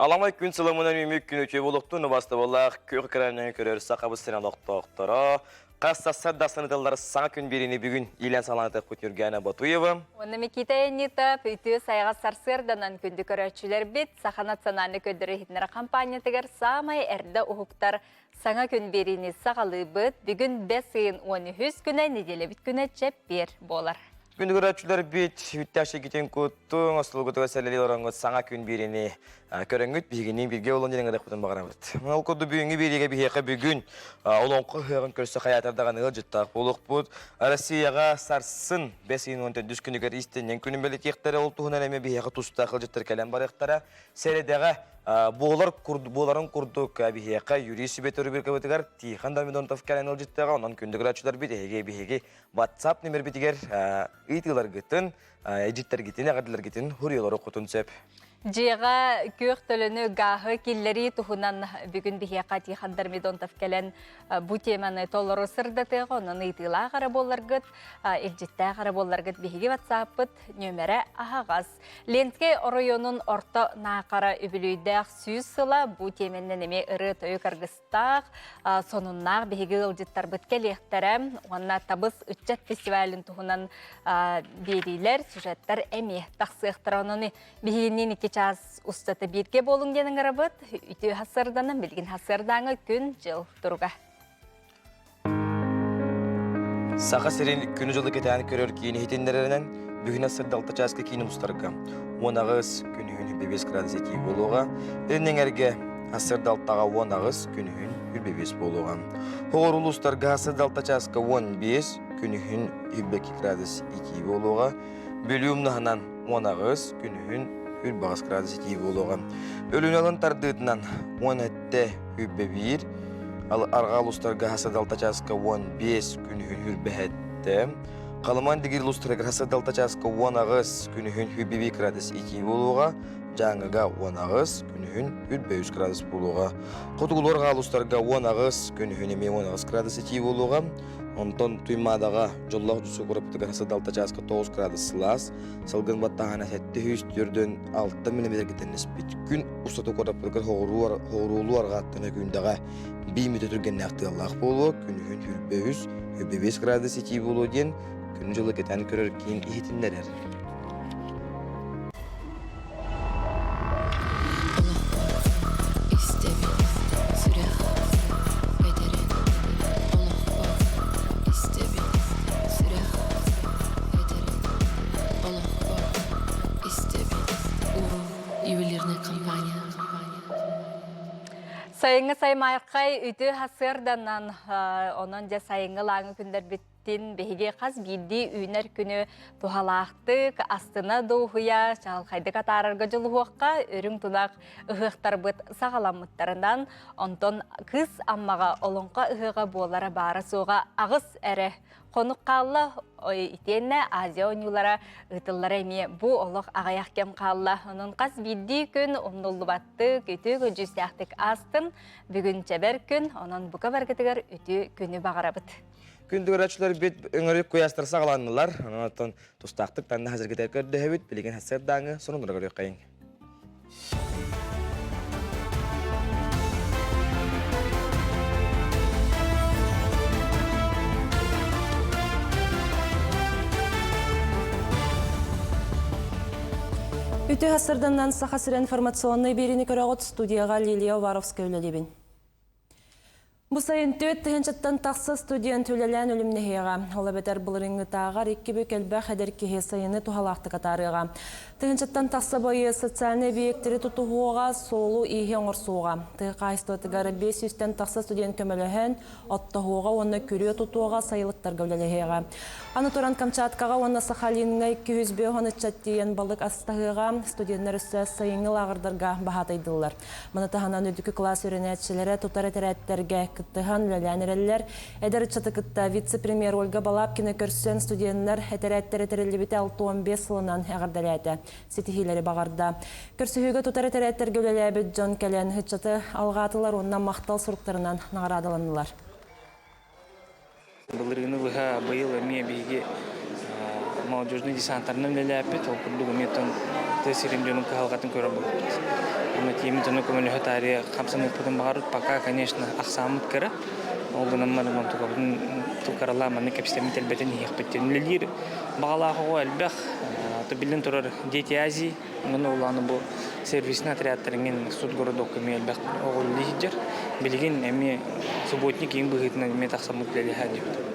Аламай күн сыламынан үмүк күн үтүө буолуохтун убастабыллаах күөх экранынан көрөр сахабыт сирин олохтоохторо хас сассар дастан ытыллар саҥа күн биэриини бүгүн иилэн салаанытыахпыт Ньургана Ботуева. Уонна Микита Янитов үтүө сайаҕас сарсыарданан күндү көрөөччүлэрбит Саха национальнай көрдөрөр иһитиннэрэр хампаанньатыгар саамай эрдэ уһуктар саҥа күн биэриини саҕалыыбыт. Бүгүн бэс ыйын 13 күнэ нэдиэлэбит күнэ чэппиэр буолар. Күндү көрөөччүлэрбит, үттээх сиргитин куттуҥ, остуолгутугар сэлэлии олороҥҥут саҥа күн биэриини көрөҥҥүт биһигини бииргэ олон диэн ыҥырыахпытын баҕарабыт. Ол курдук бүгүҥҥү биэриигэ биһиэхэ бүгүн Олоҥхо ыһыаҕын көрсө хайаатар даҕаны ыалдьыттаах буолуохпут. Россияҕа сарсын бэс ыйын 14 күнүгэр истинньэҥ күнүн бэлиэтиэхтэрэ, ол туһунан эмиэ биһиэхэ тустаах ыалдьыттар кэлэн барыахтара. Сэрэдэҕэ буолар буоларын курдук биһиэхэ юрист сүбэтэ рубрикабытыгар Тихон Дормидонтов кэлэн ыалдьыттаҕа, онон күндү көрөөччүлэрбит эһиги биһиги WhatsApp нөмербитигэр ыйытыыларгытын, эдьиттэргитин, эҕэрдэлэргитин хуруйалары хотун сөп. Дьиэҕэ күөх төлөнү гааһы киллэрии туһунан бүгүн биһиэхэ Тихон Дормидонтов кэлэн бу теманы толору сырдатыаҕа, онон ыйытыылаах эрэ буолларгыт, илдьиттээх эрэ буолларгыт биһиги WhatsApp-пыт нүөмэрэ аһаҕас. Ленскэй оройуонун орто Наахара үбүлүйдээх 100 сыла бу тиэмэннэн эмиэ ырыа-тойук аргыстаах, сонуннаах биһиги ыалдьыттарбыт кэлиэхтэрэ уонна Табыс ыччат фестивалын туһунан биэриилэр, сюжеттар эмиэ тахсыахтара. Онон биһигинниин икки чаас устата бииргэ буолуҥ диэн ыҥырабыт. Үтүө хасырданан, билигин хасырдааҥы күн-дьыл туруга. Саха сирин күнү-дьылы кэтээн көрөр киин иһитиннэрэринэн, бүгүн сырдалта чааска киин улуустарга 18 күнүһүн 25 градус этии буолуоҕа, Илин эҥэргэ сырдалтаҕа 18 күнүһүн 25 буолуоҕа. Хоҕор улуустарга сырдалта чааска 15 күнүһүн 22 градус итии буолуоҕа, Бүлүү умнаһынан 18 күнүһүн 28 градус итии буолуоҕа. Өлүнэ алын тардыытынан 17 1 арҕаа улуустарга хасыдалта чааска 15 күнүһүн хүрбэһэттэ. Халыман дигир улуустарыгар хасыдалта чааска 18 күнүһүн хүрбэбии градус итии буолуоҕа. Дьааҥыга 18 күнүһүн хүрбэ 3 градус буолуоҕа. Хотугулуу арҕаа улуустарга 18 күнүһүн эмиэ 18 градус итии буолуоҕа. Онтон Туймаадаҕа дьоллоох дьусу кураппытыгар хасыдалта чааска 9 градус сылаас, Салгын баттааһына 746 миллиметргэ тэннэспит. Күн устата куораппытыгар хоҕуруулуу арҕааттан өкүүндэҕэ биир мүтэ түргэннээх тыаллаах буолуо, күнүһүн 23, 25 градус итии буолуо диэн күнү-дьылы кэтээн көрөр киин иһитиннэрэр. Сайыҥҥы саймаархай үтүө сарсыарданан, онон дьэ сайыҥҥы лааҥы күннэрбиттин биһиги хас биирдии үүнэр күнү туһалаахтык, астына дуоһуйа, чаҕылхайдык атаарарга дьулуһуохха, үрүҥ тунах ыһыахтарбыт саҕаламмыттарынан, онтон Кыыс Аммаҕа олоҥхо ыһыаҕа буолара баара-суоҕа аҕыс эрэ хонук хаалла, итиэннэ Азия оонньуулара ыытыллара эмиэ бу олох аҕыйах кэм хаалла. Онон хас биирдии күн умнуллубаттык, үтүө көдьүүстээхтик аастын. Бүгүн чэбэр күн, онон бука баргытыгар үтүө күнү баҕарабыт. Күндү көрөөччүлэрбит өҥөрүк куйаастар саҕаланнылар. Онон тустаахтык танна хазыргытар көрдөһөбүт. Билигин хасырдааҥы сонуннара көрүөххэйиҥ. Үтүө сырданнан Саха сирэ информационнай биэриини көрөҕүт студияҕа Лилия Уваровская үлэлиибин. Бу сайын 4 тыһыынчаттан тахса студент үлэлээн үлүмнэһиэҕэ. Ол эбэтэр былырыыҥҥытааҕар икки бүк элбэх эдэр киһи сайыны туһалаахтык атаарыаҕа. Тыһыынчаттан тахса байыас социальнай эбийиэктэри тутуһуоҕа, суолу-ииһи оҥорсуоҕа. Тыа хаһаайыстыбатыгар 500-тэн тахса студент көмөлөһөн, оттоһуоҕа уонна күрүө тутуоҕа, сайылыктарга үлэлэһиэҕэ. Аны туран Камчаткаҕа уонна Сахалиҥҥа 250 ыччат тиийэн балык астаһыаҕа, студеннар өссө сайыҥҥы лааҕырдарга баһаатайдыллар. Маны таһынан үрдүкү кылаас үөрэнээччилэрэ тутар этэрээттэргэ кыттыһан үлэлээн эрэллэр. Эдэр ыччаты кытта вице-премьер Ольга Балабкина көрсөн студеннар этэрээттэрэ тэриллибитэ 65 сылынан эҕэрдэлээтэ, ситиһиилэри баҕарда. Көрсүһүүгэ тутар этэрээттэргэ үлэлээбит дьон кэлэн ыччаты алҕаатылар уонна махтал суруктарынан наҕараадаланнылар. Былырыыны быһа быйыл эмиэ биһиги молодежный десанттарынан үлэлээппит. Ол курдук эмиэ оттон Тыа сирин дьонун кыһалҕатын көрөр буолбут. Онно тиийиммит дьону көмөлөһө таарыйа хамсаныахпытын баҕарбыт. Пока, конечно, ахсааммыт кыра. Ол гынан баран онтукабытын тукаралаан маннык кэпсэтэммит элбэтэн иһиэхпит диэн үлэлиир баҕалаах оҕо элбэх. Биллэн турар, Дети Азии, онон улааны бу сервисный отрядтар иҥин судгородокка эмиэ элбэх оҕо үлэлии сылдьар. Билигин эмиэ субботник иҥ быһыытынан эмиэ тахсаммыт үлэлэһэ сылдьыбыт.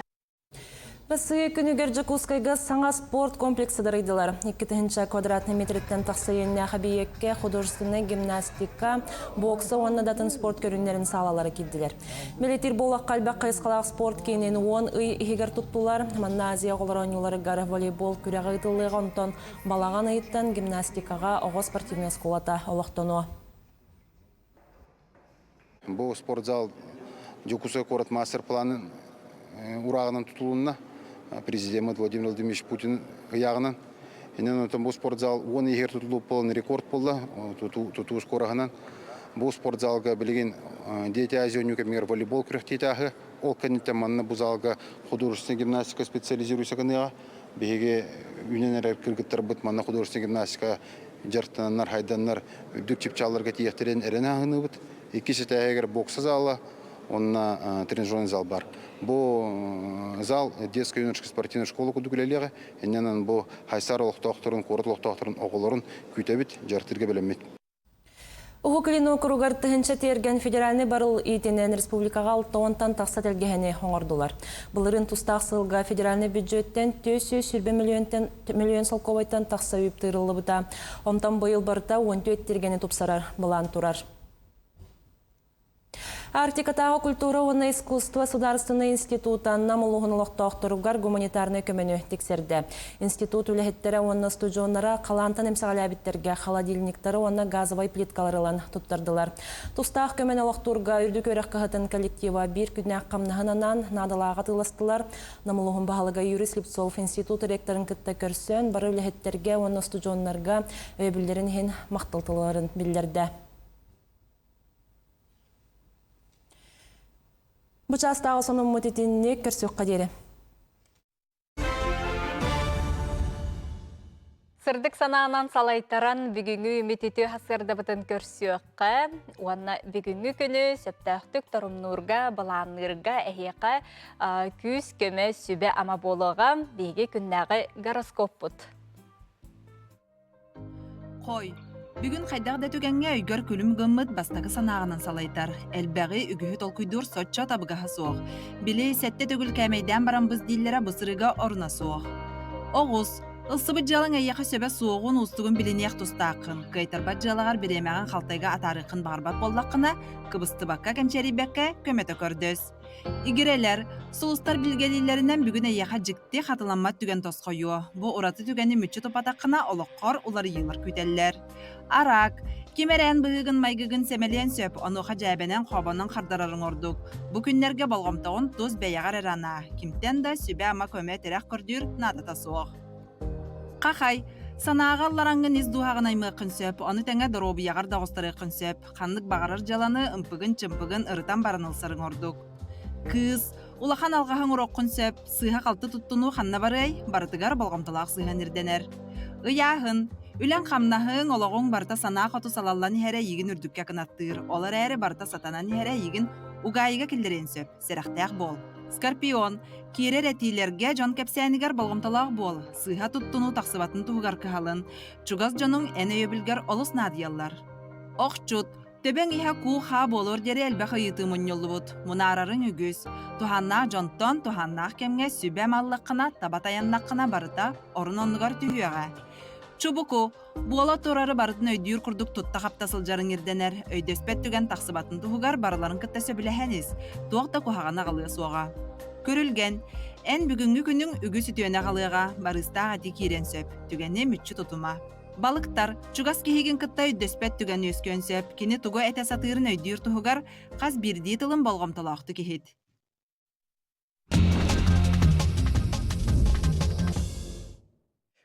Россия күнүгэр Дьокуускайга саҥа спорт комплекса дарыйдылар. 2000 квадратный метриттэн тахса иэннээх эбийиэккэ художественнай гимнастика, бокса уонна датын спорт көрүҥнэрин саалалара киирдилэр. Бэлиэтиир буоллахха элбэх хайысхалаах спорт киинин 10 ый иһигэр туттулар. Манна Азия оҕолор оонньууларыгар волейбол күрэҕэ ыытыллыаҕа, онтон балаҕан ыйыттан гимнастикаҕа оҕо спортивнай оскуолата олохтонуо. Бу спортзал Дьокуускай куорат мастер-планын урааҕынан тутулунна. Президеммит Владимир Владимирович Путин ыйааҕынан. Инэн онтон бу спортзал 10 иһигэр тутулуп буолан рекорд буолла тутуу скороһынан. Бу спортзалга билигин Дети Азии оонньуу кэмигэр волейбол күрэхтиитэ Ол кэнниттэн манна бу залга художественная гимнастика специализируйса гыныаҕа. Биһиги үүнэн эрэр кыргыттарбыт манна художественная гимнастика дьарыктананнар, хайданнар үрдүк чыпчаалларга тиийиэхтэрин эрэнэ аһыныыбыт. Иккис этээһигэр бокса зала, уонна тренажерный зал бар. Бу зал детская юношеская спортивная школа курдук үлэлиэҕэ. Иннинэн бу Хайсар олохтоохторун, куорат олохтоохторун оҕолорун күүтэбит, дьарыктыырга бэлэммит. Уһук Илин уокуругар тыһыынча тиэргэн федеральнай барыл иитинэн республикаҕа алтаонтан тахса тэлгэһэни оҥордулар. Былырыын тустаах сылга федеральнай бюджеттэн 420 миллион солкуобайтан тахса үп тыырыллыбыта. Онтон быйыл барыта 14 тиэргэни тупсарар былаан турар. Арктикатааҕы культура уонна искусство судаарыстыбаннай института Нам улууһун олохтоохторугар гуманитарнай көмөнү тиксэрдэ. Институт үлэһиттэрэ уонна устудьуоннара халаантан эмсэҕэлээбиттэргэ холодильниктары уонна газовай плиткалары ылан туттардылар. Тустаах көмөнү олохтуурга үрдүк үөрэх кыһатын коллектива биир күннээх хамнаһын анаан наадалааҕы атыыластылар. Нам улууһун баһылыга Юрий Слепцов институт ректорын кытта көрсөн, бары үлэһиттэргэ уонна устудьуоннарга өйөбүллэрин иһин махтал тылларын биллэрдэ. Бу чаастааҕы сонуммут итинник көрсүөххэ диэри. Сырдык санаанан салайтаран бүгүҥҥү үмүтүтү сырдабытын көрсүөххэ уонна бүгүҥҥү күнү сөптөөхтүк торумнуурга, былаанныырга эһиэхэ күүс-көмө, сүбэ-ама буолуоҕа биһиги күннээҕи гороскоппут. Хой, бүгүн хайдах да түгэҥҥэ өйгөр күлүм гыммыт бастакы санааҕынан салайтар, элбэҕи, үгүһү толкуйдуур соччо табыгаһа суох. Били, сэттэ төгүл кээмэйдээн баран быс дииллэрэ бу сырыыга оруна суох. Оҕус, ылсыбыт дьыалаҥ эйиэхэ сөбө суоҕун, уустугун билиниэх тустааххын. Кыайтарбат дьыалаҕар бириэмэҕин халтайга атаарыаххын баҕарбат буоллаххына, кыбыстыбакка, кэмчиэрийбэккэ көмөтө көрдөс. Игирэлэр, сулустар билгэлииллэринэн бүгүн эйиэхэ дьикти хатыламмат түгэн тосхойуо. Бу ураты түгэни мүччү туппатаххына олоххор уларыйыылар күүтэллэр. Араак, ким эрэ эн быһыыгын-майгыгын сэмэлиэн сөп, онуоха дьээбэнэн-хообонон хардарарыҥ ордук. Бу күннэргэ болҕомтоҕун тус бэйэҕэр эрэ анаа, кимтэн да сүбэ-ама көмө тирэх көрдүүр наадата суох. Хахай, санааҕа ыллараҥҥын ис дууһаҕын аймыаххын сөп, ону тэҥэ доруобуйаҕар да оҕустарыаххын сөп. Ханнык баҕарар дьыаланы ымпыгын-чымпыгын ырытан баран ылсарыҥ ордук. Кыыс, улахан алҕаһы оҥоруоххун сөп, сыыһа-халты туттунуу ханна барыай, барытыгар болҕомтолоох сыһыан ирдэнэр. Ыйааһын, үлэҥ-хамнаһыҥ, олоҕуҥ барыта санаа хоту салаллан иһэрэ эйигин үрдүккэ кынаттыыр, ол эрээри барыта сатанан иһэрэ эйигин угаайыга киллэриэн сөп, сэрэхтээх буол. Скорпион, киирэр этиилэргэ дьон кэпсээнигэр болҕомтолоох буол, сыыһа туттунуу тахсыбатын туһугар кыһалын, чугас дьонуҥ эн өйөбүлгэр олус наадыйаллар. Охчут, төбөҥ иһэ куу-хаа буолуор диэри элбэх ыйытыы мунньуллубут, мунаарарыҥ үгүс. Туһааннаах дьонтон туһааннаах кэмҥэ сүбэ маллаххына, таба тайаннаххына барыта орун-оннугар түһүөҕэ. Чубуку, буола турары барытын өйдүүр курдук тутта-хапта сылдьарыҥ ирдэнэр, өйдөспөт түгэн тахсыбатын туһугар барыларын кытта сөбүлэһэн ис, туох да куһаҕаны аҕалыа суоҕа. Күрүлгэн, эн бүгүҥҥү күнүҥ үгүс үтүөнү аҕалыаҕа, барыыстаах этии киириэн сөп, түгэни мүччү тутума. Балыктар, чугас киһигин кытта өйдөспөт түгэн үөскүөн сөп. Кини тугу этэ сатыырын өйдүүр туһугар хас биирдии тылын болҕомтолоохтук иһит.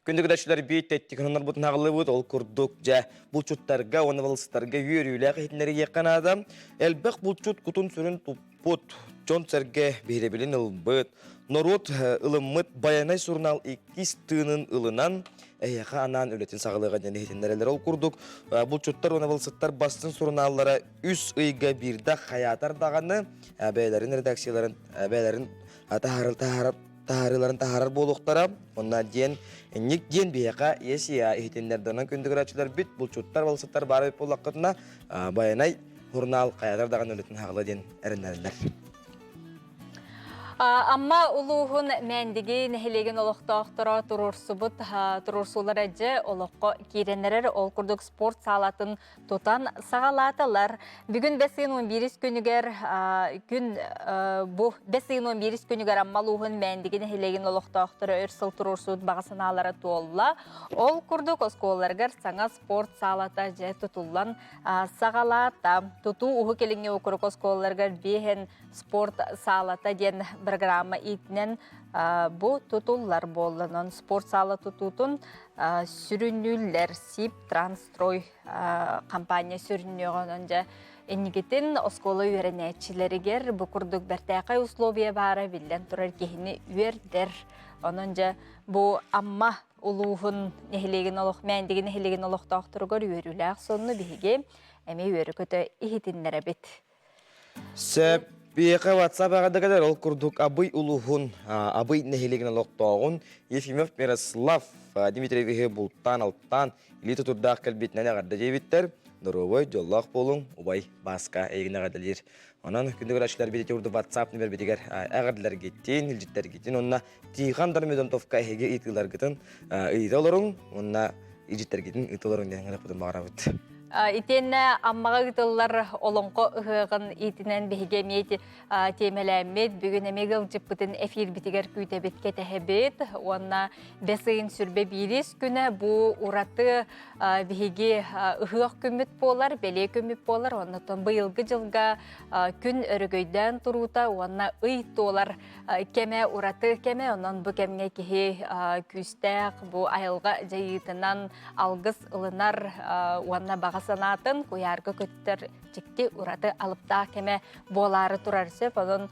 Күндү көрөөччүлэр биир тэттик хоннорбутун аҕыллыбыт ол курдук дьэ булчуттарга уонна балыксыттарга үөрүүлээх иһитиннэриэххэ наада. Элбэх булчут кутун-сүрүн туппут, дьон-сэргэ биһирэбилин ылбыт, норуот ылыммыт Байанай сурунаал иккис тыынын ылынан эһиэхэ анаан үлэтин саҕалыаҕа диэн иһитиннэрэллэр. Ол курдук булчуттар уонна балыксыттар бастыҥ сурунааллара үс ыйга биирдэ хайаатар даҕаны бэйэлэрин редакцияларын бэйэлэрин таһаарар таһаарыыларын таһаарар буолуохтара. Онно диэн инник диэн биһиэхэ ЕСИА иһитиннэрдэнэн күндү көрөөччүлэрбит, булчуттар, балыксыттар баар эбит буоллаххытына, Байанай журнал хайалар даҕаны үлэтин хаҕыла диэн эрэннэрэллэр. Амма улууһун Мээндиги нэһилиэгин олохтоохторо туруорсубут туруорсуулара дьэ олоххо киирэннэрэр ол курдук спорт саалатын тутан саҕалаатылар. Бүгүн бэс ыйын 11 күнүгэр күн бу бэс ыйын 11 күнүгэр Амма улууһун Мээндиги нэһилиэгин олохтоохторо өр сыл туруорсубут баҕа санаалара туолла. Ол курдук оскуолаларыгар саҥа спорт саалата дьэ тутуллан саҕалаата. Тутуу Уһук Илиҥҥи округ оскуолаларыгар биэһэн спорт саалата диэн программа иитинэн бу тутуллар буолланан спорт саала тутуутун сүрүннүүллэр СИП Трансстрой компания сүрүннүөҕүнэн дьэ инникитин оскуола үөрэнээччилэригэр бу курдук бэртээхэй условия баара биллэн турар киһини үөрдэр. Онон дьэ бу Амма улууһун нэһилиэгин олох Мээндиги нэһилиэгин олохтоохторугар үөрүүлээх сонну биһиги эмиэ үөрэ-көтө иһитиннэрэбит. Сөп. Биһиэхэ WhatsApp аҕадыгар ол курдук Абый улууһун, Абый нэһилиэгин олохтооҕун Ефимов Мирослав Дмитриевиһы бултаан-алтаан илии тутурдаах кэлбитинэн эҕэрдэ диэбиттэр. Доруобай, дьоллоох буолуҥ, убай Бааска эйигин эҕэрдэлиир. Онон күндү көрөөччүлэр бити урду WhatsApp нөмербитигэр эҕэрдэлэргитин, илдьиттэргитин уонна Тихон Дормидонтовка эһиги ыйытыыларгытын ыйыта олоруҥ уонна илдьиттэргитин ыыта олоруҥ диэн ыҥыраппытын баҕарабыт. Итиэннэ Аммаҕа ыытыллар Олоҥхо ыһыаҕын иитинэн биһиги эмиэ тиэмэлээммит, бүгүн эмиэ ыалдьыппытын эфирбитигэр күүтэбит, кэтэһэбит. Уонна бэс ыйын сүрбэ биирис күнэ бу ураты биһиги ыһыах күммүт буолар, бэлиэ күммүт буолар. Оннотон быйылгы дьылга күн өрөгөйдөөн туруута уонна ый туолар кэмэ ураты кэмэ, онон бу кэмҥэ киһи күүстээх бу айылҕа дьайыытынан алгыс ылынар уонна баҕа санаатын куйаарга көттөр дьикти ураты алыптаах кэмэ буолаары турар сөп. Онон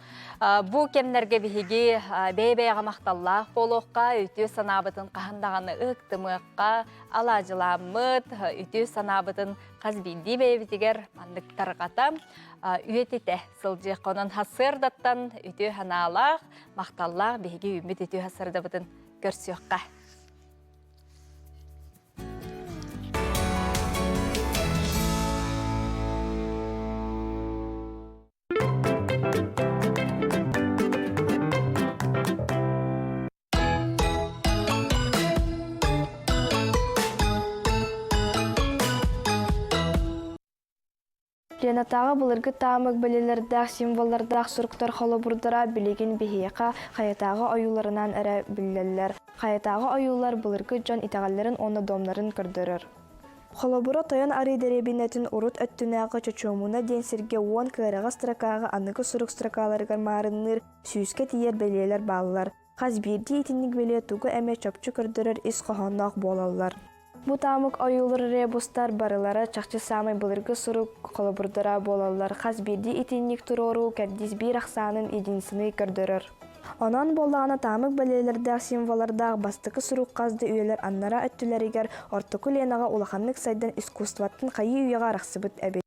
бу кэмнэргэ биһиги бэйэ-бэйэҕэ махталлаах буолуохха, үтүө санаабытын хаһан даҕаны ыһыктымыахха, алаадьыламмыт, үтүө санаабытын хас биирдии бэйэбитигэр маннык тарҕата үйэтитэ сылдьыахха. Онон сарсыардаттан үтүө санаалаах, махталлаах биһиги үүммүт үтүө сарсыардабытын көрсүөххэ. Ленатааҕы былыргы таамык бэлиэлэрдээх символлардаах суруктар холобурдара билигин биһиэхэ хайатааҕы ойууларынан эрэ биллэллэр. Хайатааҕы ойуулар былыргы дьон итэҕэллэрин уонна домнарын көрдөрөр. Холобура, Тойон Арыы дэриэбинэтин урут өттүнээҕи Чочуомуна диэн сиргэ уон кыараҕас строкаҕа аныгы сурук строкаларыгар маарынныыр сүүскэ тиийэр бэлиэлэр бааллар. Хас биирдии итинник бэлиэ тугу эмэ чопчу көрдөрөр ис хоһоонноох буолаллар. Бу таамык ойуулар ребустар барылара чахчы саамай былыргы сурук холобурдара буолаллар, хас биирдии итинник туруоруу кэрдиис биир ахсаанын единицаны көрдөрөр. Онон буоллаҕына таамык бэлиэлэрдээх символлардаах бастакы сурук хас да үйэлэр аннараа өттүлэригэр ортоку Ленаҕа улаханнык сайдан искусствоттан хайыы үйэҕэ арахсыбыт эбит.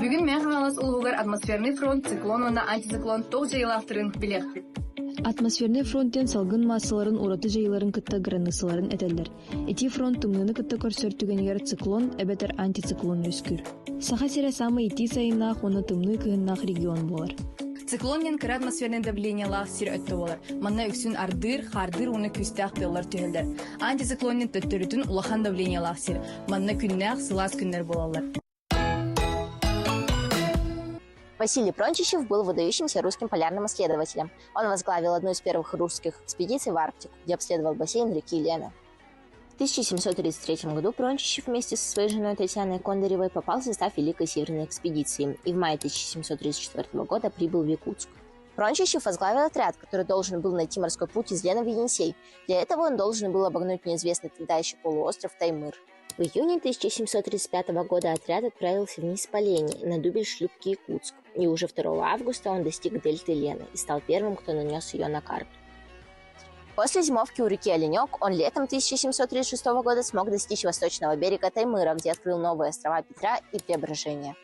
Бүгүн Мэҥэ Хаҥалас улууһугар атмосферный фронт, циклон уонна антициклон туох дьайыылаахтарын билиэхпит. Атмосферный фронт диэн салгын маассаларын ураты дьайыыларын кытта границаларын этэллэр. Ити фронт тымныыны кытта көрсөр түгэнигэр циклон эбэтэр антициклон үөскүүр. Саха сирэ саамай итии сайыннаах уонна тымныы кыһыннаах регион буолар. Циклон диэн кыра атмосфернай давлениелаах сир өттө буолар. Манна үксүн ардыыр, хаардыыр уонна күүстээх тыаллар түһэллэр. Антициклон диэн төттөрүтүн улахан давлениелаах сир. Манна күннээх, сылаас күннэр буолаллар. Василий Прончищев был выдающимся русским полярным исследователем. Он возглавил одну из первых русских экспедиций в Арктику, где обследовал бассейн реки Лена. В 1733 году Прончищев вместе со своей женой Татьяной Кондыревой попал в состав Великой Северной экспедиции и в мае 1734 года прибыл в Якутск. Прончищев возглавил отряд, который должен был найти морской путь из Лены в Енисей. Для этого он должен был обогнуть неизвестный тогда еще полуостров Таймыр. В июне 1735 года отряд отправился вниз по Лене на дубель шлюпки Якутск, и уже 2 августа он достиг дельты Лены и стал первым, кто нанес ее на карту. После зимовки у реки Оленек он летом 1736 года смог достичь восточного берега Таймыра, где открыл новые острова Петра и Преображения.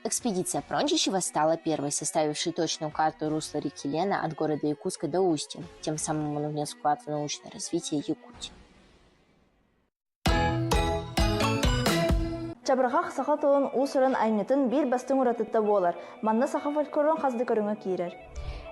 Экспедиция Прончищева стала первой, составившей точную карту русла реки Лена от города Якутска до устья. Тем самым он внес вклад в научное развитие Якутии. Чабырҕах саха тылын уус-уран айымньытын биир бастыҥ уратыта буолар. Манна саха фольклорун хас да көрүҥэ киирэр.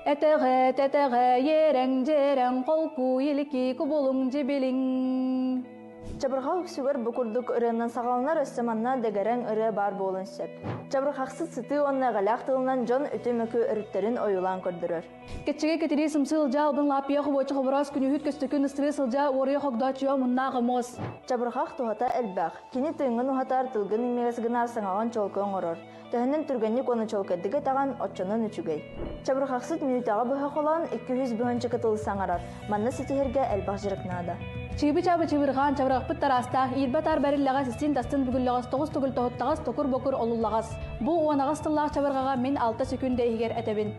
Этэҕэ, тэтэҕэ, ерэҥ, дьэрэҥ, холку, илики, кубулуҥ, дьибилиҥ. Чабырҕах үксүгэр бу курдук ырыанан саҕаланар өссө манна дэгэрэҥ ырыа баар буолуон сөп. Чабырҕахсыт сытыы уонна эҕэлээх тылынан дьон үтүө-мөкү өрүттэрин ойуулаан көрдөрөр. Кэччэгэ кэтирии сымсыы ылдьаа албын лааппыйа хобуоччу хобороос күнүүһүт көстөкүн ыстырыы сылдьаа уоруйа хогдооччуйа муннаах омуос. Чабырҕах туһата элбэх. Кини тыыҥҥын уһатар, тылгын имигэс гынар, саҥаҕын чуолкай оҥорор. Төһөнөн түргэнник уонна чуолкайдык этэҕин, оччонон үчүгэй. Чабырҕахсыт мүнүүтэҕэ быһа холоон 200 быһынча тылы саҥарар. Манна ситиһэргэ элбэх дьарык наада. Чыыбы-чаабы чыыбырҕаан чабырҕахпыт тараастаах, иирбэ-таар бэриллэҕэс, истин-тастын бүгүллэҕэс, тоҕус төгүл тоһуттаҕас, токур-бокур олуллаҕас. Бу 18 тыллаах чабырҕаҕа мин алта сөкүүндэ иһигэр этэбин.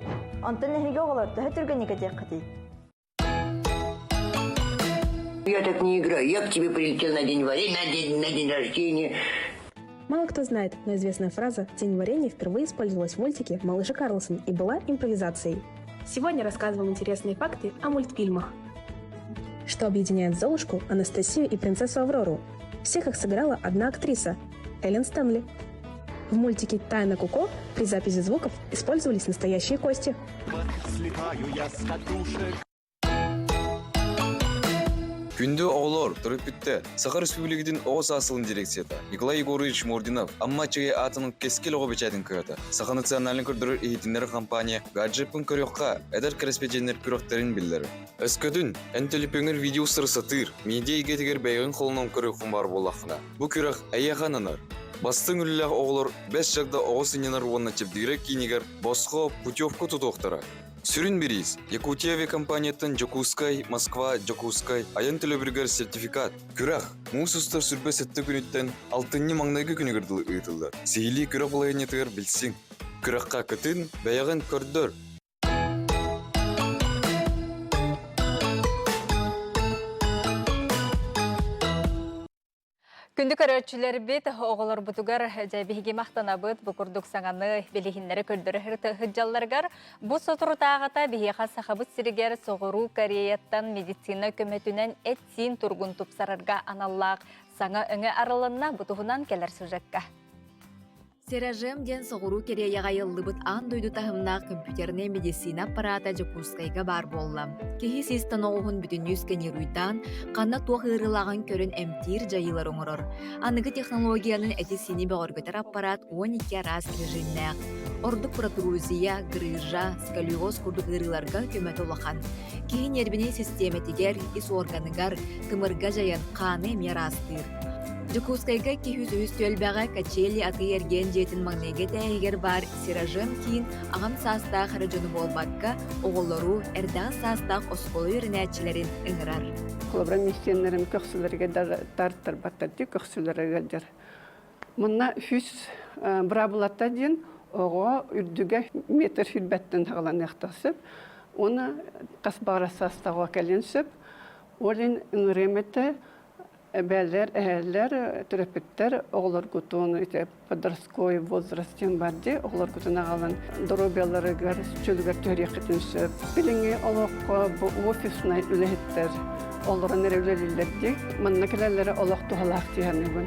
Онтон эһиги оҕолор төһө түргэнник этиэххитий? Я так не играю. Я к тебе прилетел на день варенья, на день, на день рождения. Мало кто знает, но известная фраза «День варенья» впервые использовалась в мультике «Малыш и Карлсон» и была импровизацией. Сегодня рассказываем интересные факты о мультфильмах. Что объединяет Золушку, Анастасию и принцессу Аврору? Всех их сыграла одна актриса – Эллен Стэнли. В мультике «Тайна Куко» при записи звуков использовались настоящие кости. Слетаю я с катушек. Күндү оҕолор, төрөппүттэр, Саха Республикатын оҕо саас сылын дирекцията Николай Егорович Мординов Амма Аччыгый аатынан Кэскил оҕо бэчээтин кыһата Саха национальнай көрдөрөр иһитиннэрэр компания гаджеппын көрүөххэ эдэр кэрэспэдьиэннэр күрэхтэрин биллэрэр. Өскөтүн, эн төлөпүөҥҥэр видео устары сатыыр, медиа эйгэтигэр бэйэҕин холонон көрүөххүн баар буоллаххына, бу күрэх эйиэхэ ананар. Бастыҥ үлэлээх оҕолор Бэс чагда оҕо сынньанар уонна чэбдигирэр киинигэр босхо путевка тутуохтара. Сүрүн бириис Якутия авиакомпанияттан Дьокуускай, Москва, Дьокуускай айан төлөбүрүгэр сертификат. Күрэх муус устар 27 күнүттэн алтынньы маҥнайгы күнүгэр дылы ыытыллар. Сиһилии күрэх балаһыанньатыгар билсиҥ. Күрэххэ кытын, бэйэҕин көрдөр! Күндү көрөөччүлэрбит, оҕолорбутугар дьэ биһиги махтанабыт бу курдук саҥаны билиһиннэри көрдөрө сылдьалларыгар. Бу соторутааҕыта биһиэхэ Сахабыт сиригэр Соҕуруу Кореяттан медицина көмөтүнэн эт-сиин туругун тупсарарга аналлаах саҥа өҥө арылынна. Бу туһунан кэлэр сюжекка. Серажем диэн Соҕуруу Кэриэйэҕэ айыллыбыт аан дойду таһымнаах компьютернай медицина аппарата Дьокуускайга баар буолла. Киһи сис тоноҕоһун бүтүннүү сканируйдаан, ханна туох ыарыылааҕын көрөн эмтиир дьайыылары оҥорор. Аныгы технологиянан эти-сиини бөҕөргөтөр аппарат 12 араас режимнээх. Ордук протрузия, грыжа, сколиоз курдук ыарыыларга көмөтө улахан. Киһи ньиэрбинэй систиэмэтигэр, ис уорганыгар, тымырга дьайан хааны эмиэ ыраастыыр. Дьокуускайга 203 түөлбэҕэ Качели атыы-эргиэн дьиэтин маҥнайгы этээһигэр баар Сиражем киин аҕам саастаах эрэ дьону буолбакка, оҕолору, эрдэҕэс саастаах оскуола үөрэнээччилэрин ыҥырар. Холобура, миссионерым көхсүлэргэ тартарбаттар дии, көхсүлэрэ ыалдьар. Манна үс быраабылата диэн оҕо үрдүгэ метр сүүрбэттэн саҕаланыахтаах сөп. Уонна хас баҕарар саастааҕа кэлиэн сөп. Ол иһин ыҥырыам этэ Эбээлэр, эһээлэр, төрөппүттэр оҕолоргутун ити подростковый возраст диэн бар дии, оҕолоргутун аҕалан доруобуйаларыгар чөлүгэр түһэриэххитин сөп. Билиҥҥи олоххо бу офиснай үлэһиттэр олорон эрэ үлэлииллэр дии. Манна кэлэллэрэ олох туһалаах дии саныыбын.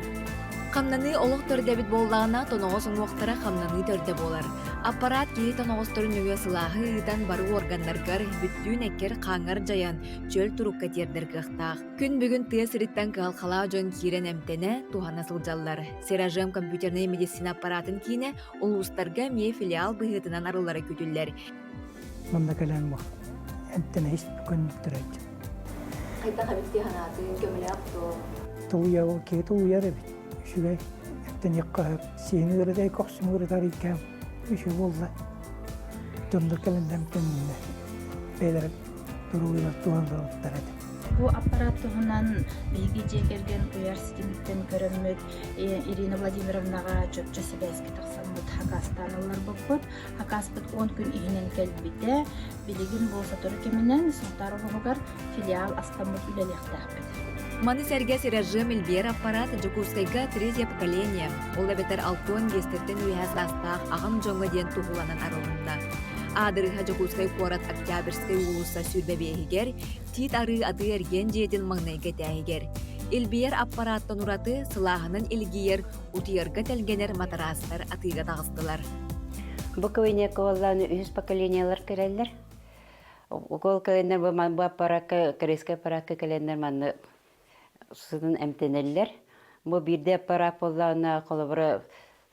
Хамнаныы олох төрдө эбит буоллаҕына, тоноҕос уҥуохтара хамнаныы төрдө буолар. Аппараат киһи тоноҕосторун нөҥүө сылааһы ыытан бары уорганнаргар, бүттүүн эккэр-хааҥҥар дьайан, чөл турукка тиэрдэр кыахтаах. Күн бүгүн тыа сириттэн кыһалҕалаах дьон киирэн эмтэнэ, туһана сылдьаллар. Серажем компьютернай медицина аппаратын киинэ улуустарга эмиэ филиал быһыытынан арыллара күүтүллэр. Манна кэлэн бу эмтэнэ көрдөрөөччү. Хайдах эбит санаатын көмөлөөх дуо? Тулуйа киһи тулуйар эбит. Үчүгэй. Эмтэниэххэ сөп. Сиһин ыарытай, көхсүн ыарытар иккэм. Үчүгэй буолла. Дьоннор кэлэннэр эмтэннилэр. Бэйэлэрэ доруобуйалар туһаллар этэ. Бу аппарат туһунан биһиги дьиэ кэргэн куйаар ситимиттэн көрөммүт Ирина Владимировнаҕа чопчу сибээскэ тахсаммыт хакаастаан ылларбыппыт. Хакааспыт 10 күн иһинэн кэлбитэ. Билигин бу сотору кэминэн Сунтаар улууһугар филиал астаммыт үлэлиэхтээхпит. Маны сэргэ Сиражым Эльбиэр аппарат Дьокуускайга третье поколение, ол эбэтэр алтон биэстэртэн үөһэ саастаах аҕам дьоҥҥо диэн туһуланан арылынна. Аадырыһа Дьокуускай куорат Октябрьскай уулусса 25-игэр, Тиит Арыы атыы-эргиэн дьиэтин маҥнайгы этээһигэр. Илбийэр аппарааттан ураты сылааһынан илгийэр, утуйарга тэлгэнэр матараастар атыыга таҕыстылар. Бу кабинекка буоллаҕына үһүс поколениелар кэлэллэр. Укол кэлэннэр бу бу аппаракка, корейскай аппаракка кэлэннэр манна сытын эмтэнэллэр. Бу биирдэ аппарат буоллаҕына, холобура,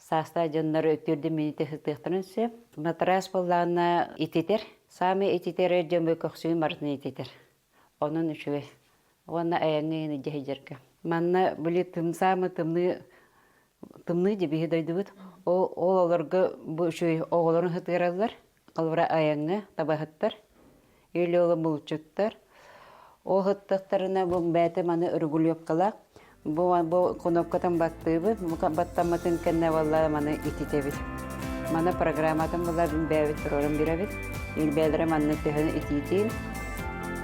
саастаах дьоннор төрдү мүнүүтэ сытыахтарын сөп. Матрас буоллаҕына ититэр. Саамай ититэр дьон бу көхсүгүн барытын ититэр. Онон үчүгэй. Уонна айаҥҥа иһин дьэһидьэргэ. Манна били тымсаамы тымныы тымныы дьибиһи дойдубут. Ол ол олорго бу үчүгэй оҕолорун сытыараллар. Холобура айаҥҥа табаһыттар, или ол булчуттар. Ол сыттахтарына бу бэйэтэ маны регулировкалаах. Бу бу кнопкатын баттыыбыт, баттаммытын кэннэ буолла маны ититэбит. Маны программатын була бэйэбит туруоран бирэбит. Илбээлэрэ манна төһөн итиитин,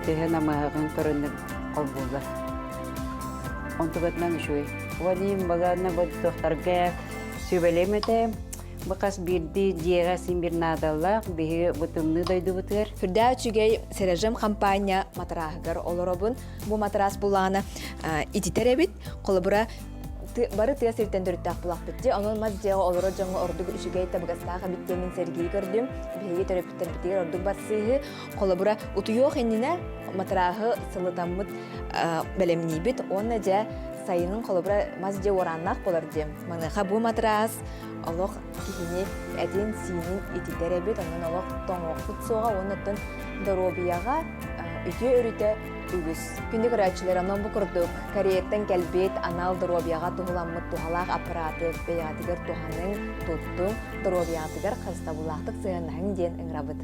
төһө намыһаҕын көрөннөр холбууллар. Онтубатынан үчүгэй. Уонна балаана бу туохтарга сүбэлиэм этэ. Бу хас биирдии дьиэҕэ син биир наадалаах, биһиги бу тымныы дойдубутугар. Сүрдээх үчүгэй Сережем хампаанньа матырааһыгар олоробун. Бу матыраас булаана ититэр эбит. Холобура, бары тыа сиртэн төрүттээх булахпыт дии. Онон мас дьиэҕэ олорор дьоҥҥо ордук үчүгэй табыгастаах эбит диэн мин сэргии көрдүм. Биһиги төрөппүттэрбитигэр ордук барсыыһы. Холобура, утуйуох иннинэ матырааһы сылытаммыт бэлэмниибит уонна дьэ сайынын холобура мас дьиэ уорааннаах буолар диэм. Маныаха бу матыраас олох киһини этин-сиинин ититэр эбит, онон олох тоҥуохпут суоҕа уонна оттон доруобуйаҕа үтүө өрүтэ үгүс. Күндү көрөөччүлэр, онон бу курдук Кореяттан кэлбит анал доруобуйаҕа туһуламмыт туһалаах аппараты бэйэҕитигэр туһаныҥ, туттуҥ, доруобуйаҕытыгар харыстабыллаахтык сыһыаннаһыҥ диэн ыҥырабыт.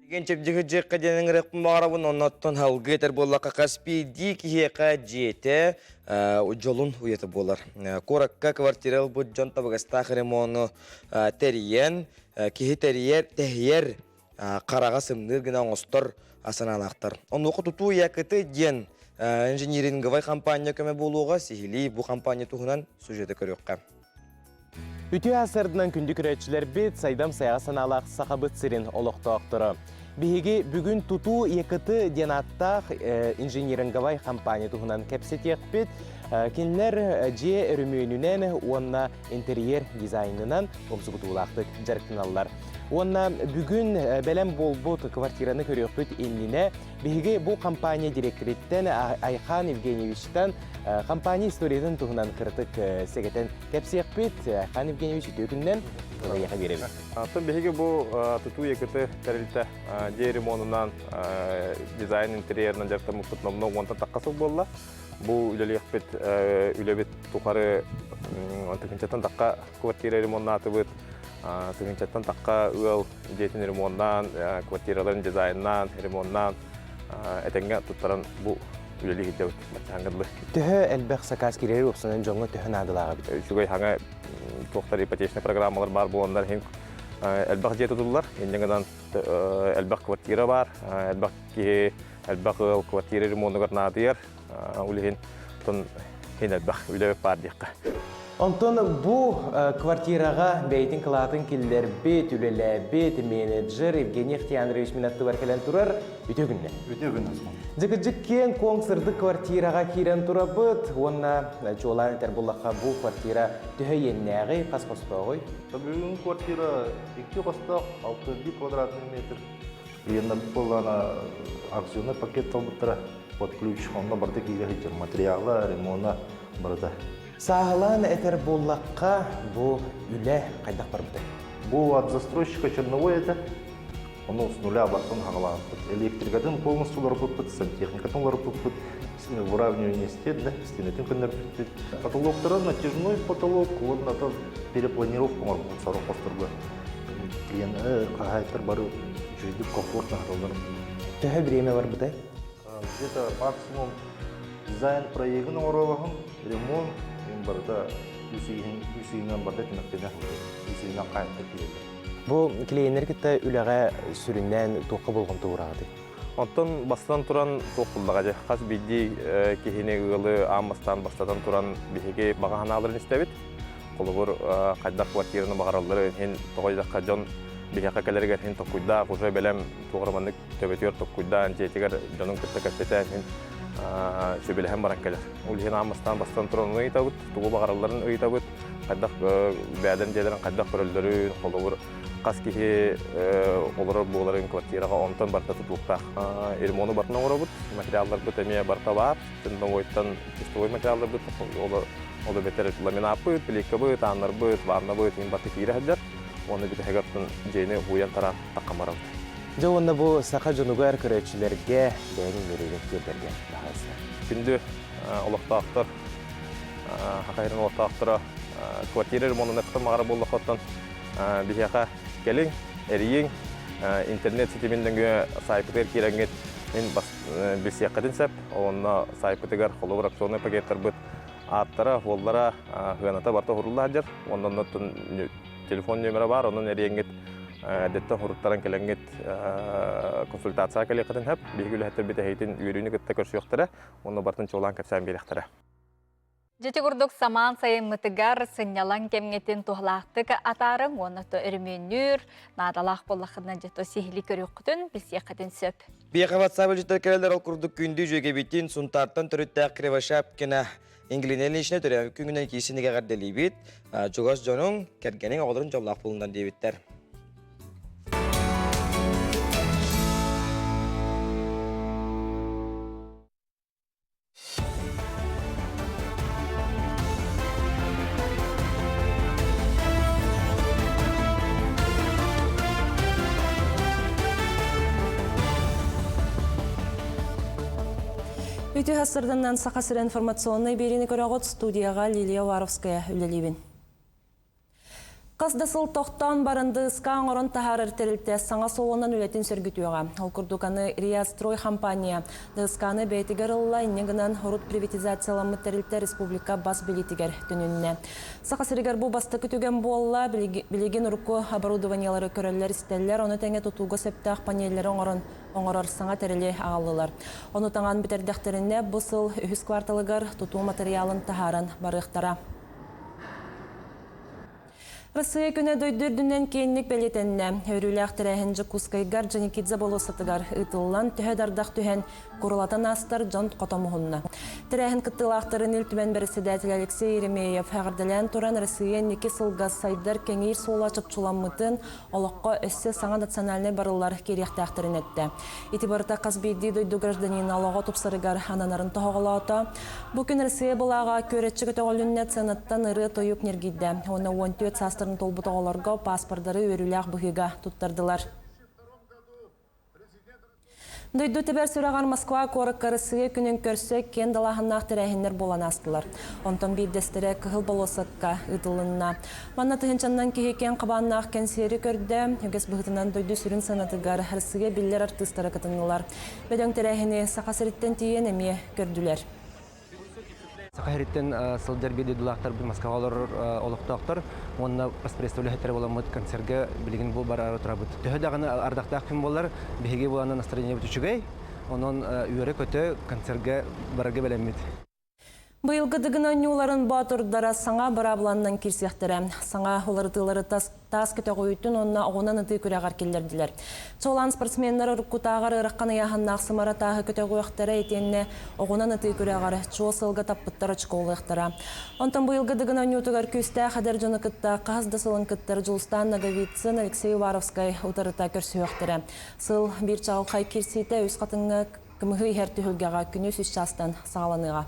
Деген чэбдиги дьиэххэ диэн ыҥырыахпын баҕарабын, оннуттан алгыы этэр буоллахха хас биирдии киһиэхэ дьиэтэ дьолун уйата буолар. Куоракка квартира ылбыт дьон табыгастаах ремону тэрийэн, киһи тэрийэр, тэһийэр, хараҕа сымныыр гына оҥостор санаалаахтар. Онуоха тутуу якыты диэн инжиниринговай компания көмө буолуоҕа, сиһилии бу компания туһунан сюжеты көрүөххэ. Үтүө сарсыарданан күндү көрөөччүлэрбит, сайдам сайаҕа санаалаах Сахабыт сирин олохтоохторо. Биһиги бүгүн тутуу ЕКТ диэн ааттаах инжиниринговай компания туһунан кэпсэтиэхпит. Кинилэр дьиэ өрөмүөнүнэн уонна интерьер дизайнынан умсугутуулаахтык дьарыктаналлар. Уонна бүгүн бэлэм буолбут квартираны көрүөхпүт иннинэ биһиги бу компания директориттэн Айхан Евгеньевичтан компания историятын туһунан кыратык сэгэтэн кэпсиэхпит. Айхан Евгеньевич үтүө күнүнэн тылы биэрэбит. Оттон биһиги бу тутуу ЕКТ тэрилтэ дьиэ ремонунан, дизайн интерьерынан дьарыктаммыппыт номнуо уонтан тахха сыл буолла. Бу үлэлиэхпит үлэбит тухары тыһыынчаттан тахха квартира ремоннаатыбыт, тыһыынчаттан тахха ыал дьиэтин ремоннаан, квартираларын дизайннаан, ремоннаан этэҥҥэ туттаран бу үлэлии сылдьабыт баччааҥҥа дылы. Төһө элбэх сакаас киирэр уопсанан дьоҥҥо төһө наадалаах эбит? Үчүгэй хаҥа туохтар ипотечнай программалар баар буоланнар иһин элбэх дьиэ тутуллар. Инньэ гынан элбэх квартира баар, элбэх киһи, элбэх ыал квартира ремонугар наадыйар. Ол иһин иһин элбэх үлэ баар диэххэ. Онтон бу квартираҕа бэйэтин кылаатын киллэрбит, үлэлээбит менеджер Евгений Ахтиянович мин аттыбар кэлэн турар. Үтүө күннэ. Үтүө күн Осман. Дьыкыдьык киэҥ-куоҥ сырдык квартираҕа киирэн турабыт уонна чуолаан этэр буоллахха бу квартира төһө иэннээҕий, хас хостооҕуй? Бүгүн квартира икки хостоох, 6 квадратный метр. Клиеннарбыт буоллаҕына акционный пакет талбыттара под ключ, онно барыта киирэ сылдьар материала, ремона барыта. Сааһылаан этэр буоллахха, бу үлэ хайдах барбытай? Бу от застройщика черновой этэ. Ону с нуля бартан хаҕалаабыппыт. Электрикатын полностью уларыппыппыт, сантехникатын уларыппыппыт, выравнивание стен, да, стенэтин көннөрбүппүт. Потолоктара натяжной потолок, уонна перепланировка оҥорбуппут сорох хосторго. Клиент хаһаайыттар бары үчүгэйдик комфортно саталлар. Төһө бириэмэ барбытай? Где-то максимум дизайн проегын оҥоруоҕун, ремонт барыта үс ыйынан барыта түмүктэнэ үс ыйынан хаһаайыттар киирэллэр. Бу клиеннэр кытта үлэҕэ сүрүннээн туохха болҕомто уураҕытый? Оттон бастатан туран туох буллаҕа дьэ хас биирдии киһини ыалы аан бастаан бастатан туран биһиги баҕа санааларын истэбит. Холобур, хайдах квартираны баҕаралларын иһин тоҕо диэтэххэ дьон биһиэхэ кэлэригэр иһин токкуйдаах уже бэлэм туох эрэ маннык төбөтүгэр токкуйдаан дьиэтигэр дьонун кытта кэпсэтэн иһин сөбүлэһэн баран кэлэр. Ол иһин аан бастаан бастан туран ону ыйытабыт, тугу баҕаралларын ыйытабыт, хайдах бэйэлэрин дьиэлэрин хайдах көрөллөрүн, холобур, хас киһи олорор буоларын квартираҕа онтон барыта тутулуктаах. Ремону барытын оҥоробут, материалларбыт эмиэ барыта баар. Тындовойтан чистовой материалларбыт, ол эбэтэр ламинаппыт, плиткабыт, ааннарбыт, ваннабыт, иһин барыта киирэ сылдьар. Уонна бүтэһигэр дьиэни уһуйан тараан таххан барабыт. Дьэ уонна бу саха дьонугар көрөөччүлэргэ бэйэҥ үөрүүгүн тиэрдэргэ баҕайса. Күндү олохтоохтор, Хахайрын олохтоохторо квартира ремонун эптэн маҕара буоллахоттон биһиэхэ кэлиҥ, эрийиҥ, интернет ситимин нөҥүө саайпытыгар киирэҥҥит мин билсиэххитин сөп. Онно саайпытыгар холобур акционнай пакеттарбыт ааттара, уоллара, сыаната барыта уһурулла сылдьар. Онон оннуттан телефон нүөмэрэ баар, онон эрийэҥҥит эдэртэн хуруттаран кэлэҥҥит консультацияҕа кэлиэххитин сөп. Биһиги үлэһиттэрбит эһигитин үөрүүнү кытта көрсүөхтэрэ уонна барытын чуолаан кэпсээн биэриэхтэрэ. Дьити курдук самаан сайыммытыгар сынньалаҥ кэмҥитин туһалаахтык атаарыҥ уонна то өрөмүөннүүр, наадалаах буоллаххытына дьэ то сиһили көрүөххүтүн, билсиэххитин сөп. Биэхэ WhatsApp илдьиттэр кэлэллэр ол курдук күндү дьүөгэбитин Сунтаартан төрүттээх Кривошапкина Инглина Ильинична төрөөбүт күҥүнэн киирсинигэ эҕэрдэлиибит. Чугас дьонуҥ, кэргэниҥ, оҕолорун дьоллоох буолуннар диэбиттэр. Үтүө сарсыарданнан Саха сирэ информационнай биэриини көрөҕүт студияҕа Лилия Уваровская үлэлиибин. Хас да сыл тохтоон баран ДСК оҥорон таһаарар тэрилтэ саҥа суолунан үлэтин сөргүтүөҕэ. Ол курдук аны Риастрой компания ДСК-ны бэйэтигэр ылла, инньэ гынан урут приватизацияламмыт тэрилтэ республика бас билиитигэр төнүннэ. Саха сиригэр бу бастакы түгэн буолла, билигин урукку оборудованиелары көрөллөр-истэллэр, ону тэҥэ тутууга сөптөөх панеллэри оҥорон оҥорор саҥа тэрили аҕаллылар. Ону таҥан бүтэрдэхтэринэ бу сыл үһүс кварталыгар тутуу матырыйаалын таһааран барыахтара. Россия күнэ дойду үрдүнэн киэҥник бэлиэтэннэ. Өрүүлээх тэрээһин Дьокуускайга Орджоникидзе болуоссатыгар ыытыллан, төһө да ардах түһэн, курулатан аастар дьон хото муһунна. Тэрээһин кыттыылаахтарын Ил Түмэн бэрэссэдээтэлэ Алексей Еремеев эҕэрдэлээн туран, Россия инники сылга сайдар кэҥиир суола чопчуламмытын, олоххо өссө саҥа национальнай барыллар киириэхтээхтэрин эттэ. Ити барыта хас биирдии дойду гражданина олоҕо тупсарыгар ананарын тоһоҕолоото. Бу күн Россия былааҕа күөрэччи көтөҕүлүннэ сценаттан ырыа-тойук ньиргийдэ уонна 14 саастарын туолбут оҕолорго паспордары үөрүүлээх быһыыга туттардылар. Дойду тэбэр сүрэҕэр Москва куоракка Россия күнүн көрсө киэн далааһыннаах тэрээһиннэр буолан аастылар. Онтон биирдэстэрэ Кыһыл болуоссакка ыытылынна. Манна тыһыынчаннан киһи киэҥ хабааннаах кэнсиэри көрдө. Үгэс быһыытынан дойду сүрүн сыанатыгар Россия биллэр артыыстара кытыннылар. Бөдөҥ тэрээһини Саха сириттэн тиийэн эмиэ көрдүлэр. Саха сириттэн сылдьар биир дойдулаахтарбыт Москваҕа олорор олохтоохтор уонна пресс үлэһиттэрэ буоламмыт концерга билигин бу бараары турабыт. Төһө даҕаны ардахтаах күн буоллар, биһиги буоланна настроениебыт үчүгэй, онон үөрэ-көтө концерга барарга бэлэммит. Быйылгы Дыгын оонньууларын боотурдара саҥа быраабыланнан киирсиэхтэрэ. Саҥа уларытыылары таас көтөҕүүтүн уонна оҕунан ытыы күрэҕэр киллэрдилэр. Чуолаан спортсменнар уруккутааҕар ыарахан ыйааһыннаах сымара тааһы көтөҕүөхтэрэ итиэннэ оҕунан ытыы күрэҕэр чуо сылга таппыттар очко ылыахтара. Онтон быйылгы Дыгын оонньуутугар күүстээх эдэр дьону кытта хаһыс да сылын кыттар Дьулустаан Ноговицын, Алексей Уваровскай утарыта көрсүһүөхтэрэ. Сыл биир чаҕылхай киирсиитэ Үс Хатыҥҥа Кымыһы иһэр түһүлгэҕэ күнүс үс чаастан саҕаланыаҕа.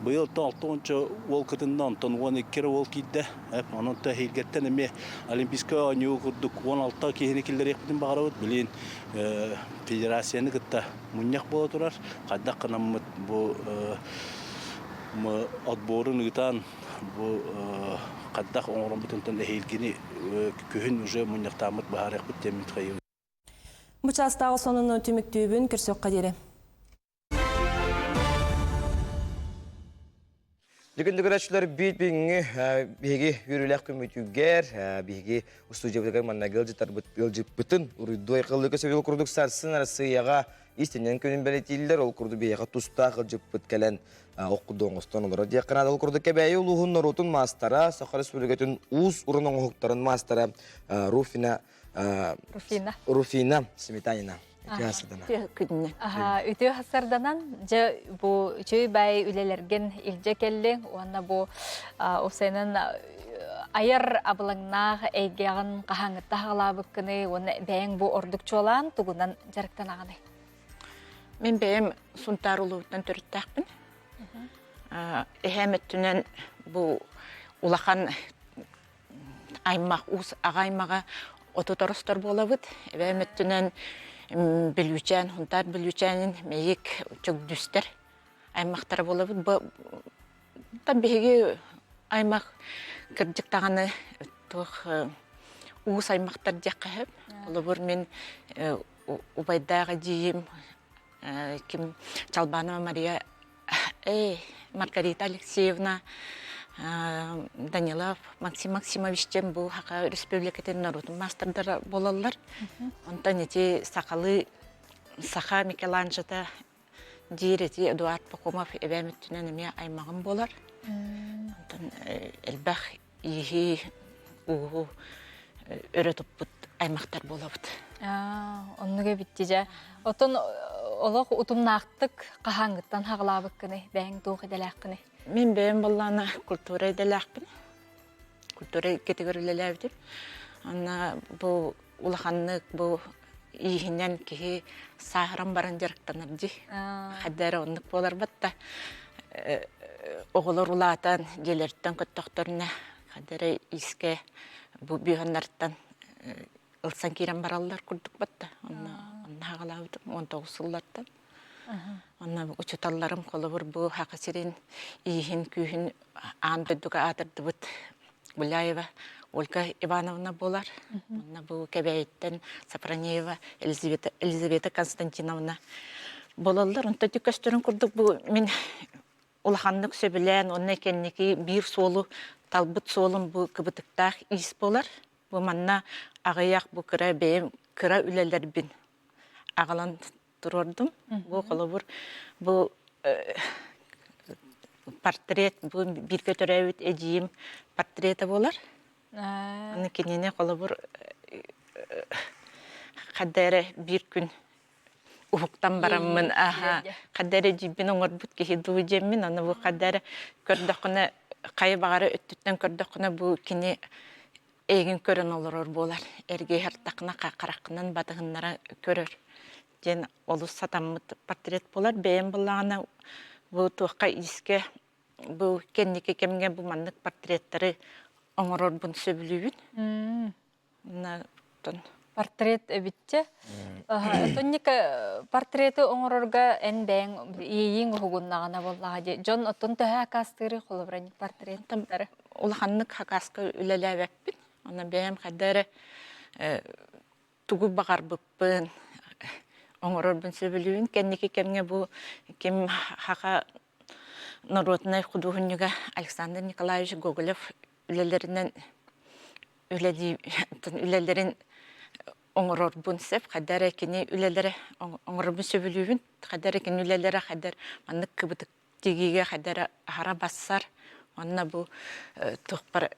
Быйыл алтыонча уол кытынна, онтон 12 эрэ уол киирдэ. Онон эһиилгэттэн эмиэ Олимпийскай оонньуу курдук 16 киһини киллэриэхпитин баҕарабыт. Билигин федерацияны кытта мунньах буола турар. Хайдах гынаммыт бу Отборун ыытан бу хаддах оҥороммутунтан эһиилгини күһүн уже мунньахтааммыт быһаарыахпыт диэммит хайыы. Бу чаастааҕы сонуну түмүктүүбүн көрсүөххэ диэри. Бүгүн көрөөччүлэр биит бүгүҥҥү биһиги үөрүүлээх күммүтүгэр биһиги устудьуйабытыгар манна ыалдьыттарбыт ыалдьыппытын уруйдуу айхаллыыка сөбүл курдук сарсын Арассыыйаҕа истинэн күнүн бэлэтииллэр ол курдук биһиэхэ тустаах ыалдьыппыт кэлэн ох курдук оҥостон олорор диэххэ наада ол курдук Кэбээйи улууһун норуотун маастара Саха Республикатын уус уран оҥоһуктарын маастара Руфина Руфина. Руфина Сметанина. Үтүө хасарданан. Үтүө хасарданан, дьэ бу үчүгэй баай үлэлэргин илдьэ кэллиҥ уонна бу усайынан айар абылаҥнаах эйгэҕин хаһааҥҥытта хаҕалаабыккыный уонна бэйэҥ бу ордук чуолаан тугунан дьарыктанаҕыный? Мин бэйэм Сунтаар улууһуттан төрүттээхпин. Эһээм өттүнэн бу улахан аймах уус аҕа аймаҕа 30 оростор буолабыт. Эбээм өттүнэн Бүлүүчээн, Хунтаар Бүлүүчээнин Мэйик Чөгдүүстэр аймахтара буолабыт. Бу биһиги аймах кырдьык даҕаны туох уус аймахтар диэххэ сөп. Холобур мин убайдаах эдьиийим ким Чалбанова Мария Эй, Маргарита Алексеевна Данилов Максим Максимович диэн бу Саха Республикатын норуотун маастардара буолаллар. Онтон ити сахалыы саха Микеланджелота диир ити Эдуард Пахомов эбээм өттүнэн эмиэ аймаҕым буолар. Онтон элбэх ииһи, ууһу өрө туппут аймахтар буолабыт. Оннук эбитти дьэ. Отон олох утумнаахтык хаһааҥҥыттан хаҕалаабыккыный, бэйэҥ туох идэлээххиний? Мин бэйэм буоллаҕына культура идэлээхпин. Культура кэтигэр үлэлээбитим. Онно бу улаханнык бу ииһинэн киһи сааһыран баран дьарыктанар дии. Хайда эрэ оннук буоларбат да оҕолор улаатан дьиэлэриттэн көттөхтөрүнэ хайда эрэ иискэ бу быыһаннарыттан ылсан киирэн бараллар курдук батта. Онно онно хаҕалаабытым 19 сыллартан. Онно учууталларым холобур бу Саха сирин ииһин күүһүн аан дойдуга аатырдыбыт Гуляева Ольга Ивановна буолар. Онно бу Кэбээйиттэн Сафронеева Елизавета, Елизавета Константиновна буолаллар. Онтон көстөрүн курдук бу мин улаханнык сөбүлээн уонна кэнники биир суолу талбыт суолум бу кыбытыктаах иис буолар. Бу манна аҕыйах бу кыра бэйэм кыра үлэлэрбин аҕалан туруордум. Бу холобур бу портрет бу бииргэ төрөөбүт эдьиийим портрета буолар. Аны кинини холобур хадда эрэ биир күн уһуктан бараммын аха хадда эрэ дьиибин оҥорбут киһи дуу диэммин аны бу хадда эрэ көрдөххүнэ хайа баҕара өттүттэн көрдөххүнэ бу кини эйигин көрөн олорор буолар эргиһэртаххына хараххынан батыһыннара көрөр диэн олус сатаммыт портрет буолар бэйэм буллаҕына бу туохха иискэ бу кэнники кэмҥэ бу маннык портреттары оҥорорбун сөбүлүүбүн Портрет эбитчэ. Тонника портреты оҥорорго эн бэйэҥ иэйииҥ уһугуннаҕына буоллаҕа дии. Дьон оттон төһө акаастыырый холобура портреттары? Улаханнык хакааска үлэлээбэппин. Онон бэйэм хайда эрэ тугу баҕарбыппын оҥорорбун сөбүлүүбүн. Кэнники кэмҥэ бу ким хаха норуотунай худуоһунньуга Александр Николаевич Гоголев үлэлэринэн үлэлии үлэлэрин оҥорорбун сөп хайда эрэ кини үлэлэрэ оҥорорбун сөбүлүүбүн хайда эрэ кини үлэлэрэ хайда эрэ маннык кыбытык тигиигэ хайда эрэ аһара бассар уонна бу туохпар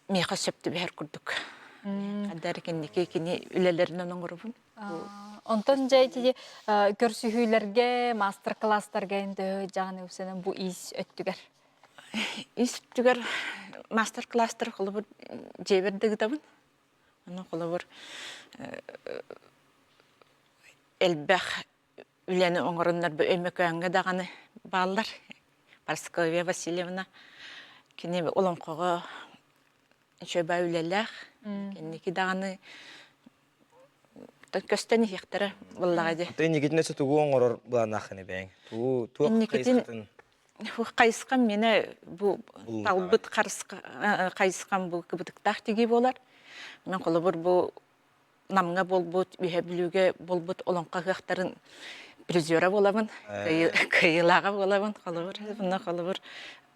миэхэ сөп түбэһэр курдук хайда эрэ кэнники кини үлэлэринэн оҥоробун Онтон дьэ ити көрсүһүүлэргэ мастер-класстарга эн төһө дьаҕаны үксэнэн бу иис өттүгэр Ис өттүгэр мастер-класстар холобур дьиэбэр да ыытабын. Ону холобур элбэх үлэни оҥороннор бу Өймөкөөҥҥө даҕаны бааллар. Парасковья Васильевна кини олоҥхоҕо үчүгэй үлэлээх. Кэнники даҕаны көстөн иһиэхтэрэ буоллаҕа дии. Инникитин өссө тугу оҥорор былааннааххыный бэйэҥ? Тугу туох Инникитин хайысхатын? Хайысхам мене бу талбыт хайысхам бу кыбытыктаах тигии буолар. Мен холобур бу Намҥа буолбут, Үһэ Бүлүүгэ буолбут олоҥхо ыһыахтарын призера буолабын, кыайыылааҕа буолабын, холобур, мына холобур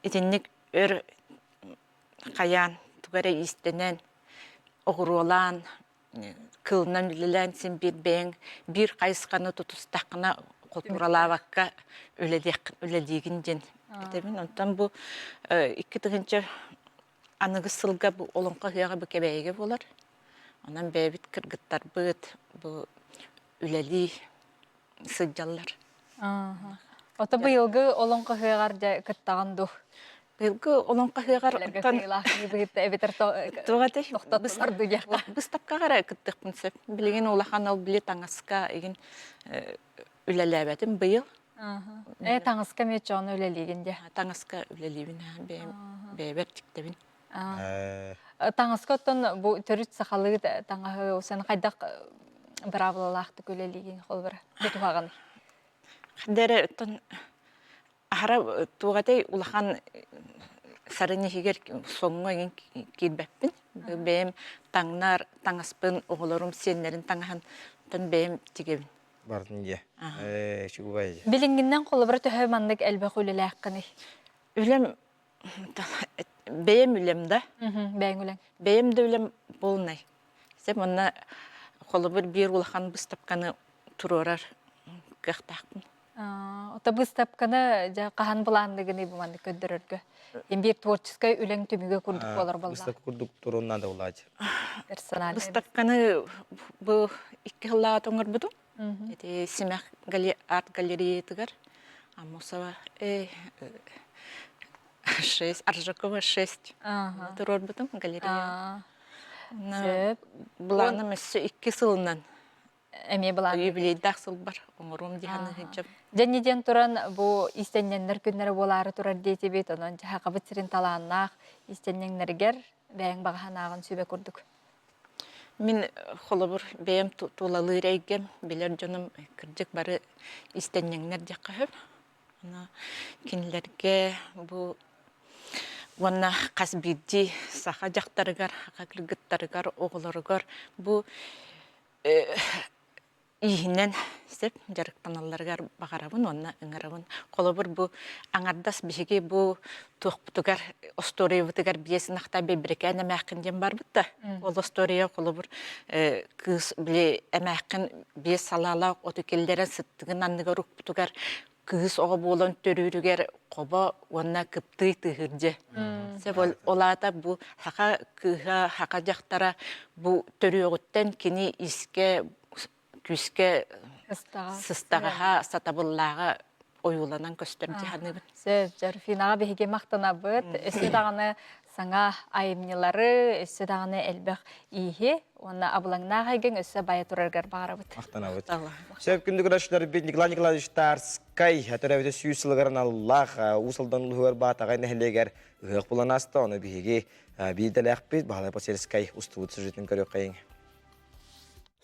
итинник өр хайаан тугу эрэ иистэнэн, оҕуруолаан, кылынан үлэлээн син биир бэйэҥ биир хайысханы тутустаххына култууралаабакка үлэлиигин диэн этэбин. Онтон бу 2000 аныгы сылга бу олоҥхо ыһыаҕа бу Кэбээйигэ буолар. Онон бэйэбит кыргыттарбыт бу үлэлии сылдьаллар. Ото быйылгы олоҥхо ыһыаҕар дьэ кыттаҕын дуу? Быйылгы олоҥхо ыһыаҕар оттон эбэтэр тохтоттулар дуу диэххэ. Быыстапкаҕа эрэ кыттыахпын сөп. Билигин улахан ол били таҥаска игин үлэлээбэтим быйыл. Э таҥаска эмиэ чоону үлэлиигин дии. Таҥаска үлэлиибин бэйэм бэйэбэр тиктэбин. Таҥаска оттон бу төрүт сахалыы таҥаһы сен хайдах быраабылалаахтык үлэлиигин холобура тутуһаҕын? Дэрэ оттон аһара туоҕатай улахан сарын иһигэр соҥҥо иҥин киирбэппин. Бэйэм таҥнар таҥаспын оҕолорум сиэннэрин таҥаһын оттон бэйэм тигэбин. Бардын дьэ. Ээ, үчүгэй. Билиҥҥиннэн холобура төһө маннык элбэх үлэлээххиний? Үлэм бэйэм үлэм да. Бэйэҥ үлэҥ. Бэйэм да үлэм полнай. Сеп манна холобур биир улахан быыстапканы туруорар кыахтаахпын. Ото быыстапканы дьэ хаһан былаанныгыный бу маннык көрдөрөргө? Биир творческай үлэҥ түмүгэ курдук буолар буолла. Выставка курдук туруон надо булаачы. Персональный. Выставканы бу икки сыллаах оҥорбутум. Ити Симэх арт-галереятыгар Амосова 6, Аржакова 6 туруорбутум галерея. Былааным өссө икки сылынан эмиэ былаан. Юбилейдаах сылбар оҥоруом дии саныһыдьым. Дьэнни диэн туран бу иистэнньэннэр күннэрэ буолаары турар диэтибит, онон дьаһакабыт сирин талааннаах иистэнньэҥнэригэр бэйэҥ баҕаһанааҕын сүбэ курдук. Мин холобур бэйэм тулалыыр эйгэм, билэр дьонум кырдьык бары иистэнньэҥнэр диэххэ сөп. Аны кинилэргэ бу уонна хас биирдии саха дьахтарыгар, саха кыргыттарыгар, оҕолоругар бу ииһинэн сөп дьарыктаналларыгар баҕарабын уонна ыҥырабын. Холобур, бу аҥардас биһиги бу туохпутугар остуоруйабытыгар биэс ынахтаах бэйбэрикээн эмээххин диэн барбыт да. Ол остуоруйа холобур кыыс били эмээххин биэс салаалаах оту киллэрэн сыттыгын анныгар укпутугар кыыс оҕо буолан төрүүрүгэр хобо уонна кыптыый тыаһыыр дьэ. Сөп ол аата бу саха кыыһа, саха дьахтара бу төрүөҕүттэн кини искэ күүскэ сыстаҕаһа, сатабыллааҕа ойууланан көстөр дии саныыбын. Сөп, Жорфинаҕа биһиги махтанабыт. Өссө даҕаны саҥа айымньылары, өссө даҕаны элбэх ииһи уонна абылаҥнаах эйгэҥ өссө байа тураргар баҕарабыт. Махтанабыт. Сөп күндү көрөөччүлэрбит Николай Николаевич Тарскай төрөөбүтэ сүүс сылыгар аналлаах Уус Алдан улууһугар Баатаҕай нэһилиэгэр ыһыах булан ааста. Ону биһиги биирдэлээхпит Баһылай Посельскай устубут сюжетын көрүөххэйиҥ.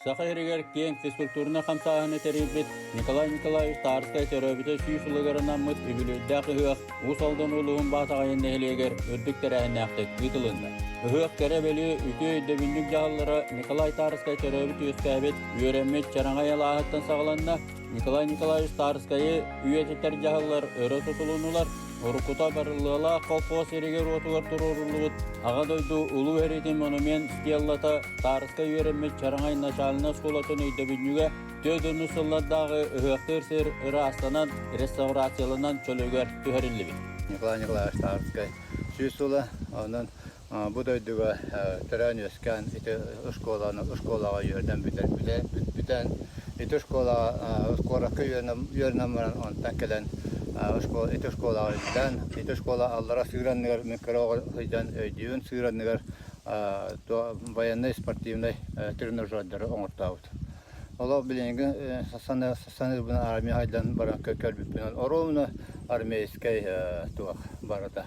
Саха сиригэр киэҥ физкультурнай хамсааһыны тэрийбит Николай Николаевич Тарскай төрөөбүтэ сүүс сылыгар анаммыт үбүлүөйдээх ыһыах Уус Алдан улууһун Баатаҕайын нэһилиэгэр үрдүк тэрээһиннээхтик ыытылынна. Ыһыах кэрэ-бэлиэ үтүө өйдөбүнньүк дьаһаллара Николай Тарскай төрөөбүт-үөскээбит, үөрэммит Чараҥай алааһыттан саҕаланна. Николай Николаевич Тарскайы үйэтитэр дьаһаллар өрө тутулуннулар. Уруккута барыллыалаах колхоз сиригэр-уотугар туруоруллубут Аҕа дойду Улуу сэриитин монумент стеллата Таарыска үөрэммит Чараҥай начальнай оскуолатын өйдөбүнньүгэ 4 сыллардааҕы ыһыахтыыр сир ыраастанан, реставрацияланан чөлүгэр түһэриллибит. Николай Николаевич Таарыскай сүүс сыла, онон бу дойдуга төрөөн-үөскээн ити оскуоланы оскуолаҕа үөрэнэн бүтэр бүтэн ити оскуолаҕа куоракка үөрэнэн баран онтон кэлэн ити оскуолаҕа үлэлээн ити оскуола аллара сыыр анныгар мин кыра оҕо сылдьан өйдүүбүн сыыр анныгар военнай спортивнай тренажердары оҥортообут. Олох билиҥҥи саныырбын армия хайдан баран көрбүппүнэн оруобуна армейскай туох барыта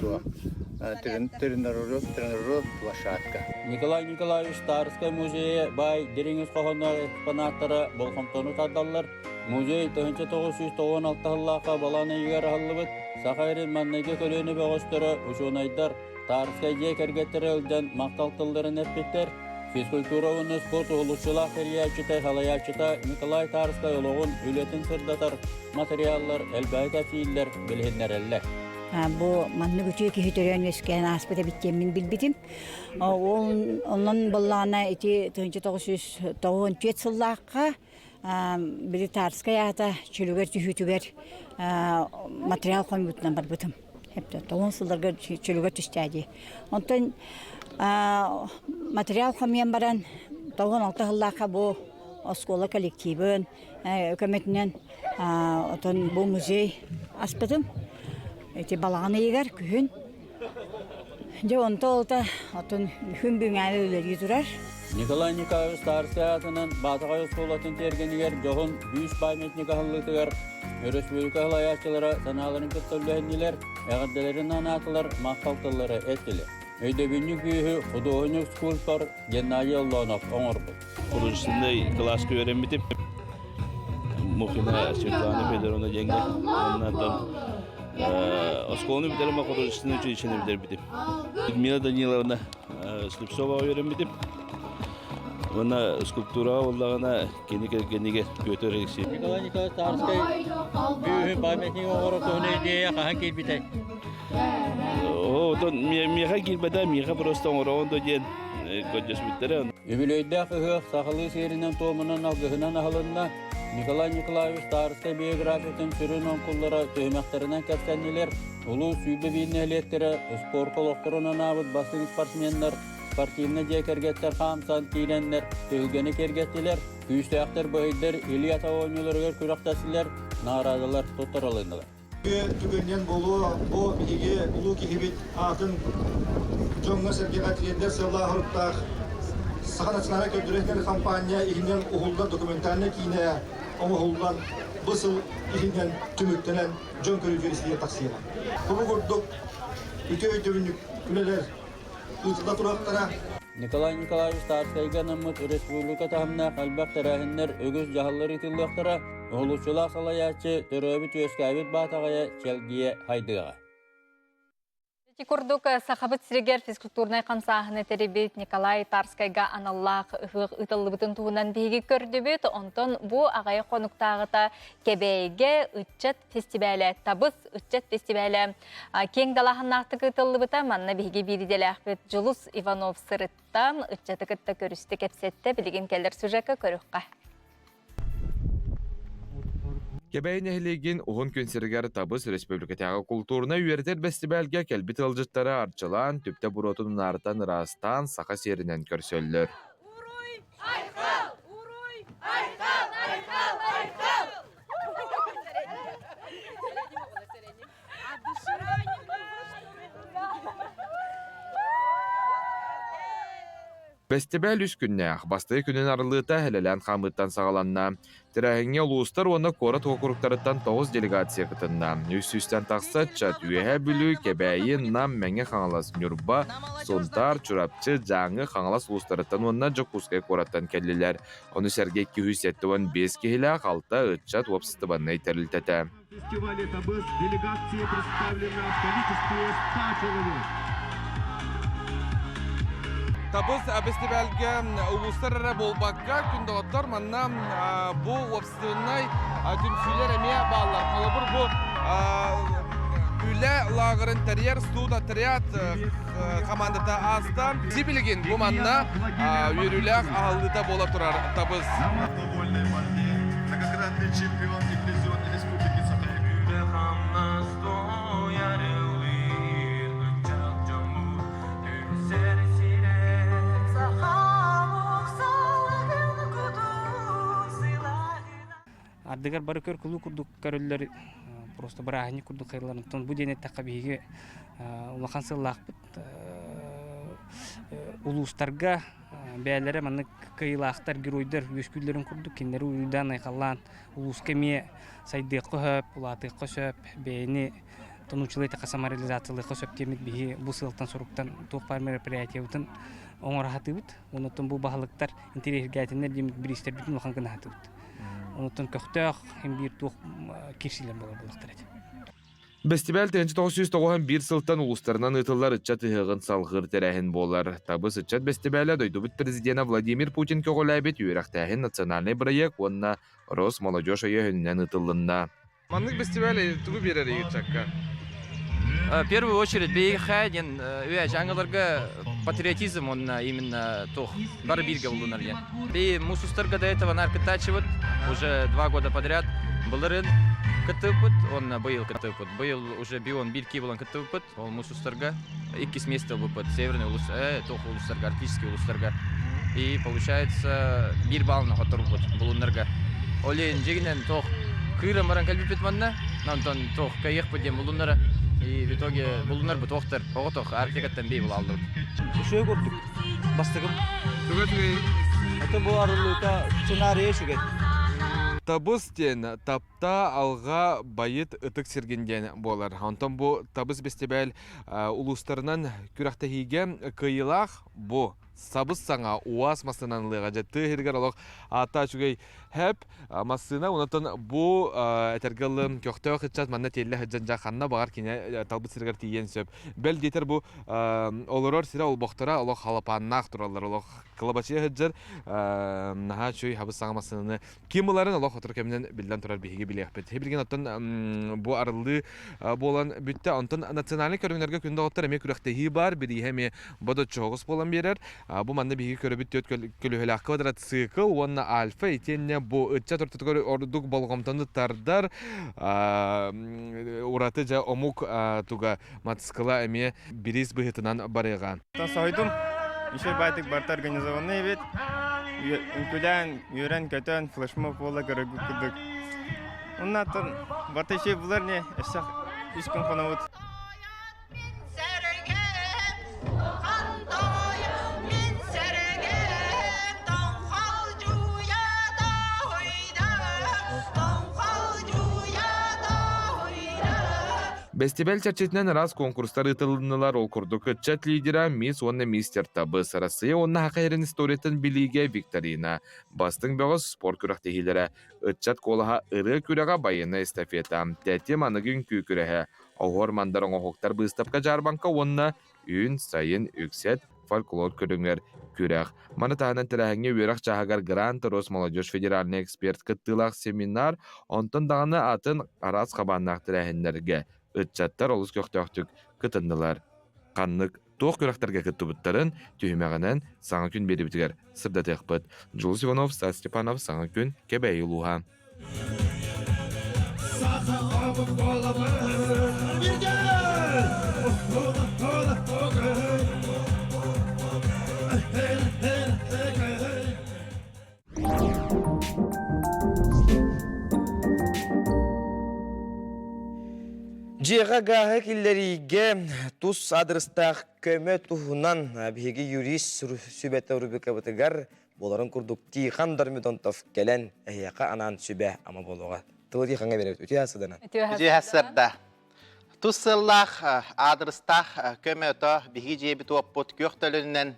туох тренажер площадка. Николай Николаевич Тарскай музейа баай дириҥ ис хоһоонноох экспонаттара болҕомтону тардаллар. Музей 1996 сыллаахха балаан ыйыгар аһыллыбыт Саха сирин маҥнайгы көлүөнэ бөҕөстөрө, учуонайдар, Тарскай дьиэ кэргэттэрэ ыалдьан махтал тылларын эппиттэр. Физкультура уонна спорт уһулуччулаах тэрийээччитэ, салайааччыта Николай Тарскай олоҕун, үлэтин сырдатар материаллар элбэҕи кэпсииллэр, билиһиннэрэллэр. Бу маннык үтүө киһи төрөөн үөскээн ааспыт эбит диэммин билбитим. Ол онон буоллаҕына ити 1994 сыллаахха Бритарскай аата чөлүгэр түһүүтүгэр материал хомуйбутунан барбытым. Тоҕус сылларга чөлүгэр түстээ дии. Онтон материал хомуйан баран 96 сыллаахха бу оскуола коллективын көмөтүнэн отон бу музей аспытым. Ити балаҕан ыйыгар күһүн Дьэ онто олта отон күн бүгүҥҥэ үлэлии турар. Николай Николаевич Тарскай аатынан Баатаҕай оскуолатын тиэргэнигэр дьоһун бүүс памятник аһыллыытыгар өрөспүүбүлүкэ салайааччылара санааларын кытта үллэһиннилэр, эҕэрдэлэрин анаатылар, махтал тыллары эттилэр. Өйдөбүнньүк бүүһү худуоһунньук-скульптор Геннадий Оллонов оҥорбут. Художественнай кылааска үөрэммитим. Мухина Светлана Федоровна диэҥҥэ. Оннан оскуоланы бүтэрим, художественнай училищены бүтэрбитим. Людмила Даниловна Слепцова үөрэммитим. Уонна скульптураҕа буоллаҕына кини кэргэнигэр Петр Алексеевич. Николай Николаевич Тарскай бүүһүн памятник оҥорор туһунан идея хаһан киирбитэй? Оо, отон миэхэ киирбэтэ, миэхэ просто оҥороҕун да диэн көрдөспүттэрэ. Үбүлүөйдээх ыһыах сахалыы сиэринэн-туомунан алгыһынан аһылынна. Николай Николаевич Тарскай биографиятын сүрүн оҥкуллара түһүмэхтэринэн кэпсэннилэр. Улуус 101 нэһилиэктэрэ спорка олохторун анаабыт бастыҥ спортсменнар, спортивнай дьиэ кэргэттэр хаамсан киирэннэр түһүлгэни киэргэттилэр, күүстээхтэр быһыйдар Илья оонньууларыгар күрэхтэстилэр, наҕараадалар туттарылыннылар. Түгэнинэн буолуо, бу биһиги улуу киһибит аатын дьоҥҥо-сэргэҕэ тириэрдэр сыаллаах-соруктаах Саха национальнай көрдөрөр хампаанньа иһинэн уһуллар документальнай киинэ оҥоһуллан бу сыл иһинэн түмүктэнэн дьон көрүүтүгэр сиэр тахсыаҕа. Бу курдук үтүө өйдөбүнньүк үлэлэр ыытылла туруохтара. Николай Николаевич Тарскайга анаммыт республика таһымнаах элбэх тэрээһиннэр үгүс дьаһаллар ыытыллыахтара. Уһулуччулаах салайааччы төрөөбүт-үөскээбит Баатаҕайа Чэлгийэ хайдыаҕа. Ити курдук Сахабыт сиригэр физкультурнай хамсааһыны тэрийбит Николай Тарскайга аналлаах ыһыах ыытыллыбытын туһунан биһиги көрдүбүт. Онтон бу аҕай хонуктааҕыта Кэбээйигэ ыччат фестивалэ Табыс ыччат фестивалэ киэҥ далааһыннаахтык ыытыллыбыта. Манна биһиги биир идэлээхпит Дьулус Иванов сырытта, ыччаты кытта көрүстэ кэпсэттэ. Билигин кэлэр сюжекка көрүөххэ. Кэбээйи нэһилиэгин уһун күн сиригэр Табыс республикатааҕы култуурунай үөрэтэр бэстибээлгэ кэлбит ыалдьыттары арчылаан, түптэ буруотун унаарытан ыраастаан саха сиэринэн көрсөллөр. Уруй! Айхал! Уруй! Айхал! Айхал! Айхал! Бэстибээл үс күннээх, бастакы күнүн арыллыыта Элэлээн хаамыыттан саҕаланна. Тэрээһиҥҥэ улуустар уонна куорат уокуруктарыттан 9 делегация кытынна. Үс сүүстэн тахса ыччат Үөһээ Бүлүү, Кэбээйи, Нам, Мэҥэ Хаҥалас, Ньурба, Сунтаар, Чурапчы, Дьааҥы, Хаҥалас улуустарыттан уонна Дьокуускай куораттан кэллилэр. Ону сэргэ 275 киһилээх алта ыччат уопсастыбаннай тэрилтэтэ. Фестивале Табыс делегация представлена в количестве 100 человек. Табыс бэстибээлгэ улуустар эрэ буолбакка, күн манна бу уопсастыбаннай түмсүүлэр эмиэ бааллар. Холобур, бу үлэ лааҕырын тэрийэр суут отряд командата ааста. Сибилигин бу манна үөрүүлээх аһыллыыта буола турар Табыс. Многократный чемпион и призер Республики Саха. Ардыгар бары көр кулуу курдук көрөллөр, просто бырааһынньык курдук хайыллар. Онтон бу диэн эттэххэ биһиги улахан сыллаахпыт улуустарга бэйэлэрэ маннык кыайыылаахтар, геройдар үөскүүллэрин курдук кинилэри уруйдаан-айхаллаан улууска эмиэ сайдыахха сөп, улаатыахха сөп, бэйэни тонучулай таха самореализациялыахха сөп диэммит биһи бу сыалтан-соруктан туох баар мероприятиебытын оҥоро сатыыбыт. Оннуттан бу баһылыктар интэриэһиргээтиннэр диэммит бириистэрбитин улахан гына сатыыбыт. Онуттан көхтөөх хин биир туох кирсилэр буолар буолуохтар этэ. Бэстибээл 1991 сылтан улуустарынан ыытыллар ыччат ыһыаҕын салҕыыр тэрээһин буолар. Табыс ыччат бэстибээлэ дойдубут президенэ Владимир Путин көҕүлээбит үөрэхтээһин национальнай бырайыак уонна Росмолодежь өйөһүнүнэн ыытыллынна. Маннык бэстибээл тугу биэрэр ыччакка? В первую очередь биһиэхэ диэн үө дьаҥыларга патриотизм уонна именно туох бары бииргэ булунар диэн. Би муус устарга до этого наркытааччыбыт уже 2 года подряд былырын кыттыбыппыт уонна быйыл кыттыбыппыт. Быйыл уже бион биир кии булан кыттыбыппыт. Ол муус устарга иккис место ылбыппыт. Северный улус, туох улустарга, арктический улустарга. И получается биир баллны хотторбут булуннарга. Ол иһин дьигинэн туох кыыран баран кэлбиппит манна. Онтон туох кыайыахпыт диэн булуннара. И в итоге булуннарбыт туохтар оҕотох Арктикаттан бей булаллыбыт. Үчүгэй курдук. Бастакым. Туга үчүгэй? Это бу арыллыыта сценарийа үчүгэй. Табыс диэн тапта алға байыт ытык сиргин диэн буолар. Онтон бу табыс бэстибээл улуустарынан күрэхтэһиигэ кыайыылаах бу сабыс саҥа УАЗ массыынан ылыаҕа дьэ тыа иһигэр олох аата үчүгэй хэп массыына онтон бу этэргэ ылым көхтөөх ыччат манна тиэллэ сылдьан дьэ ханна баҕар кини талбыт сиригэр тиийиэн сөп бэл диэтэр бу олорор сирэ олбохторо олох халапааннаах тураллар олох кылабачыйа сылдьар наһаа үчүгэй хабыс саҥа массыынаны Ким ыларын олох сотору кэминэн биллэн турар биһиги билиэхпит. Билигин оттон бу арыллыы буолан бүттэ. Онтон национальнай көрүҥнэргэ күн доҕоттор эмиэ күрэхтэһии баар, бирииһэ эмиэ бодоччоҕус буолан биэрэр. Бу манна биһиги көрөбүт түөрт көлүөһэлээх квадроцикл уонна альфа итиэннэ бу ыччат ортотугар ордук болҕомтону тардар ураты дьэ омук туга мотоцикла эмиэ бириис быһыытынан барыаҕа. Соһуйдум. Еще байтык барта организованный эбит. Үҥкүлээн, үөрэн-көтөн, флешмоб буола көрөргүт курдук. Оннаттан барта еще булар не, өссө үс күн хонобут. Бэстибээл чэрчитинэн араас куонкурустар ыытылыннылар, ол курдук ыччат лидера Мисс уонна Мистер Табыс, Арассыыйа уонна Саха сирин историятын билиигэ викторина, бастыҥ бөҕөс спорт күрэхтэһиилэрэ, ыччат куолаһа ырыа күрэҕэ байыаннай эстафета, тэтим аныгы үҥкүү күрэһэ, оһуор-мандар оҥоһуктар быыстапка-дьаарбаҥка уонна Үүн-сайын үксэт фольклор көрүҥэр күрэх. Маны таһынан тэрээһиҥҥэ үөрэх чааһыгар Грант Росмолодежь федеральнай эксперт кыттыылаах семинар, онтон даҕаны атын араас хабааннаах тэрээһиннэргэ ыччаттар олус көхтөөхтүк кытыннылар. Ханнык туох күрэхтэргэ кыттыбыттарын түһүмэҕинэн Саҥа күн биэриибитигэр сырдатыахпыт. Дьулус Иванов, Стас Степанов, Саҥа күн, Кэбээйи улууһа. Дьиэҕэ гааһы киллэриигэ тус адрестаах көмө туһунан биһиги юрист сүбэтэ рубрикабытыгар Буоларын курдук Тихон Дормидонтов кэлэн эһиэхэ анаан сүбэ ама буолуоҕа. Тылы Тихоҥҥа биэрэбит. Үтүө сыдана. Үтүө сырда. Тус сыаллаах, аадырыстаах көмөтө биһиги дьиэбит уоппут күөх төлөнүнэн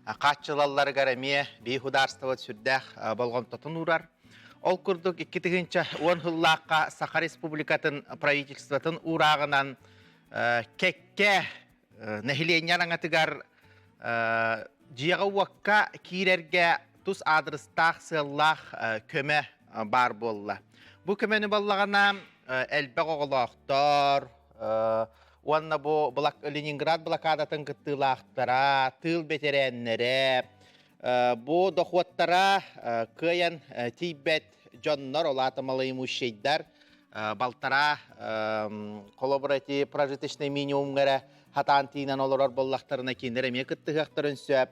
хааччылалларыгар эмиэ биһи худаарствот сүрдээх болҕомтотун уурар. Ол курдук 2010 сыллаахха Саха Республикатын правительствотын уурааҕынан кэккэ нэһилиэнньэ араҥатыгар дьиэҕэ-уокка киирэргэ тус аадырыстаах сыаллаах көмө баар буолла. Бу көмөнү баллаҕына элбэх оҕолоохтор уонна бу Ленинград блокадатын кыттыылаахтара, тыыл бэтэрээннэрэ, бу дохуоттара кыайан тиийбэт дьоннор, ол аата малоимущайдар, балтараа холобура ити прожиточный минимумҥа эрэ хатаан тиинэн олорор буоллахтарына кинилэр эмиэ кыттыһыахтарын сөп.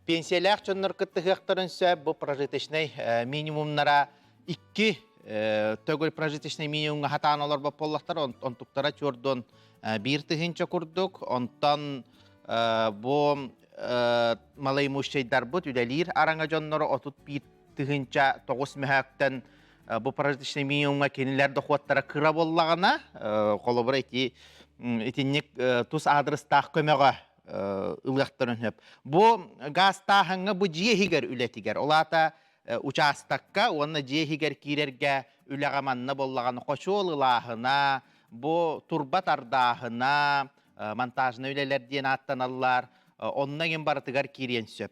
Пенсиялээх дьоннор кыттыһыахтарын сөп. Бу прожиточный минимумнара икки төгүл прожиточный минимумҥа хатаан олорбот буоллахтар, онтуктара чуордун 1000 курдук. Онтон бу малоимущайдарбыт үлэлиир араҥа дьонноро 31 009 мөһөөктөн бу прожиточный минимумҥа кинилэр дохуоттара кыра буоллаҕына, холобура ити итинник тус аадырыстаах көмөҕө ылыахтарын сөп. Бу гаастааһыҥҥа бу дьиэ иһигэр үлэтигэр, ол аата учаастакка уонна дьиэ иһигэр киирэргэ үлэҕэ манна буоллаҕына хочуол ылааһына, бу турба тардааһына, монтажнай үлэлэр диэн ааттаналлар, онно эҥин барытыгар киириэн сөп.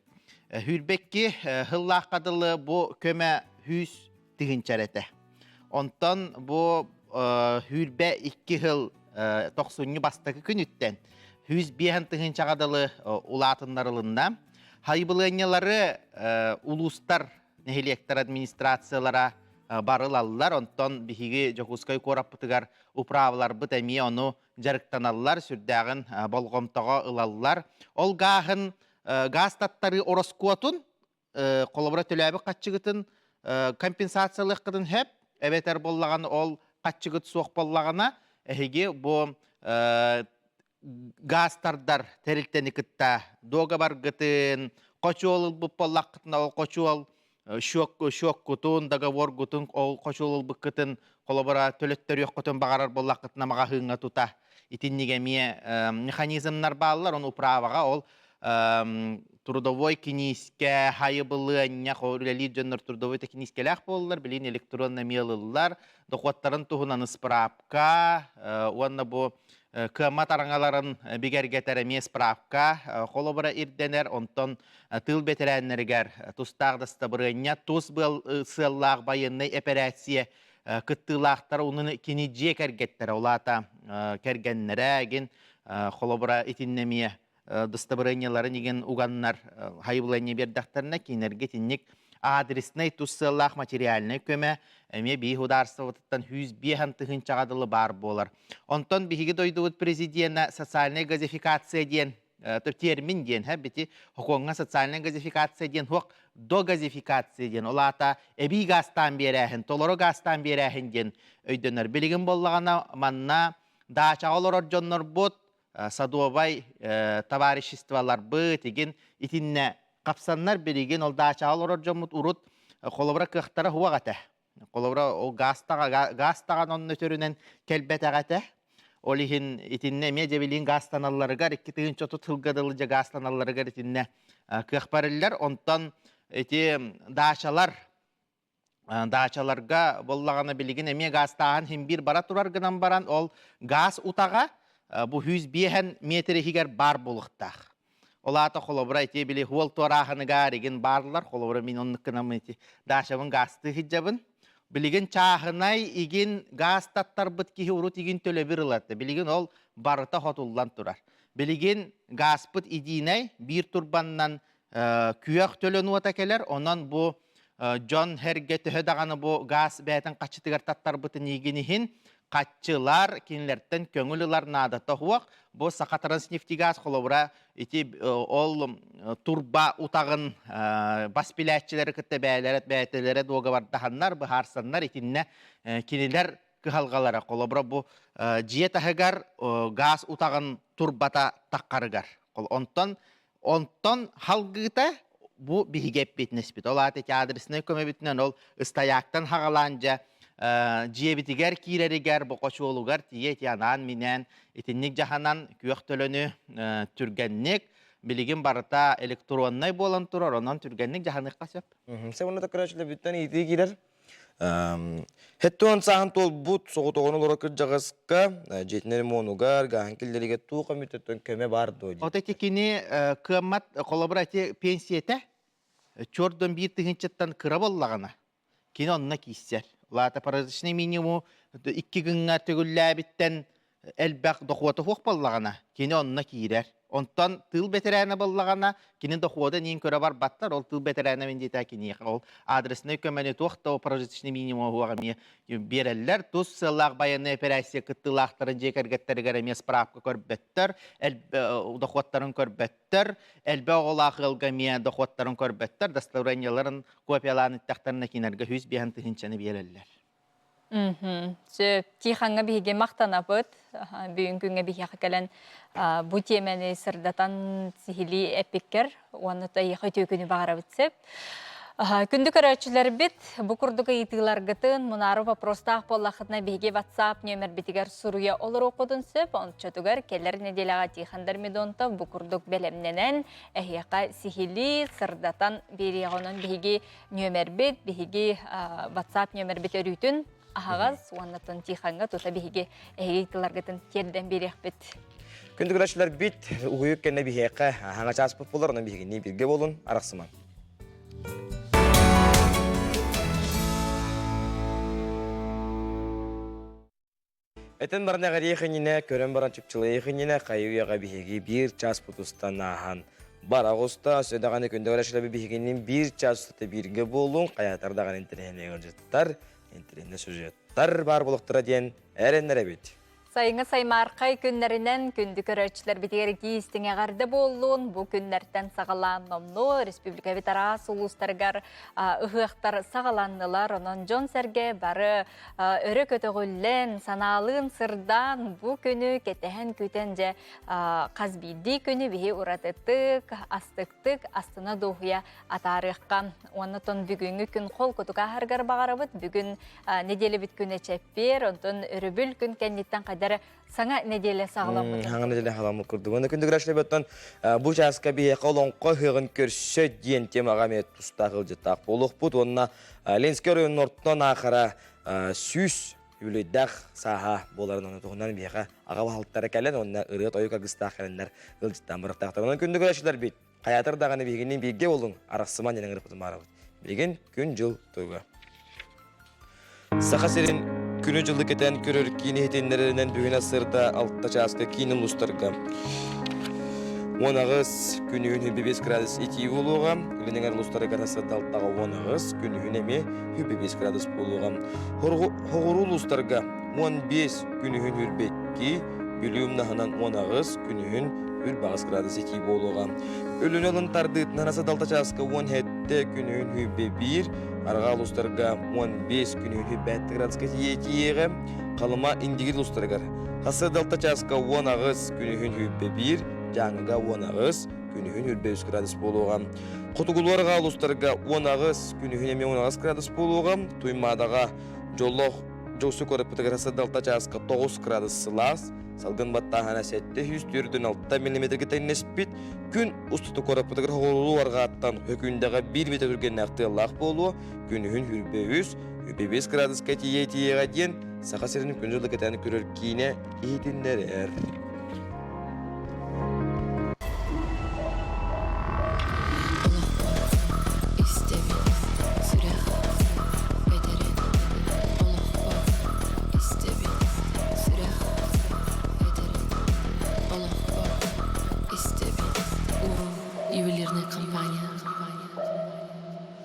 Хүүрбэкки сыллаахха дылы бу көмө хүүс тыһыынча этэ. Онтон бу хүүрбэ икки сыл тохсунньу бастакы күнүттэн 105 тыһыынчаҕа дылы улаатыннарылынна. Хайбылыанньалары улуустар, нэһилиэктэр администрациялара барылаллар. Онтон биһиги Дьокуускай куораппытыгар управларбыт эмиэ ону дьарыктаналлар, сүрдээҕин болҕомтоҕо ылаллар. Ол гааһын гаас таттарыы ороскуотун холобура төлөөбүт хаччыгытын компенсациялыаххытын сөп, эбэтэр буоллаҕына ол хаччыгыт суох буоллаҕына, эһиги бу гаас тардар тэрилтэни кытта дуогабаргытын, хочуол ылбыт буоллаххытына, ол хочуол счёккутун, договоргутун, ол хочуол ылбыккытын холобура төлөттөрүөххүтүн баҕарар буоллаххытына маҕаһыыҥҥа тута итинник эмиэ механизмнар бааллар, ону управаҕа ол трудовой киниискэ, хайыбылыанньа, үлэлиир дьоннор трудовой киниискэлээх буоллар, билин электронно эмиэ ылыллар, дохуоттарын туһунан ыспыраапка уонна бу кыаммат араҥаларын бигэргэтэр эмиэ справка холобура ирдэнэр, онтон тыыл бэтэрээннэригэр тустаах дастабырыанньа, тус сыаллаах байыаннай эпэрээссийэ кыттыылаахтара уну кини дьиэ кэргэттэрэ, ол аата кэргэннэрэ игин холобура итиннэ эмиэ дастабырыанньаларын игин уганнар хайыбылыанньа биэрдэхтэринэ кинилэргэ итинник адреснай тус сыаллаах материальнай көмө эмиэ биир судаарыстыбатыттан 105 тыһыынчаҕа дылы баар буолар. Онтон биһиги дойдубут президенэ социальная газификация диэн термин диэн һэ бити хокуоҥҥа социальная газификация диэн хуох догазификация диэн ол аата эбии гаастаан биэрээһин толору гаастаан биэрээһин диэн өйдөнөр. Билигин буоллаҕына манна даачаҕа олорор дьоннорбут садовай товариществоларбыт игин итиннэ хапсаннар билигин ол даачаҕа олорор дьоммут урут холобура кыахтара суох этэ. Холобура ол гаас таҕан онно өтөрүнэн кэлбэтэх этэ. Ол иһин итиннэ эмиэ дьэбилиин гаастаналларыгар 2030 сылга дылы дьэ гаастаналларыгар итиннэ кыах бариллар. Онтон ити даачалар даачаларга буоллаҕына билигин эмиэ гаастааһын син биир бара турар гынан баран ол гаас утаҕа бу 105 метр иһигэр баар буолуохтаах. Ол аата холобура ити били хуол туорааһыныгар игин баарлар холобура мин оннук гынаммын ити даачабын гаастыы сылдьабын. Билигин чааһынай игин гаас таттарбыт киһи урут игин төлөбүр ылар. Билигин ол барыта хотуллан турар. Билигин гааспыт идиинэй биир турбаннан күөх төлөн уота кэлэр. Онон бу дьон эргэ төһө даҕаны бу гаас бэйэтин хаччытыгар таттарбытын иигин иһин хаччылар кинилэртэн көҥүл ылар наадата суох. Бу Сахатранснефтегаз холобура ити ол турба утаҕын бас билээччилэри кытта бэйэлэрэ бэйэтэлэрэ дуогабардаһаннар, быһаарсаннар итиннэ кинилэр кыһалҕалара холобура бу дьиэ таһыгар гаас утаҕын турбата таххарыгар. Онтон Онтон халгыыта бу биһиги эппиэтинэспит. Ол аата ити адреснай көмөбүтүнэн ол ыстайаактан хаҕалаан дьэ дьиэбитигэр киирэригэр, бокочуолугар тиийэ ити анаан-минээн итинник дьаһанан күөх төлөнү түргэнник билигин барыта электроннай буолан турар, онон түргэнник дьаһаныахха сөп. Сэ уонна көрөөччүлэрбиттэн иитии киирэр. Хэттуон сааһын туолбут соҕотоҕун олоро кырдьаҕаска дьиэтинэр муонугар гааһын киллэригэр туох эмит көмө бар дуо От эти кини кыаммат холобура ити пенсиятэ чордон биир тыһыынчаттан кыра буоллаҕына кини онно кииссэр. Улаата прожиточный минимум икки гыҥҥа төгүллээбиттэн элбэх дохуота суох буоллаҕына, кини онно киирэр. Онтон тыыл бэтэрээнэ буоллаҕына, кини дохуода ниин көрө барбаттар, ол тыыл бэтэрээнэ мин диэтэ киниэхэ ол адреснай көмөнү туох да прожиточный минимум уһуох эмиэ биэрэллэр. Тус сыаллаах байыаннай эпэрээссийэ кыттыылаахтарын дьиэ кэргэттэригэр эмиэ справка көрбөттөр, дохуоттарын көрбөттөр, элбэх оҕолоох ыалга эмиэ дохуоттарын көрбөттөр, дастабырыанньаларын копиялаан иттэхтэринэ кинилэргэ 105 тыһыынчаны биэрэллэр. Сөп. Тихаҥҥа биһиги махтанабыт. Бүгүн күҥҥэ биһиэхэ кэлэн бу тиэмэни сырдатан сиһилии эппиккэр уонна эйиэхэ үтүө күнү баҕарабыт сөп. Күндү көрөөччүлэрбит, бу курдук ыйытыыларгытын мунаару вопростаах буоллаххытына биһиги WhatsApp нүөмэрбитигэр суруйа олоруоххутун сөп. Ончотугар кэлэр нэдиэлэҕэ Тихон Дормидонтов бу курдук бэлэмнэнэн эһиэхэ сиһилии сырдатан биэриэҕэ. Онон биһиги нүөмэрбит, биһиги WhatsApp нүөмэрбит өрүүтүн аһаҕас уонна Тихоҥҥа тута биһиги эһиги ыйытыыларгытын тиэрдэн биэриэхпит. Күндү көрөөччүлэрбит, уһуйук кэннэ биһиэхэ аһаҥа чааспыт буолар, онон биһигини бииргэ буолун, арахсыман. Этэн баран эҕэрийэх иннинэ, көрөн баран чыпчылайых иннинэ, хайы-үйэҕэ биһиги биир час путустан ааһан бар оҕуста, өссө даҕаны күндү көрөөччүлэрбит биһигинин биир час устата бииргэ буолуҥ, хайаатар даҕаны интэриэһинэй ыалдьыттар, интэриэһинэй сюжеттар баар буолуохтара диэн эрэннэрэбит. Сайыҥҥы саймаархай күннэринэн күндү көрөөччүлэрбитигэр итии-истиҥ эҕэрдэ буоллун. Бу күннэртэн саҕалаан номнуо республикабыт араас улуустарыгар ыһыахтар саҕаланнылар. Онон дьон-сэргэ бары өрө көтөҕүллэн, санаалыын сырдаан бу күнү кэтэһэн күүтэн дьэ хас биирдии күнү биһи уратытык, астыктык, астына дуоһуйа атаарыахха. Уонна тон бүгүҥҥү күн холкутук ааһаргар баҕарабыт. Бүгүн нэдиэлэбит күнэ чэппиэр, онтон өрөбүл күн кэнниттэн хайдары саҥа нэдиэлэ саҕаламмыт. Саҥа нэдиэлэ саҕаламмыт курдук. Уонна күндү көрөөччүлэр бу чааска биһиэхэ олоҥхо ыһыаҕын көрсө диэн темаҕа эмиэ тустаах ыалдьыттаах буолуохпут. Уонна Ленскэй оройуонун ортон аахара 100 үбүлүөйдээх сааһа буоларын онно туһунан биһиэхэ аҕа баһылыктара кэлэн уонна ырыа-тойук аргыстаах кэлэннэр ыалдьыттаан барыахтаахтар. Онон күндү көрөөччүлэрбит Хайаатар даҕаны биһигинниин бииргэ буолуҥ, арахсыман диэн ыҥырыппытын баарабыт. Билигин күн-дьыл туруга. Саха сирин күнү-дьылы кэтээн көрөр киин иһитиннэрэринэн бүгүн ассырда 6 чааска киин улуустарга 18 күнүһүн 25 градус итии буолуоҕа. Илин эҥэр улуустарыгар ассырда 6-ҕа 18, күнүһүн эмиэ 25 градус буолуоҕа. Хоҕуруу улуустарга 15 күнүһүн 22, Бүлүү умнаһынан 18, күнүһүн үрбаҕас градус итии буолуоҕа. Өлүнэ ылын тардыытынан асадалта чааска 17, күнүһүн хүббэ 1, арҕаа улуустарга 15, күнүһүн хүббэ градуска тиийиэҕэ. Халыма Индигир улуустарыгар хасыдалта чааска 18, күнүһүн хүббэ 1, Дьааҥыга 18, күнүһүн үрбэ 3 градус буолуоҕа. Хотугулуу арҕаа улуустарга 18, күнүһүн эмиэ 18 градус буолуоҕа. Туймаадаҕа Дьоллоох Дьоусу куораппытыгар сырдалта чааска 9 градус сылаас, салгын баттааһына 746 миллиметргэ тэҥнэспит, күн устата куораппытыгар хоҕуруу арҕааттан Хөкүндэҕэ 1 метр түргэннээх тыаллаах буолуо, күнүһүн 23, 25 градуска тиийэ тиийэҕэ диэн Саха сирин күн дьылы кэтээн көрөр киинэ иһитиннэрэр.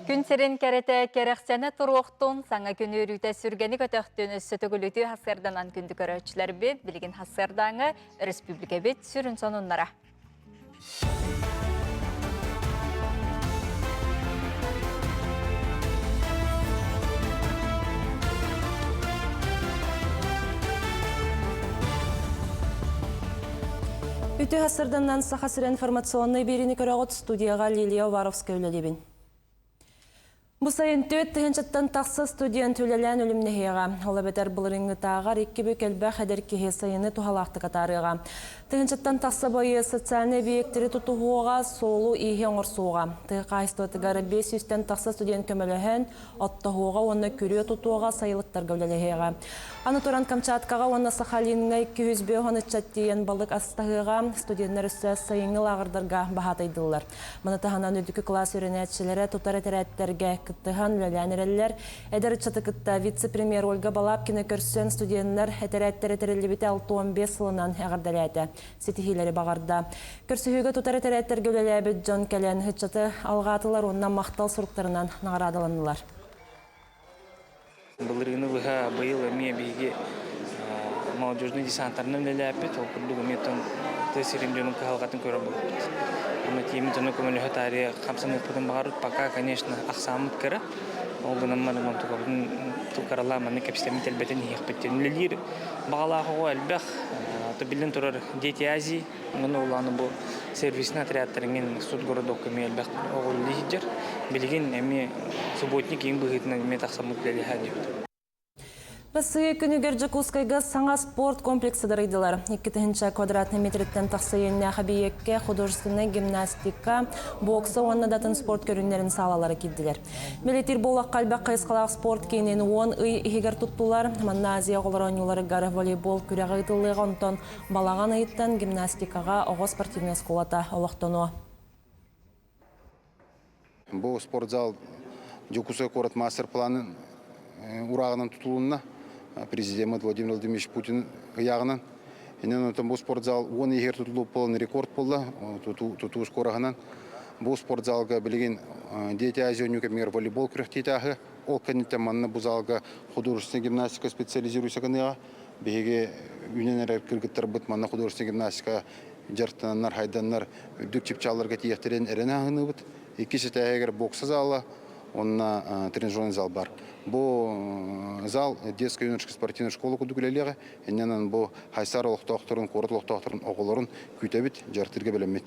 Күн сирин кэрэтэ кэрэхсэнэ туруохтун, саҥа күн үөрүүтэ сүргэни көтөхтүн, өссө төгүлүтүү хасыарданан күндү көрөөччүлэрбит, билигин хасыардааҥы Өрөспүүбүлүкэбит сүрүн сонуннара. Үтүө сарсыарданнан Саха сирэ информационнай биэриини көрөҕүт студияҕа Лилия Уваровская үлэлиибин. Бу сайын 4 тыһыынчаттан тахса студент үлэлээн үлүмнэһиэҕэ. Ол эбэтэр былырыыҥҥытааҕар икки бүк элбэх эдэр киһи сайыны туһалаахтык атаарыаҕа. Тыһыынчаттан тахса байыас социальнай эбийиэктэри тутуһуоҕа, суолу-ииһи оҥорсуоҕа. Тыа хаһаайыстыбатыгар 500-тэн тахса студент көмөлөһөн, оттоһуоҕа уонна күрүө тутуоҕа, сайылыктарга үлэлэһиэҕэ. Аны туран Камчаткаҕа уонна Сахалиҥҥа 205 ыччат тиийэн балык астаһыаҕа, студеннар өссө сайыҥҥы лааҕырдарга баһаатайдыллар. Маны таһынан үрдүкү кылаас үөрэнээччилэрэ тутар этэрээттэргэ кыттыһан үлэлээн эрэллэр. Эдэр ыччаты кытта вице-премьер Ольга Балабкина көрсөн студеннар этэрээттэрэ тэриллибитэ 65 сылынан эҕэрдэлээтэ, ситиһиилэри баҕарда. Көрсүһүүгэ тутар этэрээттэргэ үлэлээбит дьон кэлэн ыччаты алҕаатылар уонна махтал суруктарынан наҕараадаланнылар. Былырыыны быһа быйыл эмиэ биһиги молодежный десанттарынан үлэлээппит. Ол курдук эмиэ оттон тыа сирин дьонун кыһалҕатын көрөр буолбут. Онно тиийиммит дьону көмөлөһө таарыйа хамсаныахпытын баҕарбыт. Пока, конечно, ахсааммыт кыра. Ол гынан баран онтукабытын тукаралаан маннык кэпсэтэммит элбэтэн иһиэхпит диэн. Үлэлиир баҕалаах оҕо элбэх. То биллэн турар, Дети Азии. Онон улааны бу Сервисный отрядтар иҥин студгородокка эмиэ элбэх оҕо үлэлии сылдьар. Билигин эмиэ субботник иҥ быһыытынан эмиэ тахсаммыт үлэлэһэ диэбит. Россия күнүгэр Дьокуускайга саҥа спорт комплексы дарыйдылар. 2000 квадратный метриттэн тахса иэннээх эбийиэккэ художественнай гимнастика, бокса уонна датын спорт көрүҥнэрин саалалара киирдилэр. Бэлиэтиир буоллахха элбэх хайысхалаах спорт киинин уон ый иһигэр туттулар. Манна Азия оҕолоро оонньууларыгар волейбол күрэҕэ ыытыллыаҕа, онтон балаҕан ыйыттан гимнастикаҕа оҕо спортивнай оскуолата олохтонуо. Бу спортзал Дьокуускай куорат мастер-планын урааҕынан тутулунна. Президеммит Владимир Владимирович Путин ыйааҕынан. Инэн онтон бу спортзал уон иһигэр тутуллубут буолан рекорд буолла тутуу скороһынан. Бу спортзалга билигин Дети Азии оонньуу кэмигэр волейбол күрэхтиитэ ааһыа. Ол кэнниттэн манна бу залга художественная гимнастика специализируйса гыныаҕа. Биһиги үүнэн эрэр кыргыттарбыт манна художественная гимнастика дьарыктананнар, хайданнар үрдүк чыпчаалларга тиийиэхтэрин эрэнэ аһыныыбыт. Иккис этээһигэр бокса зала, уонна тренажерный зал бар. Бу зал детская юношеская спортивная школа курдук үлэлиэҕэ. Иннинэн бу Хайсар олохтоохторун, куорат олохтоохторун оҕолорун күүтэбит, дьарыктыырга бэлэммит.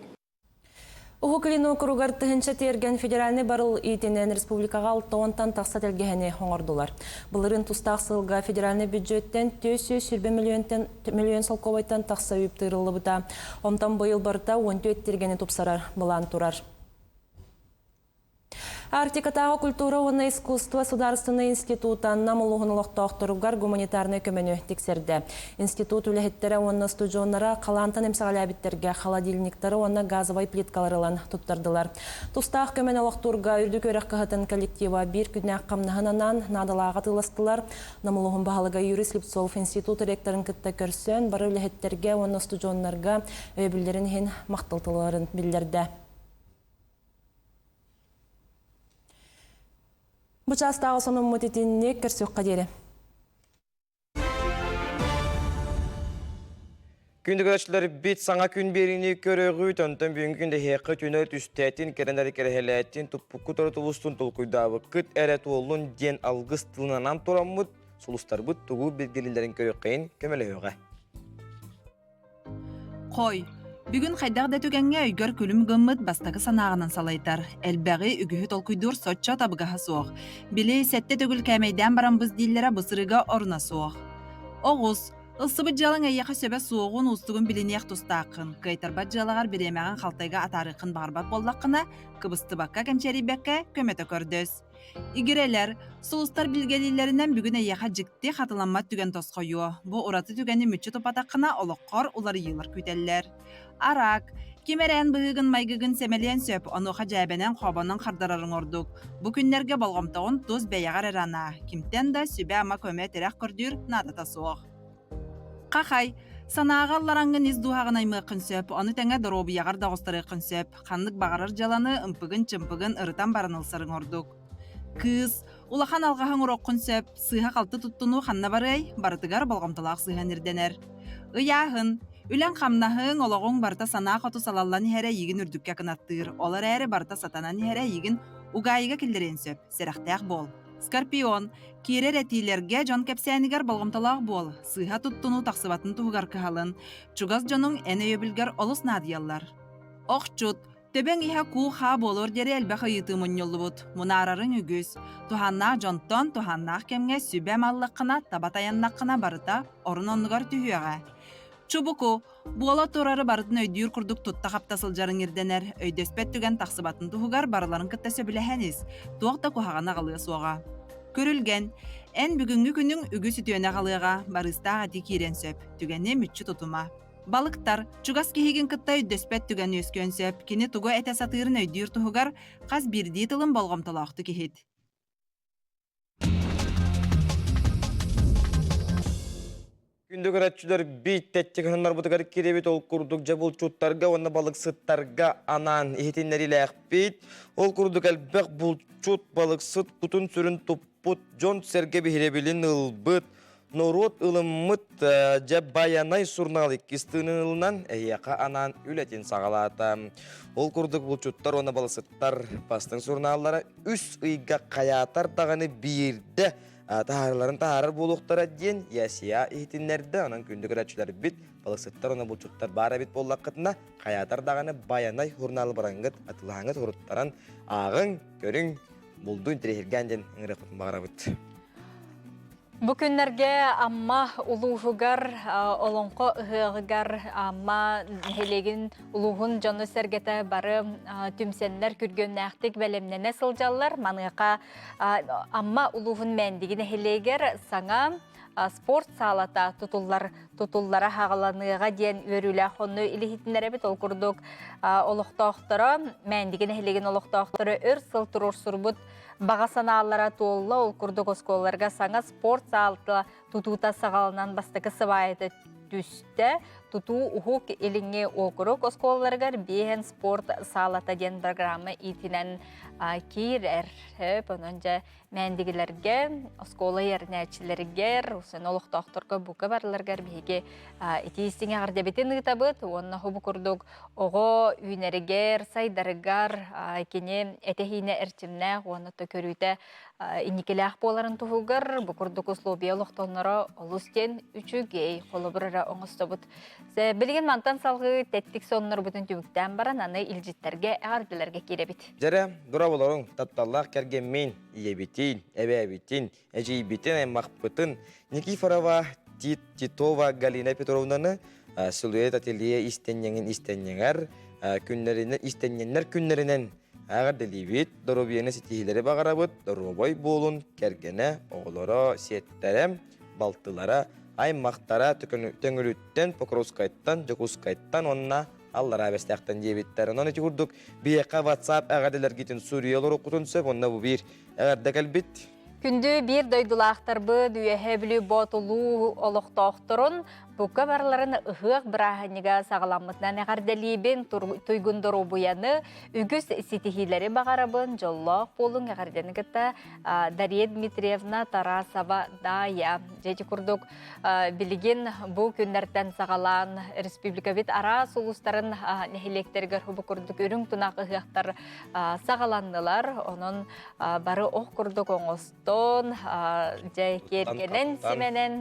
Уһук Илин уокуругар тыһыынча тиэргэн федеральнай барыл иитинэн республикаҕа алтаонтан тахса тэлгэһэни оҥордулар. Былырыын тустаах сылга федеральнай бюджеттэн 420 миллионтан миллион солкуобайтан тахса үп тыырыллыбыта. Онтон быйыл барыта 14 тиэргэни тупсарар былаан турар. Арктикатааҕы культура уонна искусство судаарыстыбаннай института Нам улууһун олохтоохторугар гуманитарнай көмөнү тиксэрдэ. Институт үлэһиттэрэ уонна устудьуоннара халаантан эмсэҕэлээбиттэргэ холодильниктары уонна газовай плиткалары ылан туттардылар. Тустаах көмөнү олохтуурга үрдүк үөрэх кыһатын коллектива биир күннээх хамнаһын анаан наадалааҕы атыыластылар. Нам улууһун баһылыга Юрий Слепцов институт ректорын кытта көрсөн, бары үлэһиттэргэ уонна устудьуоннарга өйөбүллэрин иһин махтал тылларын биллэрдэ. Бу чаастааҕы сонуммут итинник көрсүөххэ диэри. Күндү көрөөччүлэрбит саҥа күн биэриини көрөҕүт, онтон бүгүҥкү күн дэһиэххэ түнэ түстэтин, кэрэнэри кэрэһэлээтин, туппуккут эрэ тулустун толкуйдаабыккыт эрэ туоллун диэн алгыс тылынан тураммыт, сулустарбыт тугу билгэлииллэрин көрүөххэйин көмөлөһүөҕэ. Хой, бүгүн хайдах да түгэҥҥэ өйгөр күлүм гыммыт бастакы санааҕынан салайтар, элбэҕи, үгүһү толкуйдуур соччо табыгаһа суох. Били, сэттэ төгүл кээмэйдээн баран быс дииллэрэ бу сырыыга оруна суох. Оҕус, ылсыбыт дьыалаҥ эйиэхэ сөбө суоҕун, уустугун билиниэх тустааххын. Кыайтарбат дьыалаҕар бириэмэҕин халтайга атаарыаххын баҕарбат буоллаххына, кыбыстыбакка, кэмчиэрийбэккэ көмөтө көрдөс. Игирэлэр, сулустар билгэлииллэринэн бүгүн эйиэхэ дьикти хатыламмат түгэн тосхойуо. Бу ураты түгэни мүччү туппатаххына олоххор уларыйыылар күүтэллэр. Араак, ким эрээн быһыыгын-майгыгын сэмэлиэн сөп, онуоха дьээбэнэн-хообонон хардарарыҥ ордук. Бу күннэргэ болҕомтоҕун тус бэйэҕэр эрэ анаа, кимтэн да сүбэ-ама көмө-тирэх көрдүүр наадата суох. Хахай, санааҕа ыллараҥҥын ис дууһаҕын аймыаххын сөп, ону тэҥэ доруобуйаҕар да оҕустарыаххын сөп. Ханнык баҕарар дьыаланы ымпыгын-чымпыгын ырытан баран ылсарыҥ ордук. Кыыс, улахан алҕаһы оҥоруоххун сөп, сыыһа-халты туттунуу ханна барыай, барытыгар болҕомтолоох сыһыан ирдэнэр. Ыйааһын, үлэҥ-хамнаһыҥ, олоҕуҥ барыта санаа хоту салаллан иһэрэ эйигин үрдүккэ кынаттыыр, ол эрээри барыта сатанан иһэрэ эйигин угаайыга киллэриэн сөп, сэрэхтээх буол. Скорпион, киирэр этиилэргэ дьон кэпсээнигэр болҕомтолоох буол, сыыһа туттунуу тахсыбатын туһугар кыһалын, чугас дьонуҥ эн өйөбүлгэр олус наадыйаллар. Охчут, төбөҥ иһэ куу-хаа буолуор диэри элбэх ыйытыы мунньуллубут, мунаарарыҥ үгүс. Туһааннаах дьонтон туһааннаах кэмҥэ сүбэ маллаххына, таба тайаннаххына барыта орун-оннугар түһүөҕэ. Чубуку, Буола турары барытын өйдүүр курдук тутта-хапта сылдьарыҥ ирдэнэр, өйдөспөт түгэн тахсыбатын туһугар барыларын кытта сөбүлэһэн ис, туох да куһаҕаны аҕалыа суоҕа. Күрүлгэн, эн бүгүҥҥү күнүҥ үгүс үтүөнү аҕалыаҕа, барыыстаах этии киириэн сөп, түгэни мүччү тутума. Балыктар, чугас киһигин кытта өйдөспөт түгэн үөскүөн сөп, кини тугу этэ сатыырын өйдүүр туһугар хас биирдии тылын болҕомтолоохтук иһит. Күндү көрөөччүлэр биир тэттик ыһыннарбытыгар киирэбит ол курдук дьэ булчуттарга уонна балыксыттарга анаан иһитиннэриилээхпит. Ол курдук элбэх булчут, балыксыт кутун-сүрүн туппут, дьон-сэргэ биһирэбилин ылбыт, норуот ылыммыт дьэ Байанай сурунаал иккис тыынын ылынан эһиэхэ анаан үлэтин саҕалаата. Ол курдук булчуттар уонна балыксыттар бастыҥ сурунааллара үс ыйга хайаатар даҕаны биирдэ. таһаарыларын таһаарар буолуохтара диэн ЯСИА иһитиннэрдэ. Онон күндү көрөөччүлэрбит, балыксыттар уонна булчуттар баар эбит буоллаххытына, хайаатар даҕаны Байанай журналы бараҥҥыт, атылаһаҥҥыт уруттаран ааҕыҥ, көрүҥ, булду интэриэһиргээн диэн ыҥырыахпытын баҕарабыт. Бу күннэргэ Амма улууһугар Олоҥхо ыһыаҕыгар Амма нэһилиэгин улууһун дьоно-сэргэтэ бары түмсэннэр күргүөмнээхтик бэлэмнэнэ сылдьаллар. Маныаха Амма улууһун Мээндиги нэһилиэгэр саҥа спорт саалата тутуллар тутуллара хаҕаланыаҕа диэн үөрүүлээх онну илиһитиннэрэбит. Ол курдук олохтоохторо Мээндиги нэһилиэгин олохтоохторо өр сыл туруорсурбут Баҕа санаалара туолла, ол курдук оскуолаларга саҥа спорт саалата тутуута саҕаланан бастакы сыбаайата түстэ. Тутуу Уһук Илиҥҥи уокурук оскуолаларыгар биэһэн спорт саалата диэн программа иитинэн киирэр. Онон дьэ мээндигилэргэ, оскуола үөрэнээччилэригэр, усын олохтоохторго бука барыларыгар биһиги итии истиҥ эҕэрдэбитин ыытабыт уонна хобу курдук Оҕо үүнэригэр, сайдарыгар кини этэ-иинэ эрчимнээх уонна то көрүүтэ инникилээх буоларын туһугар бу курдук условия олохтонноро олус диэн үчүгэй холобур эрэ оҥостобут. Билигин мантан салгыы тэттик соннорбутун түмүктээн баран аны илдьиттэргэ эҕэрдэлэргэ киирэбит. Дьэрэ, дорооболоруҥ, тапталлаах кэргэммин, ийэбитин, эбээбитин, эдьиийбитин, аймахпытын Никифорова Тит Титова Галина Петровнаны Силуэт ателье истэнньэҥин истэнньэҥэр күннэринэн истэнньэннэр күннэринэн эҕэрдэлиибит, доруобуйаны ситиһиилэри баҕарабыт, доруобай буолун, кэргэнэ, оҕолоро, сиэттэрэ, балтылара, аймахтара Төҥүлүттэн, Покровскайтан, Дьокуускайтан уонна Аллараа Бэстээхтэн диэбиттэр. Онон ити курдук биһиэхэ WhatsApp эҕэрдэлэргитин суруйа олоруккутун сөп, онно бу биир эҕэрдэ кэлбит. Күндү биир дойдулаахтарбыт Үөһээ Бүлүү Боотулуу олохтоохторун бука барыларын ыһыах бырааһынньыга саҕаламмытынан эҕэрдэлиибин, туйгун доруобуйаны, үгүс ситиһиилэри баҕарабын, дьоллоох буолуҥ эҕэрдэни кытта Дария Дмитриевна Тарасова Дая. Дьэ ити курдук билигин бу күннэртэн саҕалаан республикабыт араас улуустарын нэһилиэктэригэр бу курдук үрүҥ тунах ыһыахтар саҕаланнылар. Онон бары ох курдук оҥостон, дьэ киэргэнэн, симэнэн,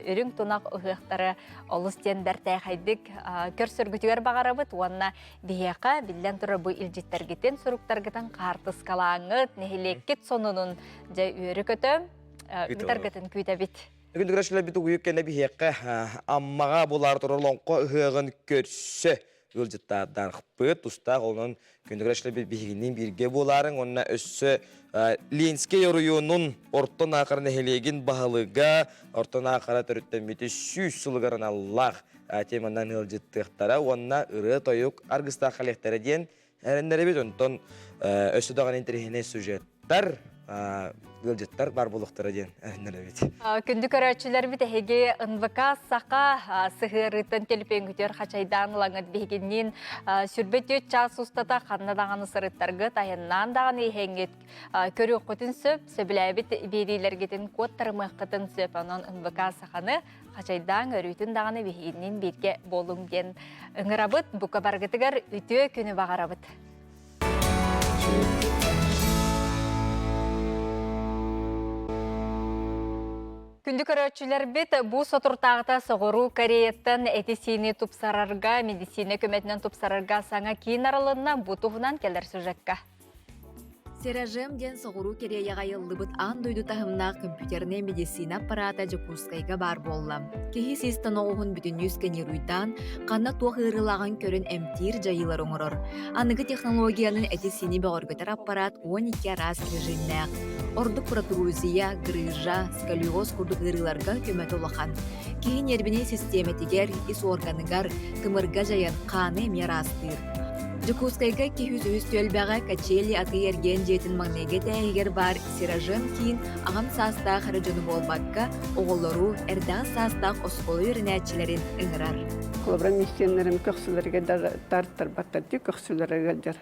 үрүҥ тунах ыһыахтары олус диэн бэртээхэйдик көрсөргүтүгэр баҕарабыт уонна биһиэхэ биллэн турар бу илдьиттэргитин, суруктаргытын хаартыскалааҥҥыт, нэһилиэккит сонунун дьэ үөрэ-көтө ыытаргытын күүтэбит. Бүгүн көрөччүлэрбит угуйук кэннэ биһиэхэ Аммаҕа булаар турар олоҥхо ыһыаҕын көрсө ыалдьыттаардаахпыт. Тустаах онон күндү биһигинниин бииргэ буолаарыҥ уонна өссө Ленскэй оройуонун Орто Наахара нэһилиэгин баһылыга Орто Наахара төрүттэммити 100 сылыгар аналлаах теманан ыалдьыттыахтара уонна ырыа-тойук аргыстаах кэлиэхтэрэ диэн эрэннэрэбит. Онтон өссө даҕаны интэриэһинэй сюжеттар ыалдьыттар баар буолуохтара диэн эрэннэрэбит. Күндү көрөөччүлэрбит эһиги НВК Саха сыһыарыытын төлөпүөҥҥүтүгэр хачайдаан ылаҥыт биһигинниин сүрбэ түөрт чаас устата ханна даҕаны сырыттаргыт, айаннаан даҕаны иһэҥҥит көрүөххүтүн сөп, сөбүлээбит биэриилэргитин куоттарымыаххытын сөп. Онон НВК Саханы хачайдаан өрүүтүн даҕаны биһигинниин бииргэ буолуҥ диэн ыҥырабыт. Бука баргытыгар үтүө күнү баҕарабыт. Күндү көрөөччүлэрбит, бу соторутааҕыта Соҕуруу Кореяттан эти-сиини тупсарарга, медицина көмөтүнэн тупсарарга саҥа киин арылынна. Бу туһунан кэлэр сюжекка. Серажем диэн Соҕуруу Кэриэйэҕэ айыллыбыт аан дойду таһымнаах компьютернай медицина аппарата Дьокуускайга баар буолла. Киһи сис тоноҕоһун бүтүннүү сканируйдаан, ханна туох ыарыылааҕын көрөн эмтиир дьайыылары оҥорор. Аныгы технологиянан эти-сиини бөҕөргөтөр аппарат 12 араас режимнээх. Ордук протрузия, грыжа, сколиоз курдук ыарыыларга көмөтө улахан. Киһи ньиэрбинэй систиэмэтигэр, ис уорганыгар, тымырга дьайан хааны эмиэ ыраастыыр. Дьокуускайга 203 түөлбэҕэ Качели атыы-эргиэн дьиэтин маҥнайгы этээһигэр баар Сиражем киин аҕам саастаах эрэ дьону буолбакка, оҕолору, эрдэҕэс саастаах оскуола үөрэнээччилэрин ыҥырар. Холобура, миссионерым көхсүлэргэ тартарбаттар дии, көхсүлэрэ ыалдьар.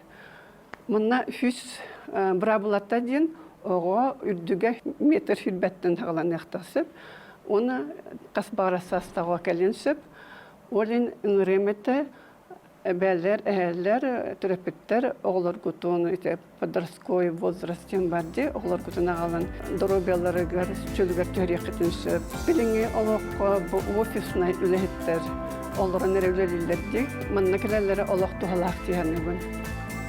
Манна үс быраабылата диэн оҕо үрдүгэ метр сүүрбэттэн саҕаланыахтаах сөп. Уонна хас баҕарар саастааҕа кэлиэн сөп. Ол иһин ыҥырыам этэ. Эбээлэр, эһээлэр, төрөппүттэр оҕолоргутун ити подростковый возраст диэн бар дии, оҕолоргутун аҕалан доруобуйаларыгар чөлүгэр түһэриэххитин сөп. Билиҥҥи олоххо бу офиснай үлэһиттэр олорон эрэ үлэлииллэр дии. Манна кэлэллэрэ олох туһалаах дии саныыбын.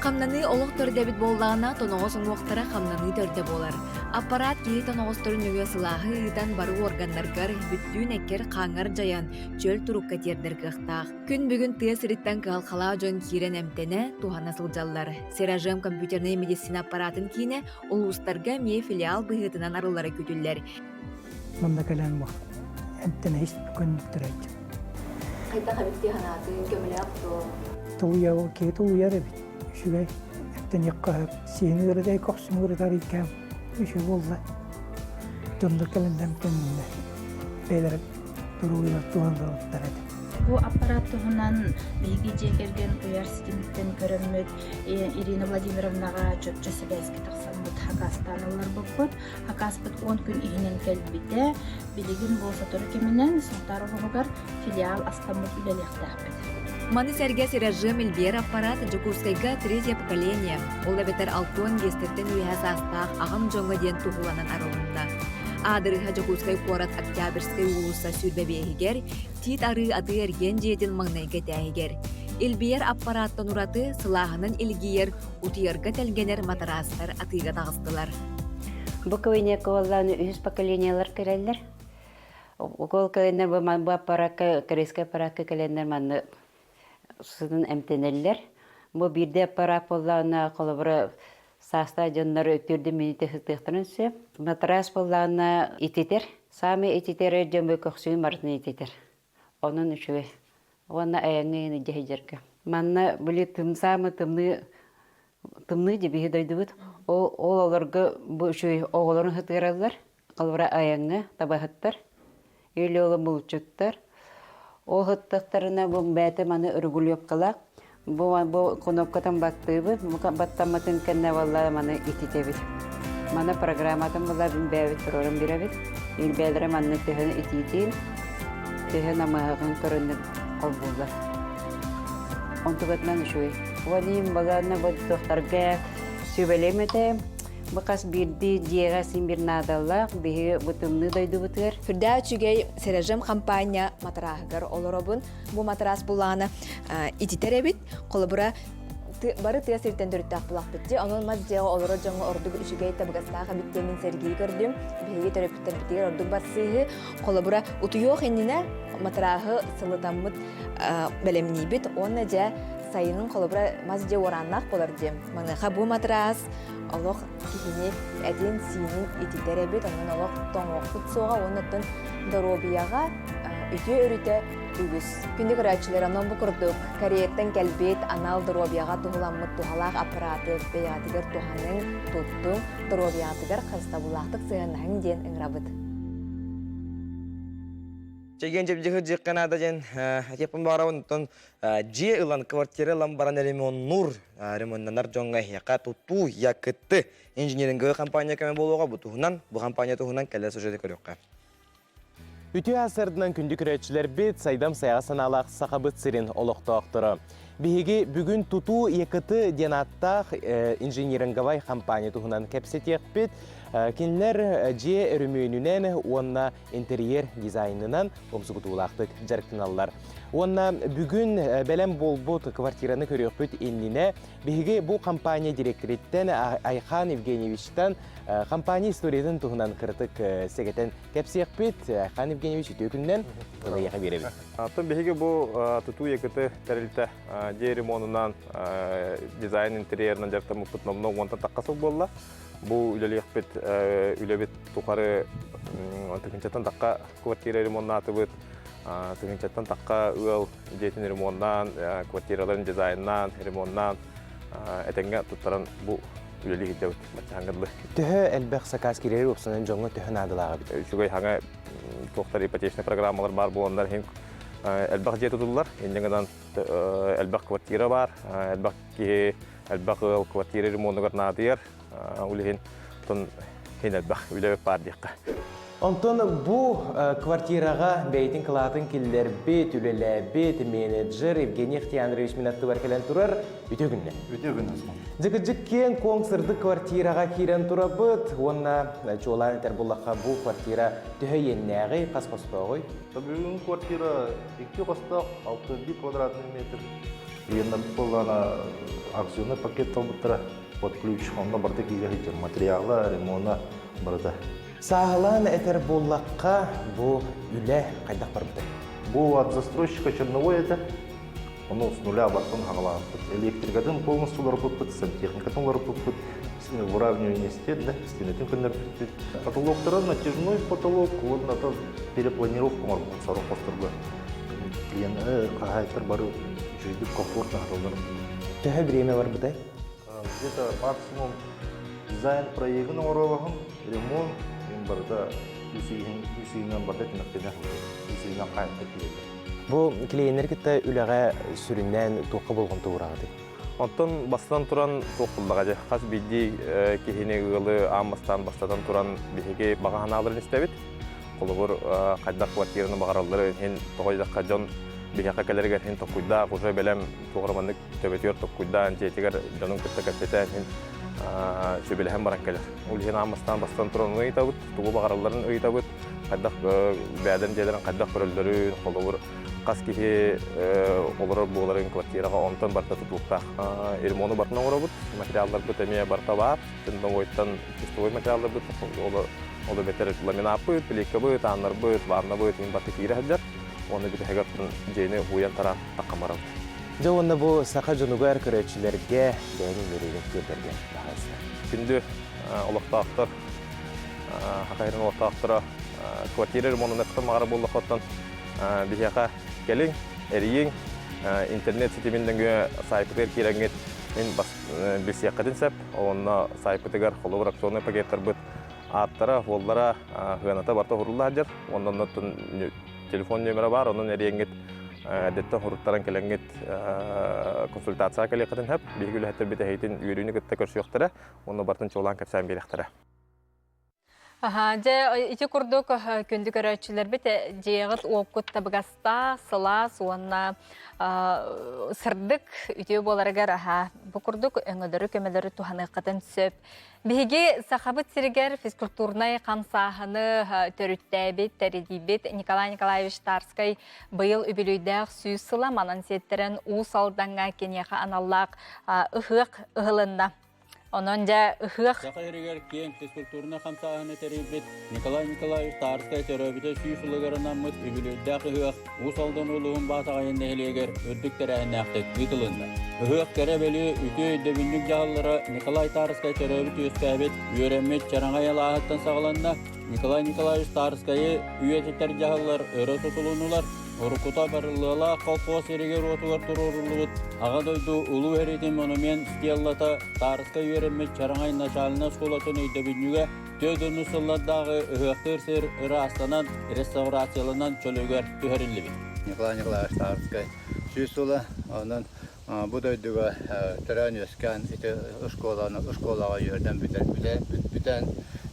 Хамнаныы олох төрдө эбит буоллаҕына, тоноҕос уҥуохтара хамнаныы төрдө буолар. Аппараат киһи тоноҕосторун нөҥүө сылааһы ыытан бары уорганнаргар, бүттүүн эккэр-хааҥҥар дьайан, чөл турукка тиэрдэр кыахтаах. Күн бүгүн тыа сириттэн кыһалҕалаах дьон киирэн эмтэнэ, туһана сылдьаллар. Сиражем компьютернай медицина аппараатын киинэ улуустарга эмиэ филиал быһыытынан арыллара күүтүллэр. Манна кэлэн бу эмтэнэ көннүктэрээччи. Хайдах эбит санаатын көмөлөөх дуо? Тулуйа киһи тулуйар эбит. Үчүгэй эмтэниэххэ сөп. Сиһин ыарытай, көхсүн ыарытар иккэм үчүгэй буолла. Дьоннор кэлэн эмтэннилэр. Бэйэлэрэ туругуйар туһаллар этэ. Бу аппарат туһунан биһиги дьиэ кэргэн куйаар ситимиттэн көрөммүт Ирина Владимировнаҕа чопчу сибээскэ тахсаммыт хакаастаан ылларбыппыт. Хакааспыт 10 күн иһинэн кэлбитэ. Билигин бу сотору кэминэн Сунтаар улууһугар филиал астаммыт үлэлиэхтээхпит. Маны сэргэ Сиражым Илбиэр аппарат Дьокуускайга третье поколение, ол эбэтэр алтыан биэстэттэн үөһэ саастаах аҕам дьоҥҥо диэн туһуланан арылынна. Аадырыһа Дьокуускай куорат Октябрьскай уулусса 25-игэр, Тиит Арыы атыы-эргиэн дьиэтин маҥнайгы этээһигэр. Илбийэр аппарааттан ураты сылааһынан илгийэр, утуйарга тэлгэнэр матараастар атыыга таҕыстылар. Бу кабинекка буоллаҕына үһүс поколениелар кэлэллэр. Укол кэлэннэр бу бу аппаракка, корейскай аппаракка кэлэннэр манна сытын эмтэнэллэр. Бу биирдэ аппарат буоллаҕына, холобура, саастаах дьоннор төрдү мүнүүтэ сытыахтарын сөп. Матрас буоллаҕына ититэр. Саамай ититэр дьон бу көхсүн барытын ититэр. Онон үчүгэй. Уонна айаҥҥа илдьэ сылдьарга. Манна били саамай тымныы тымныы дьибиһи дойдубут. Ол ол олорго бу үчүгэй оҕолорун сытыараллар. Холобура айаҥҥа табаһыттар, или ол булчуттар. Ол сыттахтарына бу бэйэтэ маны регулировкалаах. Бу бу кнопкатын баттыыбыт, баттаммытын кэннэ буолла маны ититэбит. Маны программатын була бэйэбит туруоран бирэбит. Илбээлэрэ манны төһөн итиитин, төһө намыһаҕын көрөннөр холбууллар. Онтугатынан үчүгэй. Уонна балаана бу туохтарга сүбэлиэм этэ. Бу хас биирдии дьиэҕэ син биир наадалаах, биһиги бу тымныы дойдубутугар. Сүрдээх үчүгэй Сережем хампаанньа матырааһыгар олоробун. Бу матыраас булаана ититэр эбит. Холобура, бары тыа сириттэн төрүттээх булахпыт дии. Онон мас дьиэҕэ олорор дьоҥҥо ордук үчүгэй табыгастаах эбит диэн мин сэргии көрдүм. Биһиги төрөппүттэрбитигэр ордук барсыыһы. Холобура, утуйуох иннинэ матырааһы сылытаммыт бэлэмниибит уонна дьэ сайынын холобура мас дьиэ уорааннаах буолар диэм. Маныаха бу матыраас олох киһини этин-сиинин ититэр эбит, онон олох тоҥуохпут суоҕа уонна оттон доруобуйаҕа үтүө өрүтэ үгүс. Күндү көрөөччүлэр, онон бу курдук Кореяттан кэлбит анал доруобуйаҕа туһуламмыт туһалаах аппараты бэйэҕитигэр туһаныҥ, туттуҥ, доруобуйаҕытыгар харыстабыллаахтык сыһыаннаһыҥ диэн ыҥырабыт. Чэгиэн чэбдиги дьиэххэ наада диэн этиэхпин баҕарабын. Оттон дьиэ ылан, квартира ылан баран ремоннуур, ремоннанар дьоҥҥо эһиэхэ тутуу якытты инжиниринговый компания көмө буолуоҕа. Бу туһунан, бу компания туһунан кэлэр сюжеты көрүөххэ. Үтүө асырдынан күндү көрөөччүлэрбит, сайдам сайаҕа санаалаах Сахабыт сирин олохтоохторо. Биһиги бүгүн тутуу ЕКТ диэн ааттаах инжиниринговай компания туһунан кэпсэтиэхпит. Кинилэр дьиэ өрөмүөнүнэн уонна интерьер дизайнынан умсугутуулаахтык дьарыктаналлар. Уонна бүгүн бэлэм буолбут квартираны көрүөхпүт иннинэ биһиги бу компания директориттэн Айхан Евгеньевичтан компания историятын туһунан кыратык сэгэтэн кэпсиэхпит. Айхан Евгеньевич үтүө күнүнэн тылыйаха биэрэбит. Аттан биһиги бу тутуу ЕКТ тэрилтэ дьиэ ремонунан дизайн интерьерынан дьарыктаммыппыт номнуо уонтан тахха сыл буолла. Бу үлэлиэхпит үлэбит тухары тыһыынчаттан тахха квартира ремоннаатыбыт, тыһыынчаттан тахха ыал дьиэтин ремоннаан, квартираларын дизайннаан, ремоннаан этэҥҥэ туттаран бу үлэлии сылдьабыт баччааҥҥа дылы. Төһө элбэх сакаас киирэр уопсанан дьоҥҥо төһө наадалааҕа эбит? Үчүгэй хаҥа туохтар ипотечнай программалар баар буоланнар иһин элбэх дьиэ тутуллар. Инньэ гынан элбэх квартира баар, элбэх киһи элбэх ыал квартира ремонугар наадыйар. Ол иһин тон хин элбэх үлэ баар диэххэ. Онтон бу квартираҕа бэйэтин кылаатын киллэрбит, үлэлээбит менеджер Евгений Ахтиянович мин аттыбар кэлэн турар. Үтүө күннэ. Үтүө күн Осман. Дьыкыдьык киэҥ-куоҥ сырдык квартираҕа киирэн турабыт уонна чуолаан этэр буллахха бу квартира төһө иэннээҕий, хас хостооҕуй? Бүгүн квартира икки хостоох, 61 квадратный метр. Иэннэрбит буоллаҕына акционный пакет талбыттара под ключ, онно барыта киирэ сылдьар материала, ремона барыта. Сааһылаан этэр буоллахха, бу үлэ хайдах барбытай? Бу от застройщика черновой этэ. Ону с нуля бартын хаҕалаабыппыт. Электрикатын полностью уларыппыппыт, сантехникатын уларыппыппыт, выравнивание стен, да, стенэтин көннөрбүппүт. Потолоктара натяжной потолок уонна перепланировка оҥорбут сорох хосторго. Клиент хаһаайыттар бары үчүгэйдик комфортно хатыллар. Төһө время барбытай? Где-то максимум дизайн проегын оҥоруоҕун, ремонт мин барыта үс ыйын үс ыйынан барыта түмүктэнэ үс ыйынан хаайыттар киирэллэр. Бу клиеннэр кытта үлэҕэ сүрүннээн туохха болҕомто уураҕытый? Оттон бастатан туран туох буллаҕа дьэ хас биирдии киһини ыалы аан бастаан бастатан туран биһиги баҕа санааларын истэбит. Холобур, хайдах квартираны баҕаралларын иһин тоҕо диэтэххэ дьон биһиэхэ кэлэригэр иһин токкуйдаах уже бэлэм туох эрэ маннык төбөтүгэр токкуйдаан дьиэтигэр дьонун кытта кэпсэтэн иһин сүбэлэһэн баран кэлэр. Ол иһин аан бастаан бастан туран ыйытабыт, тугу баҕаралларын ыйытабыт, хайдах бэйэлэрин дьиэлэрин хайдах көрөллөрүн, холобур, хас киһи олорор буоларын квартираҕа онтон барыта тутулуктаах. Ремону барытын оҥоробут, материалларбыт эмиэ барыта баар. Тендовойтан чистовой материалларбыт, ол эбэтэр ламинаппыт, плиткабыт, ааннарбыт, ваннабыт, иһин барыта киирэ сылдьар. Уонна бүтэһигэр дьиэни уйан тараан таххан барабыт. Дьэ уонна бу саха дьонугар көрөөччүлэргэ бэйэҥ үөрүүгүн тиэрдэргэ баҕайыста. Күндү олохтоохтор, Саха сирин олохтоохторо квартира ремонун эттэн маҕара буоллаххыттан биһиэхэ кэлиҥ, эрийиҥ, интернет ситимин нөҥүө саайпытыгар киирэҥҥит мин билсиэххитин сөп. Онно саайпытыгар холобур акционнай пакеттарбыт ааттара, уоллара, сыаната барыта уһурулла сылдьар. Уонна оннуттан телефон нүөмэрэ баар, онон эрийэҥҥит эрдэттэн суруттаран кэлэҥҥит консультацияҕа кэлиэххитин сөп. Биһиги үлэһиттэрбит эһигитин үөрүүнү кытта көрсүөхтэрэ уонна барытын чуолаан кэпсээн биэриэхтэрэ. Аха, дьэ, ити курдук күндү көрөөччүлэрбит дьиэҕит уоккут табыгастаах, сылаас уонна сырдык үтүө буоларыгар аха, бу курдук өҥөлөрү көмөлөрү туһаныаххытын сөп. Биһиги Сахабыт сиригэр физкультурнай хамсааһыны төрүттээбит, тэрийбит Николай Николаевич Тарскай быйыл үбүлүйдээх сүүс сыла манан сиэттэрэн Уус Алдаҥҥа киниэхэ аналлаах ыһыах ыһылынна. Онон дьэ ыһыах Саха сиригэр киэҥ физкультурнай хамсааһыны тэрийбит Николай Николаевич Тарскай төрөөбүтэ сүүс сылыгар анаммыт үбүлүөйдээх ыһыах Уус Алдан улууһун Баатаҕайын нэһилиэгэр үрдүк тэрээһиннээхтик ыытылынна. Ыһыах кэрэ-бэлиэ үтүө өйдөбүнньүк дьаһаллара Николай Тарскай төрөөбүт-үөскээбит, үөрэммит Чараҥай алааһыттан саҕаланна. Николай Николаевич Тарскайы үйэтитэр дьаһаллар өрө тутулуннулар. Уруккута барыллыалаах колхоз сиригэр-уотугар туруоруллубут Аҕа дойду Улуу сэриитин монумент стеллата Таарыска үөрэммит Чараҥай начальнай оскуолатын өйдөбүнньүгэ 4 сыллардааҕы ыһыахтыыр сир ыраастанан, реставрацияланан чөлүгэр түһэриллибит. Николай Николаевич Таарыскай сүүс сыла, онон бу дойдуга төрөөн-үөскээн ити оскуоланы оскуолаҕа үөрэнэн бүтэн бүтэн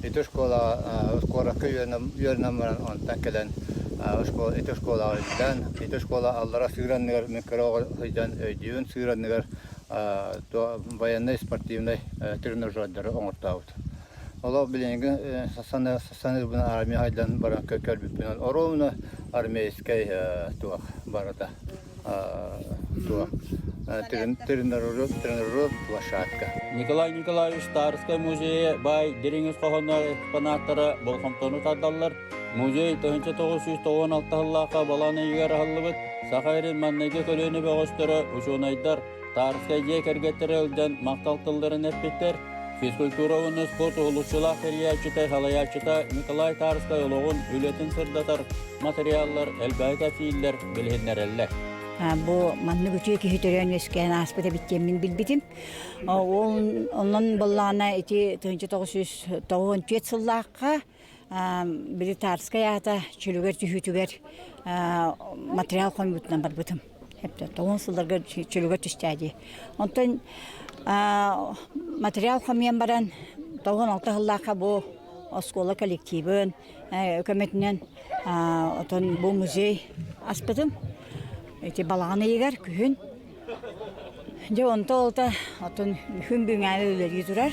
ити оскуолаҕа куоракка үөрэнэн баран онтон кэлэн ити оскуолаҕа үлэлээн ити оскуола аллара сыыр анныгар мин кыра оҕо сылдьан өйдүүбүн сыыр анныгар военнай спортивнай тренажердары оҥортообут. Олох билиҥҥи саныырбын армия хайдан баран көрбүппүнэн оруобуна армейскай туох барыта Тренажер площадка. Николай Николаевич Тарскай музейа баай дириҥ ис хоһоонноох экспонаттара болҕомтону тардаллар. Музей 1996 сыллаахха балаан ыйыгар аһыллыбыт Саха сирин маҥнайгы көлүөнэ бөҕөстөрө, учуонайдар, Тарскай дьиэ кэргэттэрэ ыалдьан махтал тылларын эппиттэр. Физкультура уонна спорт уһулуччулаах тэрийээччитэ, салайааччыта Николай Тарскай олоҕун, үлэтин сырдатар материаллар элбэҕи кэпсииллэр, билиһиннэрэллэр. Бу маннык үтүө киһи төрөөн үөскээн ааспыт эбит диэммин билбитим. Ол онон буоллаҕына ити 1994 сыллаахха били Тарскай аата чөлүгэр түһүүтүгэр материал хомуйбутунан барбытым. Тоҕус сылларга чөлүгэр түстээ дии. Онтон материал хомуйан баран 96 сыллаахха бу оскуола коллективын көмөтүнэн отон бу музей аспытым. Ити балаҕан ыйыгар күһүн. Дьэ онто олта отон күн бүгүҥҥэ үлэлии турар.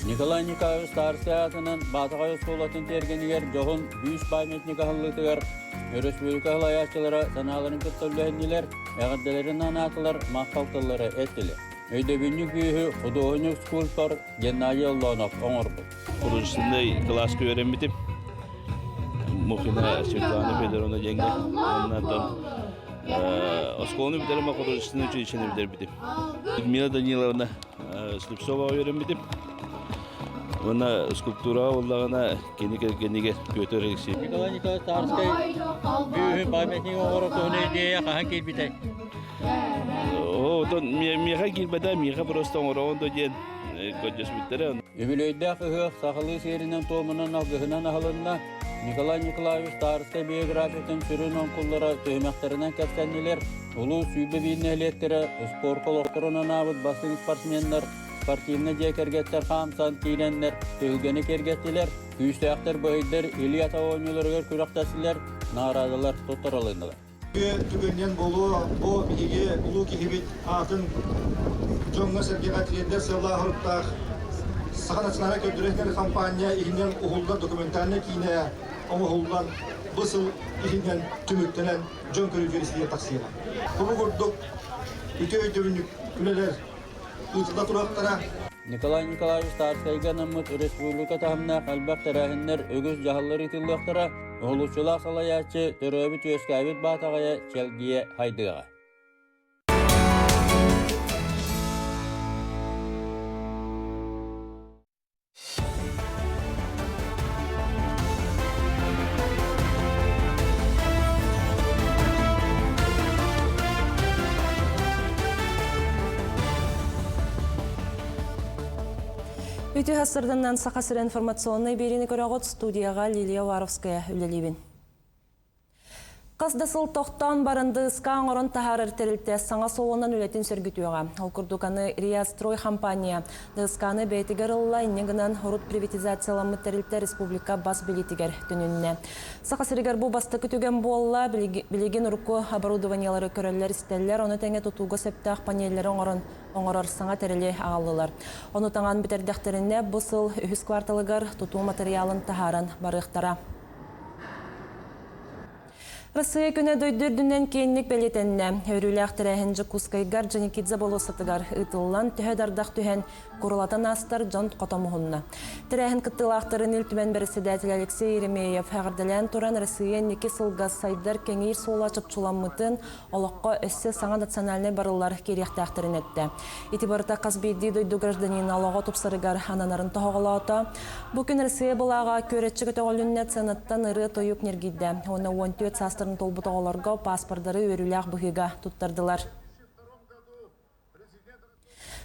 Николай Николаевич Старскай аатынан Баатаҕай оскуолатын тиэргэнигэр дьоһун бүүс памятник аһыллыытыгар өрөспүүбүлүкэ салайааччылара санааларын кытта үллэһиннилэр, эҕэрдэлэрин анаатылар, махтал тыллары эттилэр. Өйдөбүнньүк бүүһү худуоһунньук скульптор Геннадий Оллонов оҥорбут. Художественнай кылааска үөрэммитим. Мухина Светлана Федоровна диэҥҥэ. Оннан оскуоланы бүтэрим, художественнай училищены бүтэрбитим. Людмила Даниловна Слепцоваҕа үөрэммитим. Уонна скульптураҕа буоллаҕына кини кэргэнигэр Петр Алексеевич. Николай Николаевич Тарскай бүүһүн памятник оҥорор туһунан идея хаһан киирбитэй? Отон миэхэ киирбэтэ, миэхэ просто оҥороҕун да диэн көрдөспүттэрэ. Үбүлүөйдээх ыһыах сахалыы сиэринэн-туомунан алгыһынан аһылынна. Николай Николаевич Тарскай биографиятын сүрүн оҥкуллара түһүмэхтэринэн кэпсэннилэр. Улуус 21 нэһилиэктэрэ спорка олохторун анаабыт бастыҥ спортсменнар, спортивнай дьиэ кэргэттэр хаамсан киирэннэр түһүлгэни киэргэттилэр, күүстээхтэр быһыйдар Илья оонньууларыгар күрэхтэстилэр, наҕараадалар туттарылыннылар. Түгэнинэн буолуо, бу биһиги улуу киһибит аатын дьоҥҥо-сэргэҕэ тириэрдэр сыаллаах-соруктаах Саха национальнай көрдөрөр хампаанньа иһинэн уһуллар документальнай киинэ оҥоһуллан бу сыл иһинэн түмүктэнэн дьон көрүүтүгэр истиитигэр тахсыаҕа. Бу курдук үтүө өйдөбүнньүк үлэлэр ыытылла туруохтара. Николай Николаевич Тарскайга анаммыт республика таһымнаах элбэх тэрээһиннэр, үгүс дьаһаллар ыытыллыахтара. Уһулуччулаах салайааччы төрөөбүт-үөскээбит Баатаҕайа Чэлгийэ хайдыаҕа. Үтүө сарсыарданнан Саха сирэ информационнай биэриини көрөҕүт студияҕа Лилия Уваровская үлэлиибин. Хас да сыл тохтоон баран ДСК оҥорон таһаарар тэрилтэ саҥа суолунан үлэтин сөргүтүөҕэ. Ол курдук аны Риастрой компания ДСК-ны бэйэтигэр ылла, инньэ гынан урут приватизацияламмыт тэрилтэ республика бас билиитигэр төнүннэ. Саха сиригэр бу бастакы түгэн буолла, билигин урукку оборудованиелары көрөллөр-истэллэр, ону тэҥэ тутууга сөптөөх панеллэри оҥорон оҥорор саҥа тэрили аҕаллылар. Ону таҥан бүтэрдэхтэринэ бу сыл үһүс кварталыгар тутуу матырыйаалын таһааран барыахтара. Россия күнэ дойду үрдүнэн киэҥник бэлиэтэннэ. Өрүүлээх тэрээһин Дьокуускайга Орджоникидзе болуоссатыгар ыытыллан, төһө да ардах түһэн, курулатан аастар дьон хотомуһунна. Тэрээһин кыттыылаахтарын Ил Түмэн бэрэссэдээтэлэ Алексей Еремеев эҕэрдэлээн туран, Россия инники сылга сайдар кэҥиир суола чопчуламмытын, олоххо өссө саҥа национальнай барыллар киириэхтээхтэрин эттэ. Ити барыта хас биирдии дойду гражданина олоҕо тупсарыгар ананарын тоһоҕолоото. Бу күн Россия былааҕа күөрэччи көтөҕүлүннэ сценаттан ырыа-тойук ньиргийдэ уонна 14 саастарын туолбут оҕолорго пааспардары үөрүүлээх быһыыга туттардылар.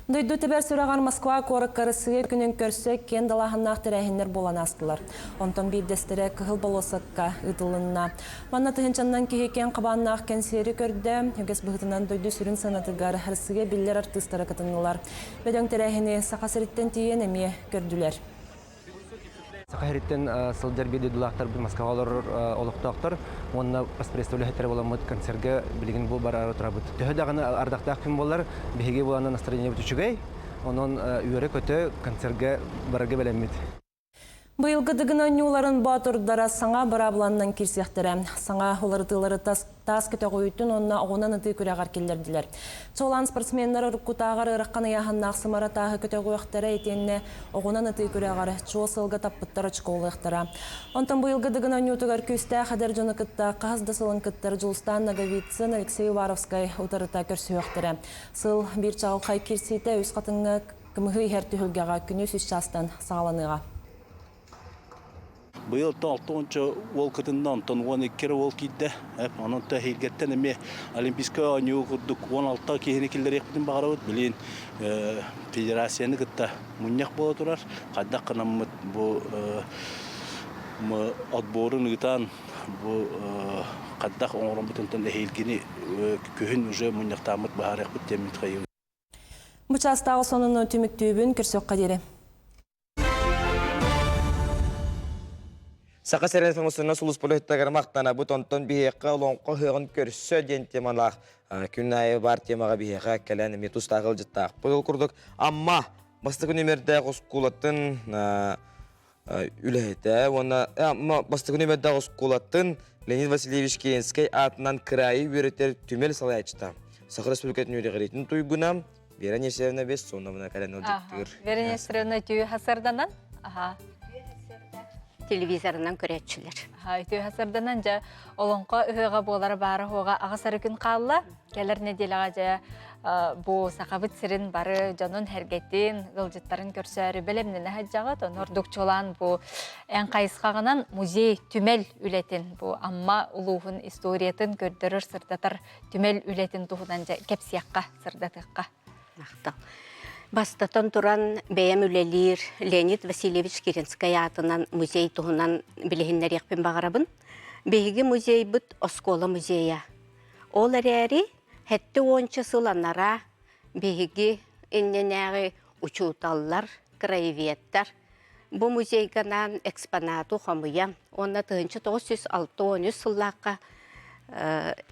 Дойду тэбэр сүрэҕэр Москва куоракка Арассыыйа күнүн көрсө киэн далааһыннаах тэрээһиннэр буолан аастылар. Онтон биирдэстэрэ Кыһыл болуоссакка ыытылынна. Манна тыһыынчаннан киһи киэҥ хабааннаах кэнсиэри көрдө. Үгэс быһыытынан дойду сүрүн сыанатыгар Арассыыйа биллэр артыыстара кытыннылар. Бөдөҥ тэрээһини Саха сириттэн тиийэн эмиэ көрдүлэр. Саха сириттэн сылдьар биир дойдулаахтарбыт Москваҕа олорор олохтоохтор уонна пресс үлэһиттэрэ буоламмыт концерга билигин бу бараары турабыт. Төһө даҕаны ардахтаах күн буоллар, биһиги буолан настроениебыт үчүгэй, онон үөрэ-көтө концерга барарга бэлэммит. Быйылгы Дыгын оонньууларын боотурдара саҥа быраабыланнан киирсиэхтэрэ. Саҥа уларытыылары таас көтөҕүүтүн уонна оҕунан ытыы күрэҕэр киллэрдилэр. Чуолаан спортсменнар уруккутааҕар ыарахан ыйааһыннаах сымара тааһы көтөҕүөхтэрэ итиэннэ оҕунан ытыы күрэҕэр чуо сылга таппыттар очколыахтара. Онтон быйылгы Дыгын оонньуутугар күүстээх эдэр дьону кытта хаһыс да сылын кыттар Дьулустаан Ноговицын, Алексей Уваровскай утарыта көрсүһүөхтэрэ. Сыл биир чаҕылхай киирсиитэ Үс Хатыҥҥа кымыһы иһэр түһүлгэҕэ күнүс үс чаастан саҕаланыаҕа. Быйыл 60 уол кытынна, онтон 12 эрэ уол киирдэ. Онон эһиилгэттэн эмиэ Олимпийскай оонньуу курдук 16 киһини киллэриэхпитин баҕарабыт. Билигин федерацияны кытта мунньах буола турар. Хайдах гынаммыт бу отборун ыытан бу хайдах оҥороммутунтан эһиилгини күһүн уже мунньахтааммыт быһаарыахпыт диэммит хайыы. Бу чаастааҕы сонуну түмүктүүбүн көрсүөххэ диэри. Саха сирин фмсна сулууспалыһыттарыгар махтанабыт, онтон биһиэхэ олоҥхо ыһыаҕын көрсө диэн темалаах күн аайы баар темаҕа биһиэхэ кэлэн эмиэ тустаах ыалдьыттаахпыт. Ол курдук Амма бастакы нүмердээх оскуолатын үлэһитэ уонна Амма бастакы нүмердээх оскуолатын Леонид Васильевич Киренскэй аатынан кыраайы үөрэтэр түмэл салайааччыта Саха Республикатын үөрэҕириитин туйгуна Вера Нестеровна Бессоновна кэлэн ыалдьыттыыр. Вера Нестеровна үтүө хасарданан аха телевизорынан көрөөччүлэр. Үтүө хасарданан дьэ олоҥхо ыһыаҕа буолара баара хуоҕа аҕыс эрэ күн хаалла. Кэлэр нэдиэлэҕэ дьэ бу Сахабыт сирин бары дьонун сэргэтин, ыалдьыттарын көрсөөрү бэлэмнэнэ сылдьаҕыт. Ону ордук чуолаан бу эн хайысхаҕынан музей түмэл үлэтин, бу Амма улууһун историятын көрдөрөр, сырдатар түмэл үлэтин туһунан дьэ кэпсиэххэ, сырдатыахха. Махтал. Бастатан туран бэйэм үлэлиир Леонид Васильевич Киринскэй аатынан музей туһунан билиһиннэриэхпин баҕарабын. Биһиги музейбыт оскуола музейа. Ол эрээри сэттэ уонча сыл анараа биһиги иннинээҕи учууталлар, краеведтар бу музейга анаан экспонату хомуйан уонна 1963 сыллаахха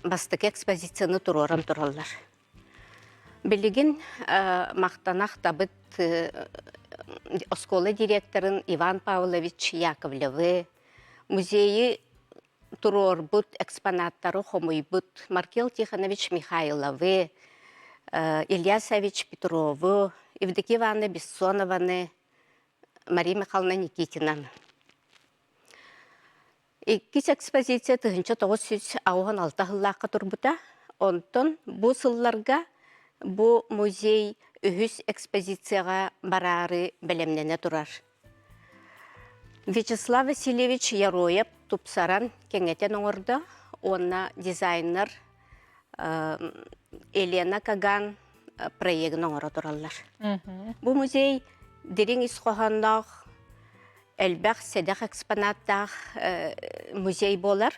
бастакы экспозицияны туруоран тураллар. Билигин махтанах табыт оскуола директорын Иван Павлович Яковлевы, музейы туруорбут экспонаттары хомуйбут Маркел Тихонович Михайловы, Илья Савич Петрову, Евдокия Ивановна Бессонованы, Мария Михайловна Никитинаны. Иккис экспозиция 1996 сыллаахха турбута. Онтон бу сылларга бу музей үһүс экспозицияҕа бараары бэлэмнэнэ турар. Вячеслав Васильевич Яроев тупсаран кэҥэтэн оҥордо уонна дизайнер Елена Каган проегын оҥоро тураллар. Бу музей дириҥ ис хоһоонноох, элбэх сэдэх экспонаттаах музей буолар.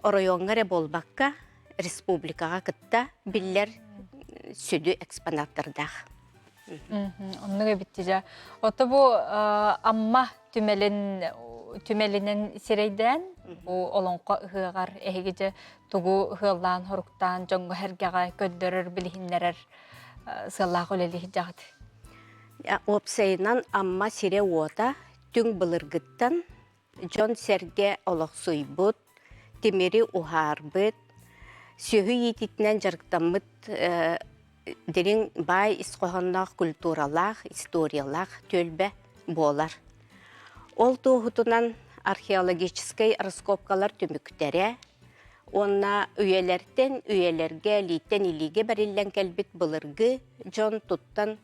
Оройуоҥҥа эрэ буолбакка, республикаҕа кытта биллэр сүдү экспонаттардаах. Оннук эбит дьэ. Ото бу Амма түмэлин түмэлинэн сирэйдээн бу олоҥхо ыһыаҕар эһиги дьэ тугу ыһыаллаан хоруктаан дьоҥҥо сэргэҕэ көрдөрөр билиһиннэрэр сыаллаах үлэлиһдьэҕит? Уопсайынан Амма сирэ-уота түҥ былыргыттан дьон-сэргэ олохсуйбут, тимири уһаарбыт, сүөһү иитиитинэн дьарыктаммыт дириҥ баай ис хоһоонноох культуралаах, историялаах түөлбэ буолар. Ол туоһутунан археологическай раскопкалар түмүктэрэ уонна үйэлэртэн үйэлэргэ илииттэн илиигэ бэриллэн кэлбит былыргы дьон туттан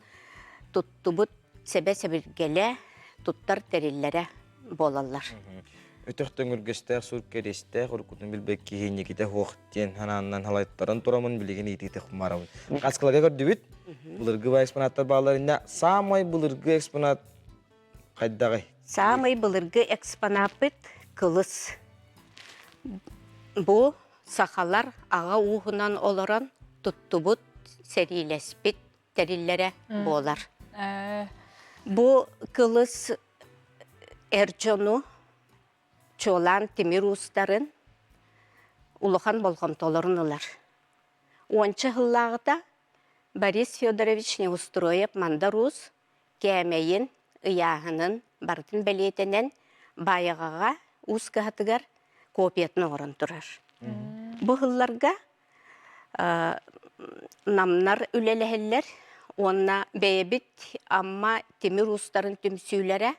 туттубут сэбэ-сэбиргэлэ, туттар тэриллэрэ буолаллар. Өтөх төҥүргэстээх сур кэриэстээх уруккутун билбэт киһи инникитэ суох диэн санааннан халайттаран турамын билигин иитиитэ хумарабын. Хаскылага көрдүбүт. Былыргы бай экспонаттар бааллар иннэ саамай былыргы экспонат хайдаҕый? Саамай былыргы экспонаппыт кылыс. Бу сахалар аҕа ууһунан олорон туттубут, сэриилэспит тэриллэрэ буолар. Бу кылыс эр дьону чуолаан тимир уустарын улахан болҕомтолорун ылар. Уонча сыллааҕыта Борис Федорович Неустроев Мандар Уус кээмэйин, ыйааһынын барытын бэлиэтэнэн Баайаҕаҕа уус кыһатыгар копиятын оҥорон турар. Бу сылларга намнар үлэлэһэллэр уонна бэйэбит Амма тимир уустарын түмсүүлэрэ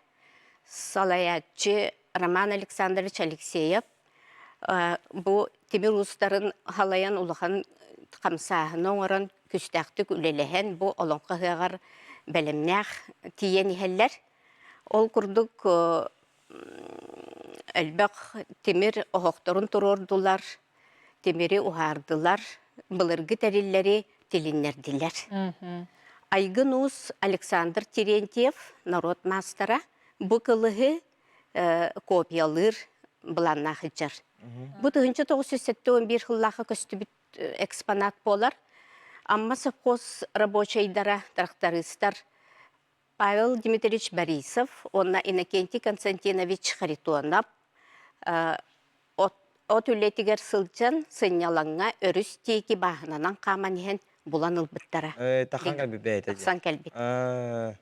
салайааччы Роман Александрович Алексеев бу тимир уустарын халайан улахан хамсааһыны оҥорон күстээхтик үлэлэһэн бу олоҥхо ыһыаҕар бэлэмнээх тиийэн иһэллэр. Ол курдук элбэх тимир оһохторун туруордулар, тимири уһаардылар, былыргы тэриллэри тилиннэрдилэр. Айгын Уус Александр Терентьев, норуот маастара, бу кылыһы копиялыыр былааннаах сылдьар. Бу 1971 сыллаахха көстүбүт экспонат буолар. Амма совхоз рабочайдара, трактористар Павел Дмитриевич Борисов уонна Иннокентий Константинович Харитонов. От, от үлэтигэр сылдьан сынньалаҥҥа өрүс диэки бааһынанан хааман иһэн булан ылбыттара. Тахан кэлбит бэйэтэ Тахсан кэлбит.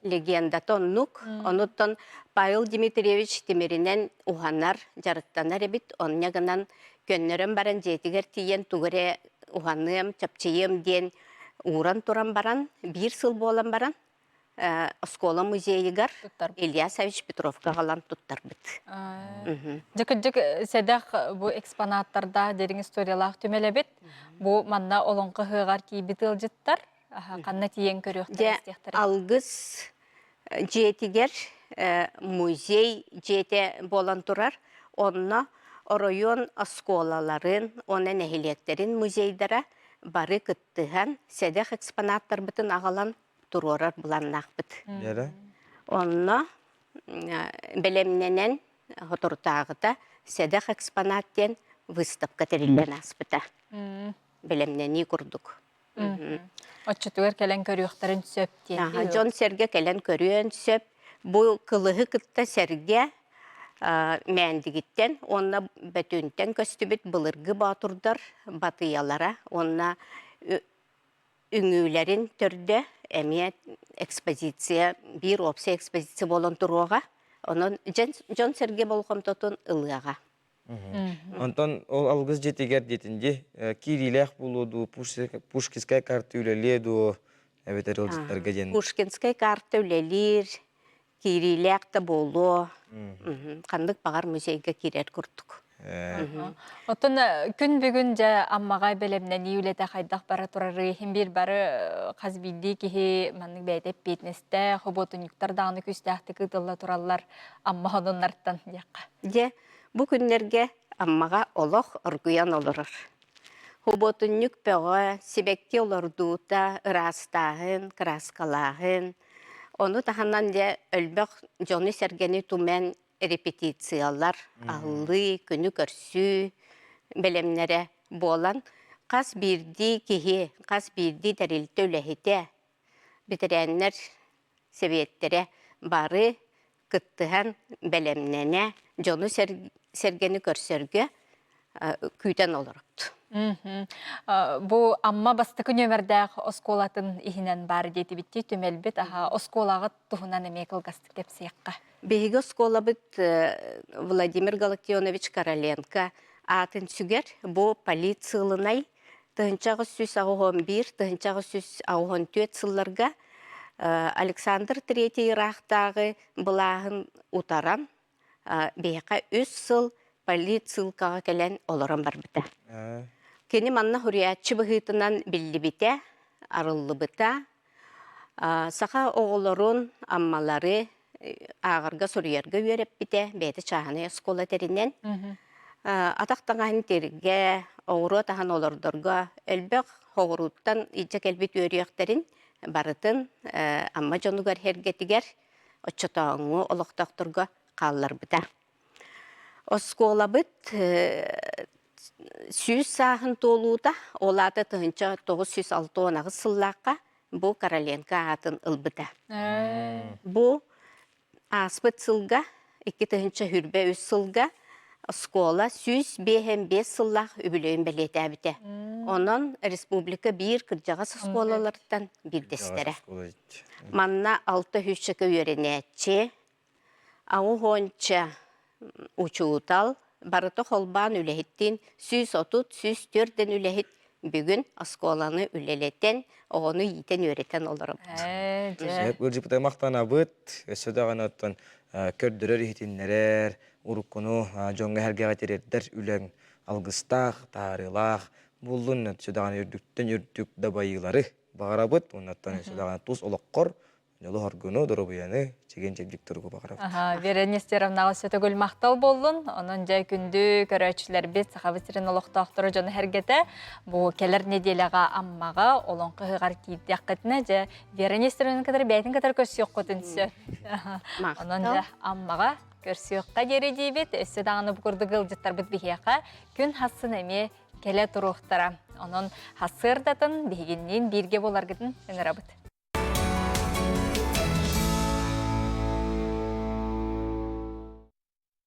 Легендата оннук. Онуттан Павел Дмитриевич тимиринэн уһанар, дьарыктанар эбит. Онньа гынан көннөрөн баран дьиэтигэр тиийэн тугу эрэ уһаныам, чапчыйыам диэн ууран туран баран, биир сыл буолан баран оскуола музейыгар Илья Савич Петровка аҕалан туттарбыт. Дьэ кырдьык сэдэх бу экспонаттардаах дириҥ историялаах түмэл эбит. Бу манна олоҥхо ыһыаҕар тиийбит ыалдьыттар ханна тиийэн көрүөхтэрэ истиэхтэрэ. Алгыс дьиэтигэр музей дьиэтэ буолан турар. Онно оройуон оскуолаларын уонна нэһилиэктэрин музейдара бары кыттыһан сэдэх экспонаттарбытын аҕалан туруорар былааннаахпыт. Онно бэлэмнэнэн соторутааҕыта сэдэх экспонат диэн выставка тэриллэн ааспыта. Бэлэмнэнии курдук. Оччотугар кэлэн көрүөхтэрин сөп диэн. Дьон-сэргэ кэлэн көрүөн сөп. Бу кылыһы кытта сэргэ Мээндигиттэн уонна Бөтүнтэн көстүбүт былыргы боотурдар батыйалара уонна үҥүүлэрин төрдө эмиэ экспозиция биир уопсай экспозиция буолан туруоҕа. Онон дьон-сэргэ болҕомтотун ылыаҕа. Онтон ол алгыс дьиэтигэр диэтин дии киириилээх буолуо дуу, Пушкинская карта үлэлиэ дуо эбэтэр ыалдьыттарга диэн. Пушкинская карта үлэлиир, киириилээх да буолуо, ханнык баҕар музейга киирэр курдук. Оттон күн бүгүн дьэ Аммаҕа бэлэмнэнии үлэтэ хайдах бара турарый? Иһин биир бары хас биирдии киһи маннык бэйэтэ эппиэтинэстээх, хобуотунньуктар даҕаны күүстээхтик ыытылла тураллар Амма сонуннартан диэххэ. Дьэ, бу күннэргэ Аммаҕа олох оргуйан олорор. Хобуотунньук бөҕө, сибэкки олордуута, ыраастааһын, кырааскалааһын, ону таһынан дьэ өлбөх дьону-сэргэни тумэн репетициялар, аһыллыы, күнү көрсүү бэлэмнэрэ буолан хас биирдии киһи, хас биирдии тэрилтэ үлэһитэ, бэтэрээннэр сэбиэттэрэ бары кыттыһан бэлэмнэнэ, дьону-сэргэни көрсөргө күүтэн олоробут. Бу Амма бастакы нүөмэрдээх оскуолатын иһинэн баар диэтибиттии түмэлбит аха оскуолаҕыт туһунан эмиэ кылгастык кэпсиэххэ. Биһиги оскуолабыт Владимир Галактионович Короленко аатын сүгэр. Бу полициялынай 1881 1884 сылларга Александр Третий ыраахтааҕы былааһын утаран биһиэхэ үс сыл политсыылкаҕа кэлэн олорон барбыта. Кини манна суруйааччы быһыытынан биллибитэ, арыллыбыта. Саха оҕолорун, аммалары ааҕарга, суруйарга үөрэппитэ, бэйэтэ чааһынай оскуола тэринэн. Атах таҥаһын тиргэ, оҕуруот аһын олордорго элбэх хоҕурууттан илдьэ кэлбит үөрүйэхтэрин барытын Амма дьонугар сэргэтигэр оччотооҥҥу олохтоохторго хаалларбыта. Оскуолабыт сүүс сааһын туолуута, ол аата 1968 сыллаахха бу Короленко аатын ылбыта. Бу ааспыт сылга, 2023 сылга оскуола 155 сыллаах үбүлүөйүн бэлиэтээбитэ. Онон республика биир кырдьаҕас оскуолаларыттан биирдэстэрэ. Манна алта сүүсчэкэ үөрэнээччи, Аҕыс учуутал барыта холбоон үлэһиттиин 130, 104 дэн үлэһит бүгүн оскуоланы үлэлэтэн, оҕону иитэн-үөрэтэн олоробут. Сөп ыалдьыппытыгар махтанабыт. Өссө даҕаны оттон көрдөрөр-иһитиннэрэр, уруккуну дьоҥҥо-сэргэҕэ тириэрдэр үлэҥ алгыстаах, таарыылаах буоллун, өссө даҕаны үрдүктэн үрдүк дабайыылары баҕарабыт. Уонна өссө даҕаны тус олоххор Дьолу-соргуну, доруобуйаны, чэгиэн-чэбдик туругу баҕарабыт. Аха, Вера Нестеровнаҕа өссө төгүл махтал буоллун. Онон дьэ күндү көрөөччүлэрбит, Сахабыт сирин олохтоохторо дьоно сэргэтэ бу кэлэр нэдиэлэҕэ Аммаҕа Олоҥхо ыһыаҕар киирдэххитинэ дьэ Вера Нестеровнаны кытары бэйэтин кытары көрсүөххүтүн сөп. Онон дьэ Аммаҕа көрсүөххэ диэри диибит. Өссө даҕаны бу курдук ыалдьыттарбыт биһиэхэ күн хассын эмиэ кэлэ туруохтара. Онон хасыардатын биһигинниин бииргэ буоларгытын ыҥырабыт.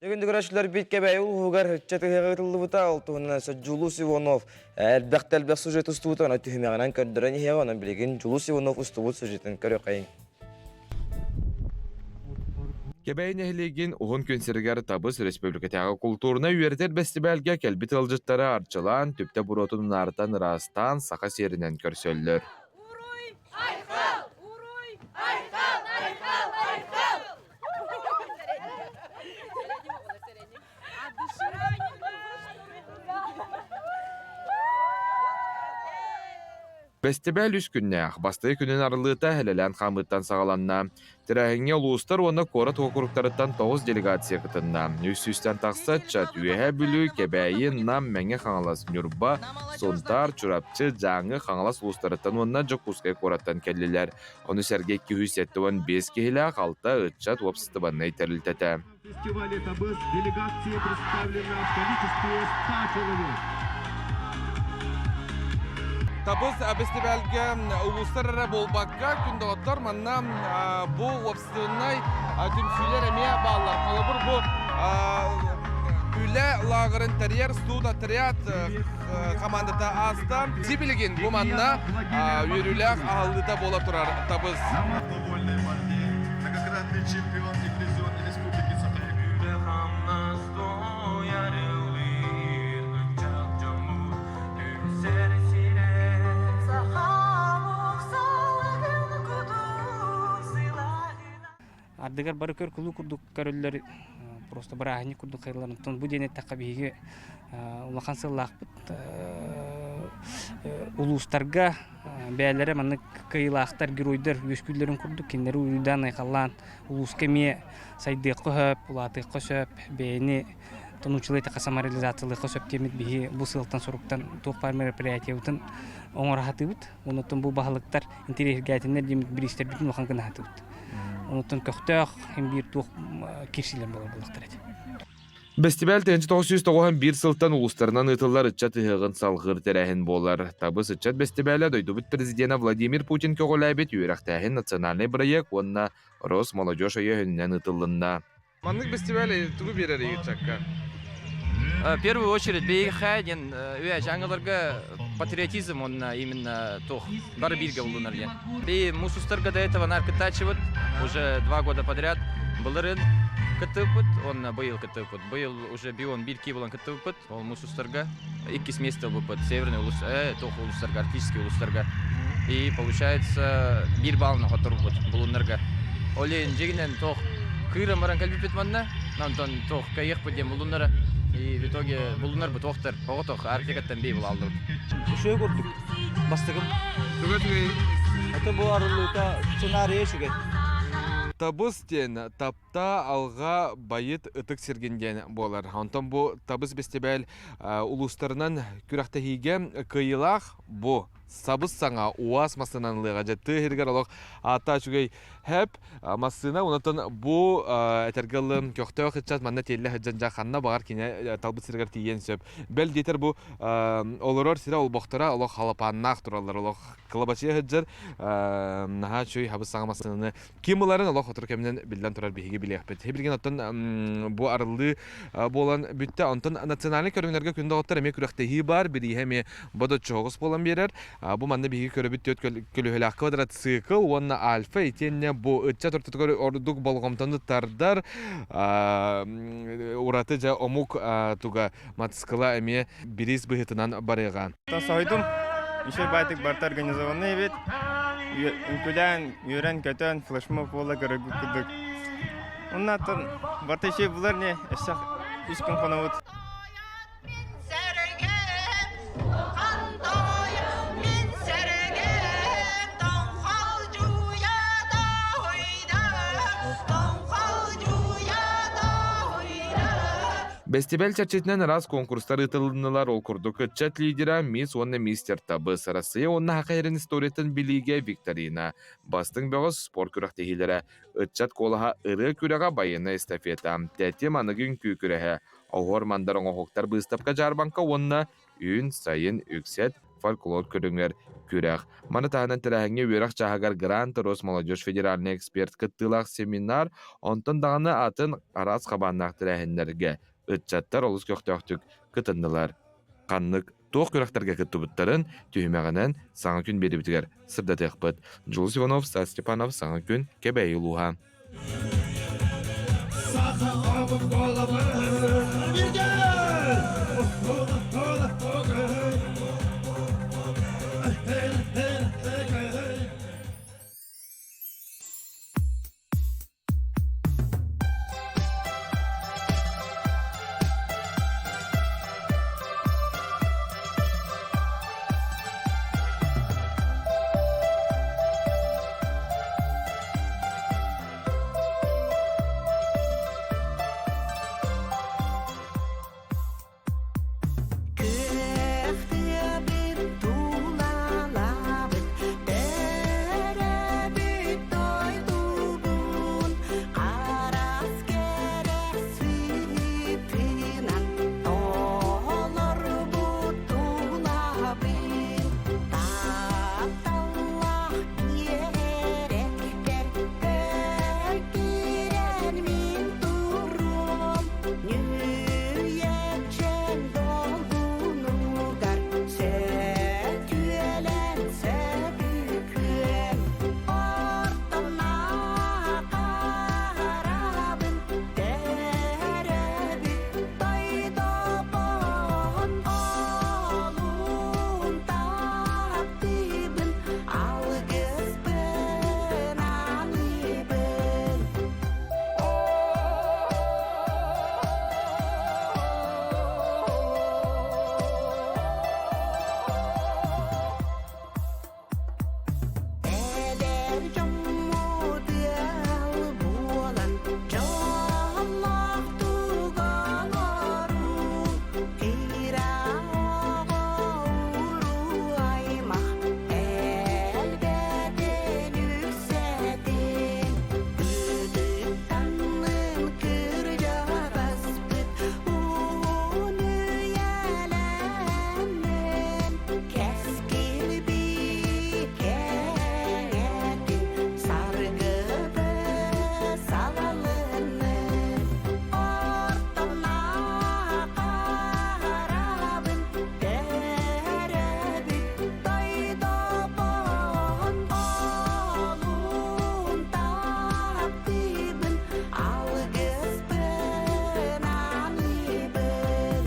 Бүгүн көрөөччүлэрбит Кэбээйи улууһугар ыччат ыһыаҕа ыытыллыбыта. Ол туһунан Дьулус Иванов элбэх да элбэх сюжет устубута, ону түһүмэҕинэн көрдөрөн иһиэҕэ. Онон билигин Дьулус Иванов устубут сюжетын көрүөххэйиҥ. Кэбээйи нэһилиэгин уһун күн сиригэр Табыс республикатааҕы култуурунай үөрэтэр бэстибээлгэ кэлбит ыалдьыттары арчылаан, түптэ буруотун унаарытан ыраастаан саха сиэринэн көрсөллөр. Уруй! Айхал! Уруй! Айхал! Айхал! Айхал! Бэстибээл үс күннээх, бастакы күнүн арыллыыта Хэлэлээн хаамыыттан саҕаланна. Тэрээһиҥҥэ улуустар уонна куорат уокуруктарыттан 9 делегация кытынна. Үс сүүстэн тахса ыччат Үөһээ Бүлүү, Кэбээйи, Нам, Мэҥэ Хаҥалас, Ньурба, Сунтаар, Чурапчы, Дьааҥы, Хаҥалас улуустарыттан уонна Дьокуускай куораттан кэллилэр. Ону сэргэ 275 киһилээх алта ыччат уопсастыбаннай тэрилтэтэ. Фестивале Табыс делегация представлена в количестве 100 человек. Табыс бэстибээлгэ улуустар эрэ буолбакка, күн доҕоттор манна бу уопсастыбаннай түмсүүлэр эмиэ бааллар. Холобур, бу үлэ лааҕырын тэрийэр суут отряд командата ааста. Сибилигин бу манна үөрүүлээх аһыллыыта буола турар табыс. Многократный чемпион и призер Республики Саха. Ардыгар бары көр кулуу курдук көрөллөр, просто бырааһынньык курдук хайыллар. Онтон бу диэн эттэххэ биһиги улахан сыллаахпыт улуустарга бэйэлэрэ маннык кыайыылаахтар, геройдар үөскүүллэрин курдук кинилэри уруйдаан-айхаллаан улууска эмиэ сайдыахха сөп, улаатыахха сөп, бэйэни тонучулай эттэххэ самореализациялыахха сөп диэммит биһи бу сыалтан-соруктан туох баар мероприятиебытын оҥоро сатыыбыт. Онуттан бу баһылыктар интэриэһиргээтиннэр диэммит бириистэрбитин улахан гына сатыыбыт. Онуттан көхтөөх иһин биир туох киирсиилэр буолар буоллахтар этэ. Бэстибээл 1991 сылтан улуустарынан ыытыллар ыччат ыһыаҕын салҕыыр тэрээһин буолар. Табыс ыччат бэстибээлэ дойдубут президенэ Владимир Путин көҕүлээбит үөрэхтээһин национальнай бырайыак уонна Росмолодежь өйөөһүнүнэн ыытыллынна. Маннык бэстибээл тугу биэрэр ыччакка? В первую очередь биһиэхэ диэн үө дьаҥыларга патриотизм уонна именно туох бары бииргэ булунар диэн. Би муус устарга до этого наркытааччыбыт уже 2 года подряд былырын кыттыбыппыт уонна быйыл кыттыбыппыт. Быйыл уже бион биир кии булан кыттыбыппыт. Ол муус устарга иккис место ылбыппыт северный улус туох улустарга арктический улустарга. И получается биир баллны хотторбут булуннарга. Ол иһин дьигинэн туох кыыран баран кэлбиппит манна. Онтон туох кыайыахпыт диэн булуннара. И в итоге булуннарбыт туохтар оҕотох Арктикаттан бей булаллыбыт. Үчүгэй курдук. Бастакым. Туга үчүгэй? Это бу арыллыыта сценарийа үчүгэй. Табыс диэн тапта алға байыт ытык сиргин диэн буолар. Онтон бу табыс бэстибээл улуустарынан күрэхтэһиигэ кыайыылаах бу сабыс саҥа УАЗ массыынан ылыаҕа дьэ тыа иһигэр олох аата үчүгэй хэп массыына онтон бу этэргэ ылым көхтөөх ыччат манна тиэллэ сылдьан дьэ ханна баҕар кини талбыт сиригэр тиийиэн сөп бэл диэтэр бу олорор сирэ олбохторо олох халапааннаах тураллар олох кылабачыйа сылдьар наһаа үчүгэй хабыс саҥа массыынаны Ким ыларын олох сотору кэминэн биллэн турар биһиги билиэхпит. Билигин оттон бу арыллыы буолан бүттэ. Онтон национальнай көрүҥнэргэ күн доҕоттор эмиэ күрэхтэһии баар, бирииһэ эмиэ бодоччоҕус буолан биэрэр. Бу манна биһиги көрөбүт түөрт көлүөһэлээх квадроцикл уонна альфа итиэннэ бу ыччат ортотугар ордук болҕомтону тардар ураты дьэ омук туга мотоцикла эмиэ бириис быһыытынан барыаҕа. Соһуйдум. Үчүгэй баайтык барыта организованный эбит. Үҥкүүлээн, үөрэн-көтөн, флешмоб буола көрөргүт курдук. Оннооттон барыта үчүгэй булар не, өссө үс күн хонобут. Бэстибээл чэрчитинэн араас куонкурустар ыытылыннылар, ол курдук ыччат лидера Мисс уонна Мистер Табыс, Арассыыйа уонна Саха сирин историятын билиигэ викторина, бастыҥ бөҕөс спорт күрэхтэһиилэрэ, ыччат куолаһа ырыа күрэҕэ байыаннай эстафета, тэтим аныгы үҥкүү күрэһэ, оһуор-мандар оҥоһуктар быыстапка-дьаарбаҥка уонна үүн-сайын үксэт. фольклор көрүҥэр күрэх. Маны таһынан тэрээһиҥҥэ үөрэх чааһыгар Грант Росмолодежь федеральнай эксперт кыттыылаах семинар, онтон даҕаны атын араас хабааннаах тэрээһиннэргэ ыччаттар олус көхтөөхтүк кытыннылар. Ханнык туох күрэхтэргэ кыттыбыттарын түһүмэҕинэн Саҥа күн биэриибитигэр сырдатыахпыт. Дьулус Иванов, Стас Степанов, Саҥа күн, Кэбээйи улууһа. Кыахтыабыт тулалаабыт төрөөбүт дойдубун харас кэрэ сыытынан толорбут тулабын тапталлаах биэрэкпэр өр киирэн мин туруом Нүүйэчэн долгунугар сөтүөлэн сөбүкүөм Ортонаахарабын төрөбүт дойдобон олуун таптыыбын алгыспын аныыбын. Эдэр дьоммут ыал буолан дьоллоох туган Кира оҕо уруу аймах элбэтин үксэтин Ытыктаннын кырдьаҕаспыт уун үйэлэннин Кэскил кэҥэтин саргыбы салалыннын Ортомнаахарабын төрөбүт дойдобун олуун таптыыбын алгыспын аныыбын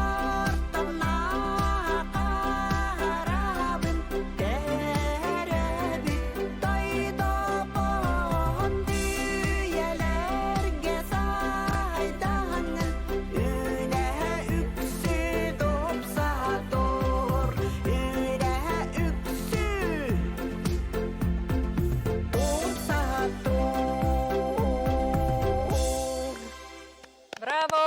Ортомнаахарабын төрөбүт дойдобун үйэлэргэ сайдаҥын Үнэ үксү тупса тур, үнэ үксү тупса тур. Браво!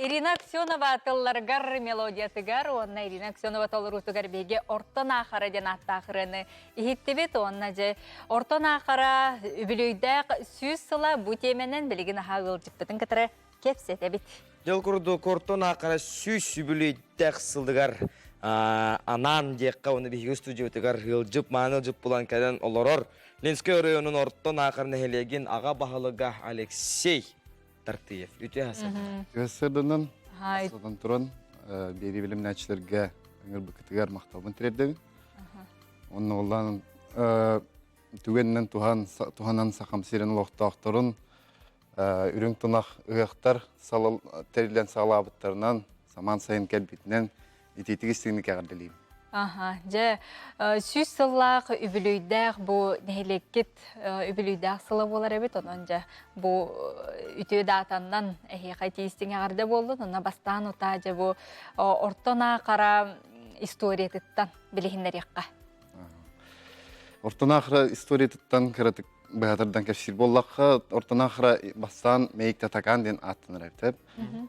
Ирина Аксенова тылларыгар мелодиятыгар уонна Ирина Аксенова толоруутугар биһиги Ортон Аахара диэн ааттаах ырыаны иһиттибит уонна дьэ Ортон Аахара үбүлүөйдээх 100 сыла бу тиэмэнэн билигин аһаа ыалдьыппытын кытары кэпсэтэбит. Дьыл курдук Ортон Аахара 100 үбүлүөйдээх сылыгар анаан диэххэ уонна биһиги студиябытыгар ыалдьып мааны ыалдьып булан кэлэн олорор Ленскэй оройуонун Ортон Аахар нэһилиэгин аҕа баһылыга Алексей Тартыев. Үтүө хасырданан. Үтүө хасырданан, хасырдан туран биэри билимнээччилэргэ ыҥырбыккытыгар махталбын тириэрдэбин. Онно оллаан түгэнинэн туһан туһанан сахам сирин олохтоохторун үрүҥ тунах ыһыахтар тэриллэн саҕалаабыттарынан самаан сайын кэлбитинэн итиитик истиҥник эҕэрдэлиибин. Аха, дьэ, 100 сыллаах үбүлүйдээх бу нэһилиэккит үбүлүйдээх сыла буолар эбит. Онон дьэ, бу үтүө даатаннан эһиэхэ тиистиҥ эҕэрдэ буоллун. Онно бастаан утаа дьэ бу Орто Наахара историятыттан билиһиннэриэххэ. Орто Наахара историятыттан кыратык быһатырдан кэпсиир буоллахха, Орто Наахара бастаан Мэйик Татакаан диэн ааттанар эбит.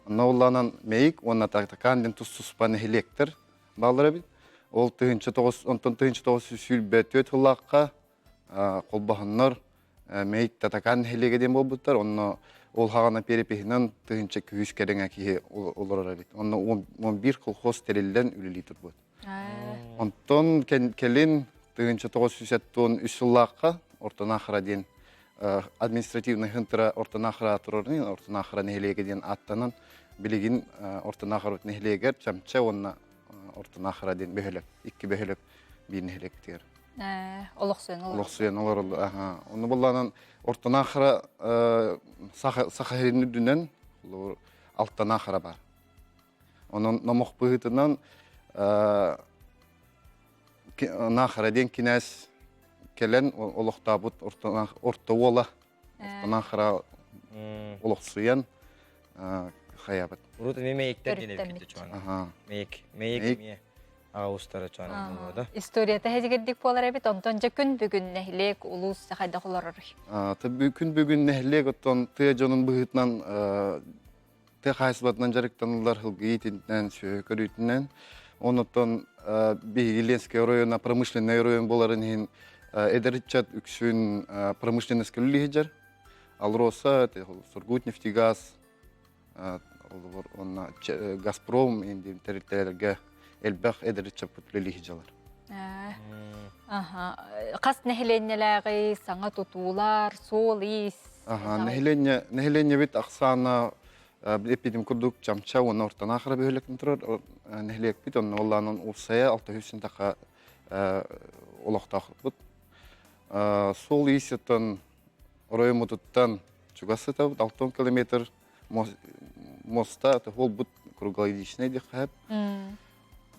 Онно улаанан Мэйик уонна Татакаан диэн тус-туспа нэһилиэктэр бааллар эбит. Ол 1900 онтон 1924 сыллаахха холбоһоннор Мэйик Татакаан нэһилиэгэ диэн буолбуттар. Онно ол хаҕана перепиһинэн тыһыынча күүс кэриҥэ киһи олорор эбит. Онно 11 колхоз тэриллэн үлэлии турбут. Онтон кэлин 1973 сыллаахха Ортонаахара диэн административный хынтыра Ортонаахара турарын Ортонаахара нэһилиэгэ диэн ааттанан билигин Ортонаахара нэһилиэгэр Чамча уонна Ортонаахара диэн бөһүөлэк икки бөһүөлэк биир нэһилиэктигэр олохсуйан олороллор. Олохсуйан олороллор. Аха. Ону булланан Ортонаахара Саха Саха сирин үрдүнэн Алтанаахара бар. Онон номох быһыытынан Наахара диэн кинээс кэлэн олохтообут орто уола Ортонаахара олохсуйан хайабыт. Урут эмиэ мэйиктэр диэн эбит чуон. Мэйик, мэйик эмиэ аҕа чуон да. Историята хэдигирдик буолар эбит, онтон дьэ күн бүгүн нэһилиэк улуус хайдах олоророй? Күн бүгүн нэһилиэк оттон тыа дьонун быһыытынан тыа хаһаайыстыбатынан дьарыктаналлар сылгы иитинэн, сүөһү көрүүтүнэн. Оннуттан биһиги Ленскэй оройуона промышленнай оройуон буоларын иһин эдэр ыччат үксүн промышленностька үлэлии сылдьар. Алроса, Сургутнефтегаз, уонна Газпром тэрилтэлэргэ элбэх эдэр ыччаппыт үлэлии сылдьаллар. Хас нэһилиэнньэлээҕий, саҥа тутуулар, суол-иис? Нэһилиэнньэ нэһилиэнньэбит ахсаана эппитим курдук Чамча уонна Ортонаахара бөһүөлэктэн турар нэһилиэкпит онно оллаанан уопсайа 600 таха олохтоохпут. Суол-иис оттон оройуоммутуттан чугас сытабыт 60 километр моста буолбут круглогодичный диэххэ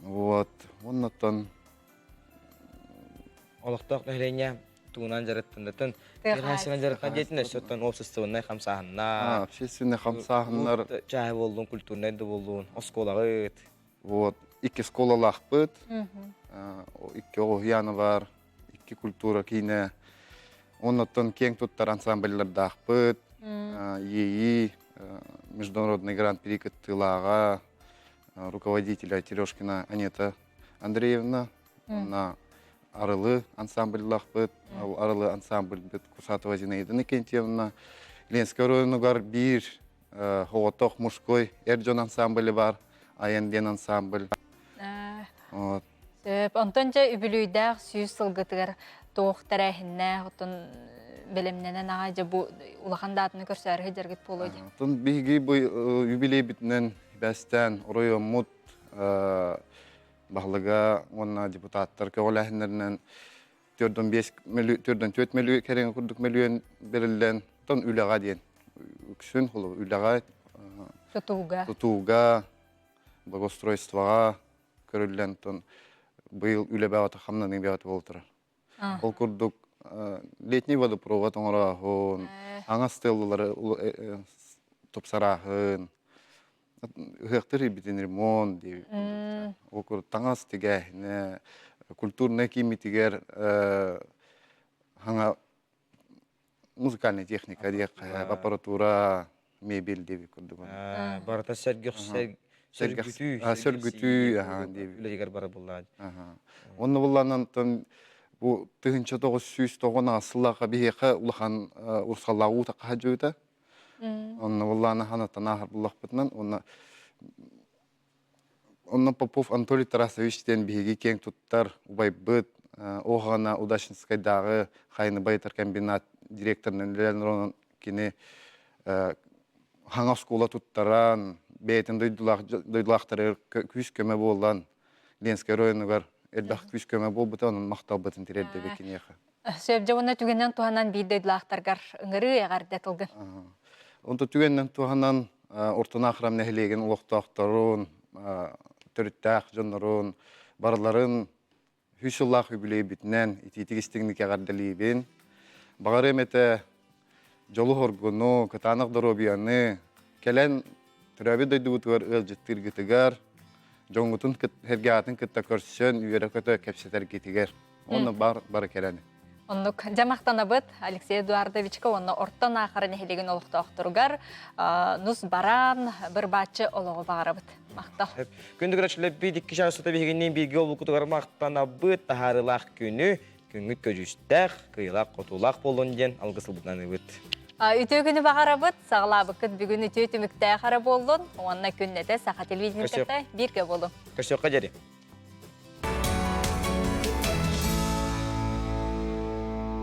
Вот. Оннуттан олохтоох нэһилиэнньэ тугунан дьарыктанатын тыа дьарыктан диэтин өссө оттон общественнай хамсааһыннар общественный хамсааһыннар чааһы буоллун культурнай да буоллун оскуолаҕыт вот икки школалаахпыт икки оҕо уһуйаана бар икки культура киинэ оннуттан киэҥ туттар ансамбльлардаахпыт ЕИ международный гран-при кыттыылааҕа руководителя Терешкина Анета Андреевна, уонна Арылы ансамбльлаахпыт, ол Арылы ансамбльбыт Кусатова Зинаида Никентьевна, Ленскэй оройуонугар биир соҕотох мужской эр дьон ансамбле бар, Айан диэн ансамбль. Вот. Сөп. Онтон дьэ үбүлүйдээх сүүс сылгытыгар туох тэрээһиннээх, оттон бэлэмнэнэн аҕай дьэ бу улахан даатаны көрсөөрү сылдьаргыт буолуо дии. Оттон биһиги бу юбилейбитинэн бэстээн оройуоммут баһылыга уонна депутаттар көҕүлээһиннэринэн 4 4 мөлү кэриҥэ курдук мөлүйүөн бэриллэн, оттон үлэҕэ диэн үксүн үлэҕэ тутууга тутууга благоустройствоҕа көрүллэн тон быйыл үлэ бөҕөтө хамнаныы бөҕөтө буола турар. Ол курдук летний водопровод оҥорооһун, аҥас тыаллары тупсарааһын, ыһыахтар ирбитин ремонт диэбит. Ол курдук таҥас тигээһинэ, культурнай кииммитигэр хаҥа музыкальная техника диэххэ, аппаратура, мебель диэбит курдук. Барыта сэргэх сөргүтүү сөргүтүү диэбит. Үлэтигэр бара буллаан. Онно буллаанан бу 1909 сыллаахха биһиэхэ улахан урусхаллаах уу тахха дьуйта. Онно буллаана ханаттан ааһар буллахпытынан уонна Онно Попов Анатолий Тарасович диэн биһиги киэҥ туттар убайбыт, Оһаҕана Удачнинскайдааҕы хайыны байытар комбинат директорынан үлэлээн олорон кини хаҥа оскуола туттаран, бэйэтин дойдулаахтарыгар күүс-көмө буолан, Ленскэй оройуонугар элбэх күүс-көмө буолбута, онон махталбытын тириэрдэбит киниэхэ. Сөп, дьэ уонна түгэнинэн туһанан биир дойдулаахтаргар ыҥырыы эҕэрдэ тылгын. Онто түгэнинэн туһанан Ортонаахрам нэһилиэгин олохтоохторун, төрүттээх дьоннорун барыларын үс сыллаах үбүлүөйбүтүнэн итиитик истиҥник эҕэрдэлиибин. Баҕарыам этэ дьолу-соргуну, кытаанах доруобуйаны, кэлэн төрөөбүт дойдубутугар ыалдьыттыыргытыгар, дьоҥҥутун сэргэҕитин кытта көрсөн үөрэ-көтө кэпсэтэргитигэр. Онно бар бары кэлэн. Оннук дьэ махтанабыт Алексей Эдуардовичка уонна Орто Наахара нэһилиэгин олохтоохторугар нус бараан бырбааччы олоҕу баҕарабыт. Махтал. Күндү көрөөччүлэрбит икки чаас устата биһигинниин бииргэ олукутугар махтанабыт. Таһаарыылаах күнү, күҥҥүт көдьүүстээх, кыайыылаах-хотуулаах буоллун диэн алгыс ылбытынан Үтүө күнү баҕарабыт. Саҕалаабыккыт бүгүн үтүө түмүктээх эрэ буоллун. Уонна күннэтэ Саха телевидениетэ бииргэ буолуҥ. Көрсүөххэ диэри.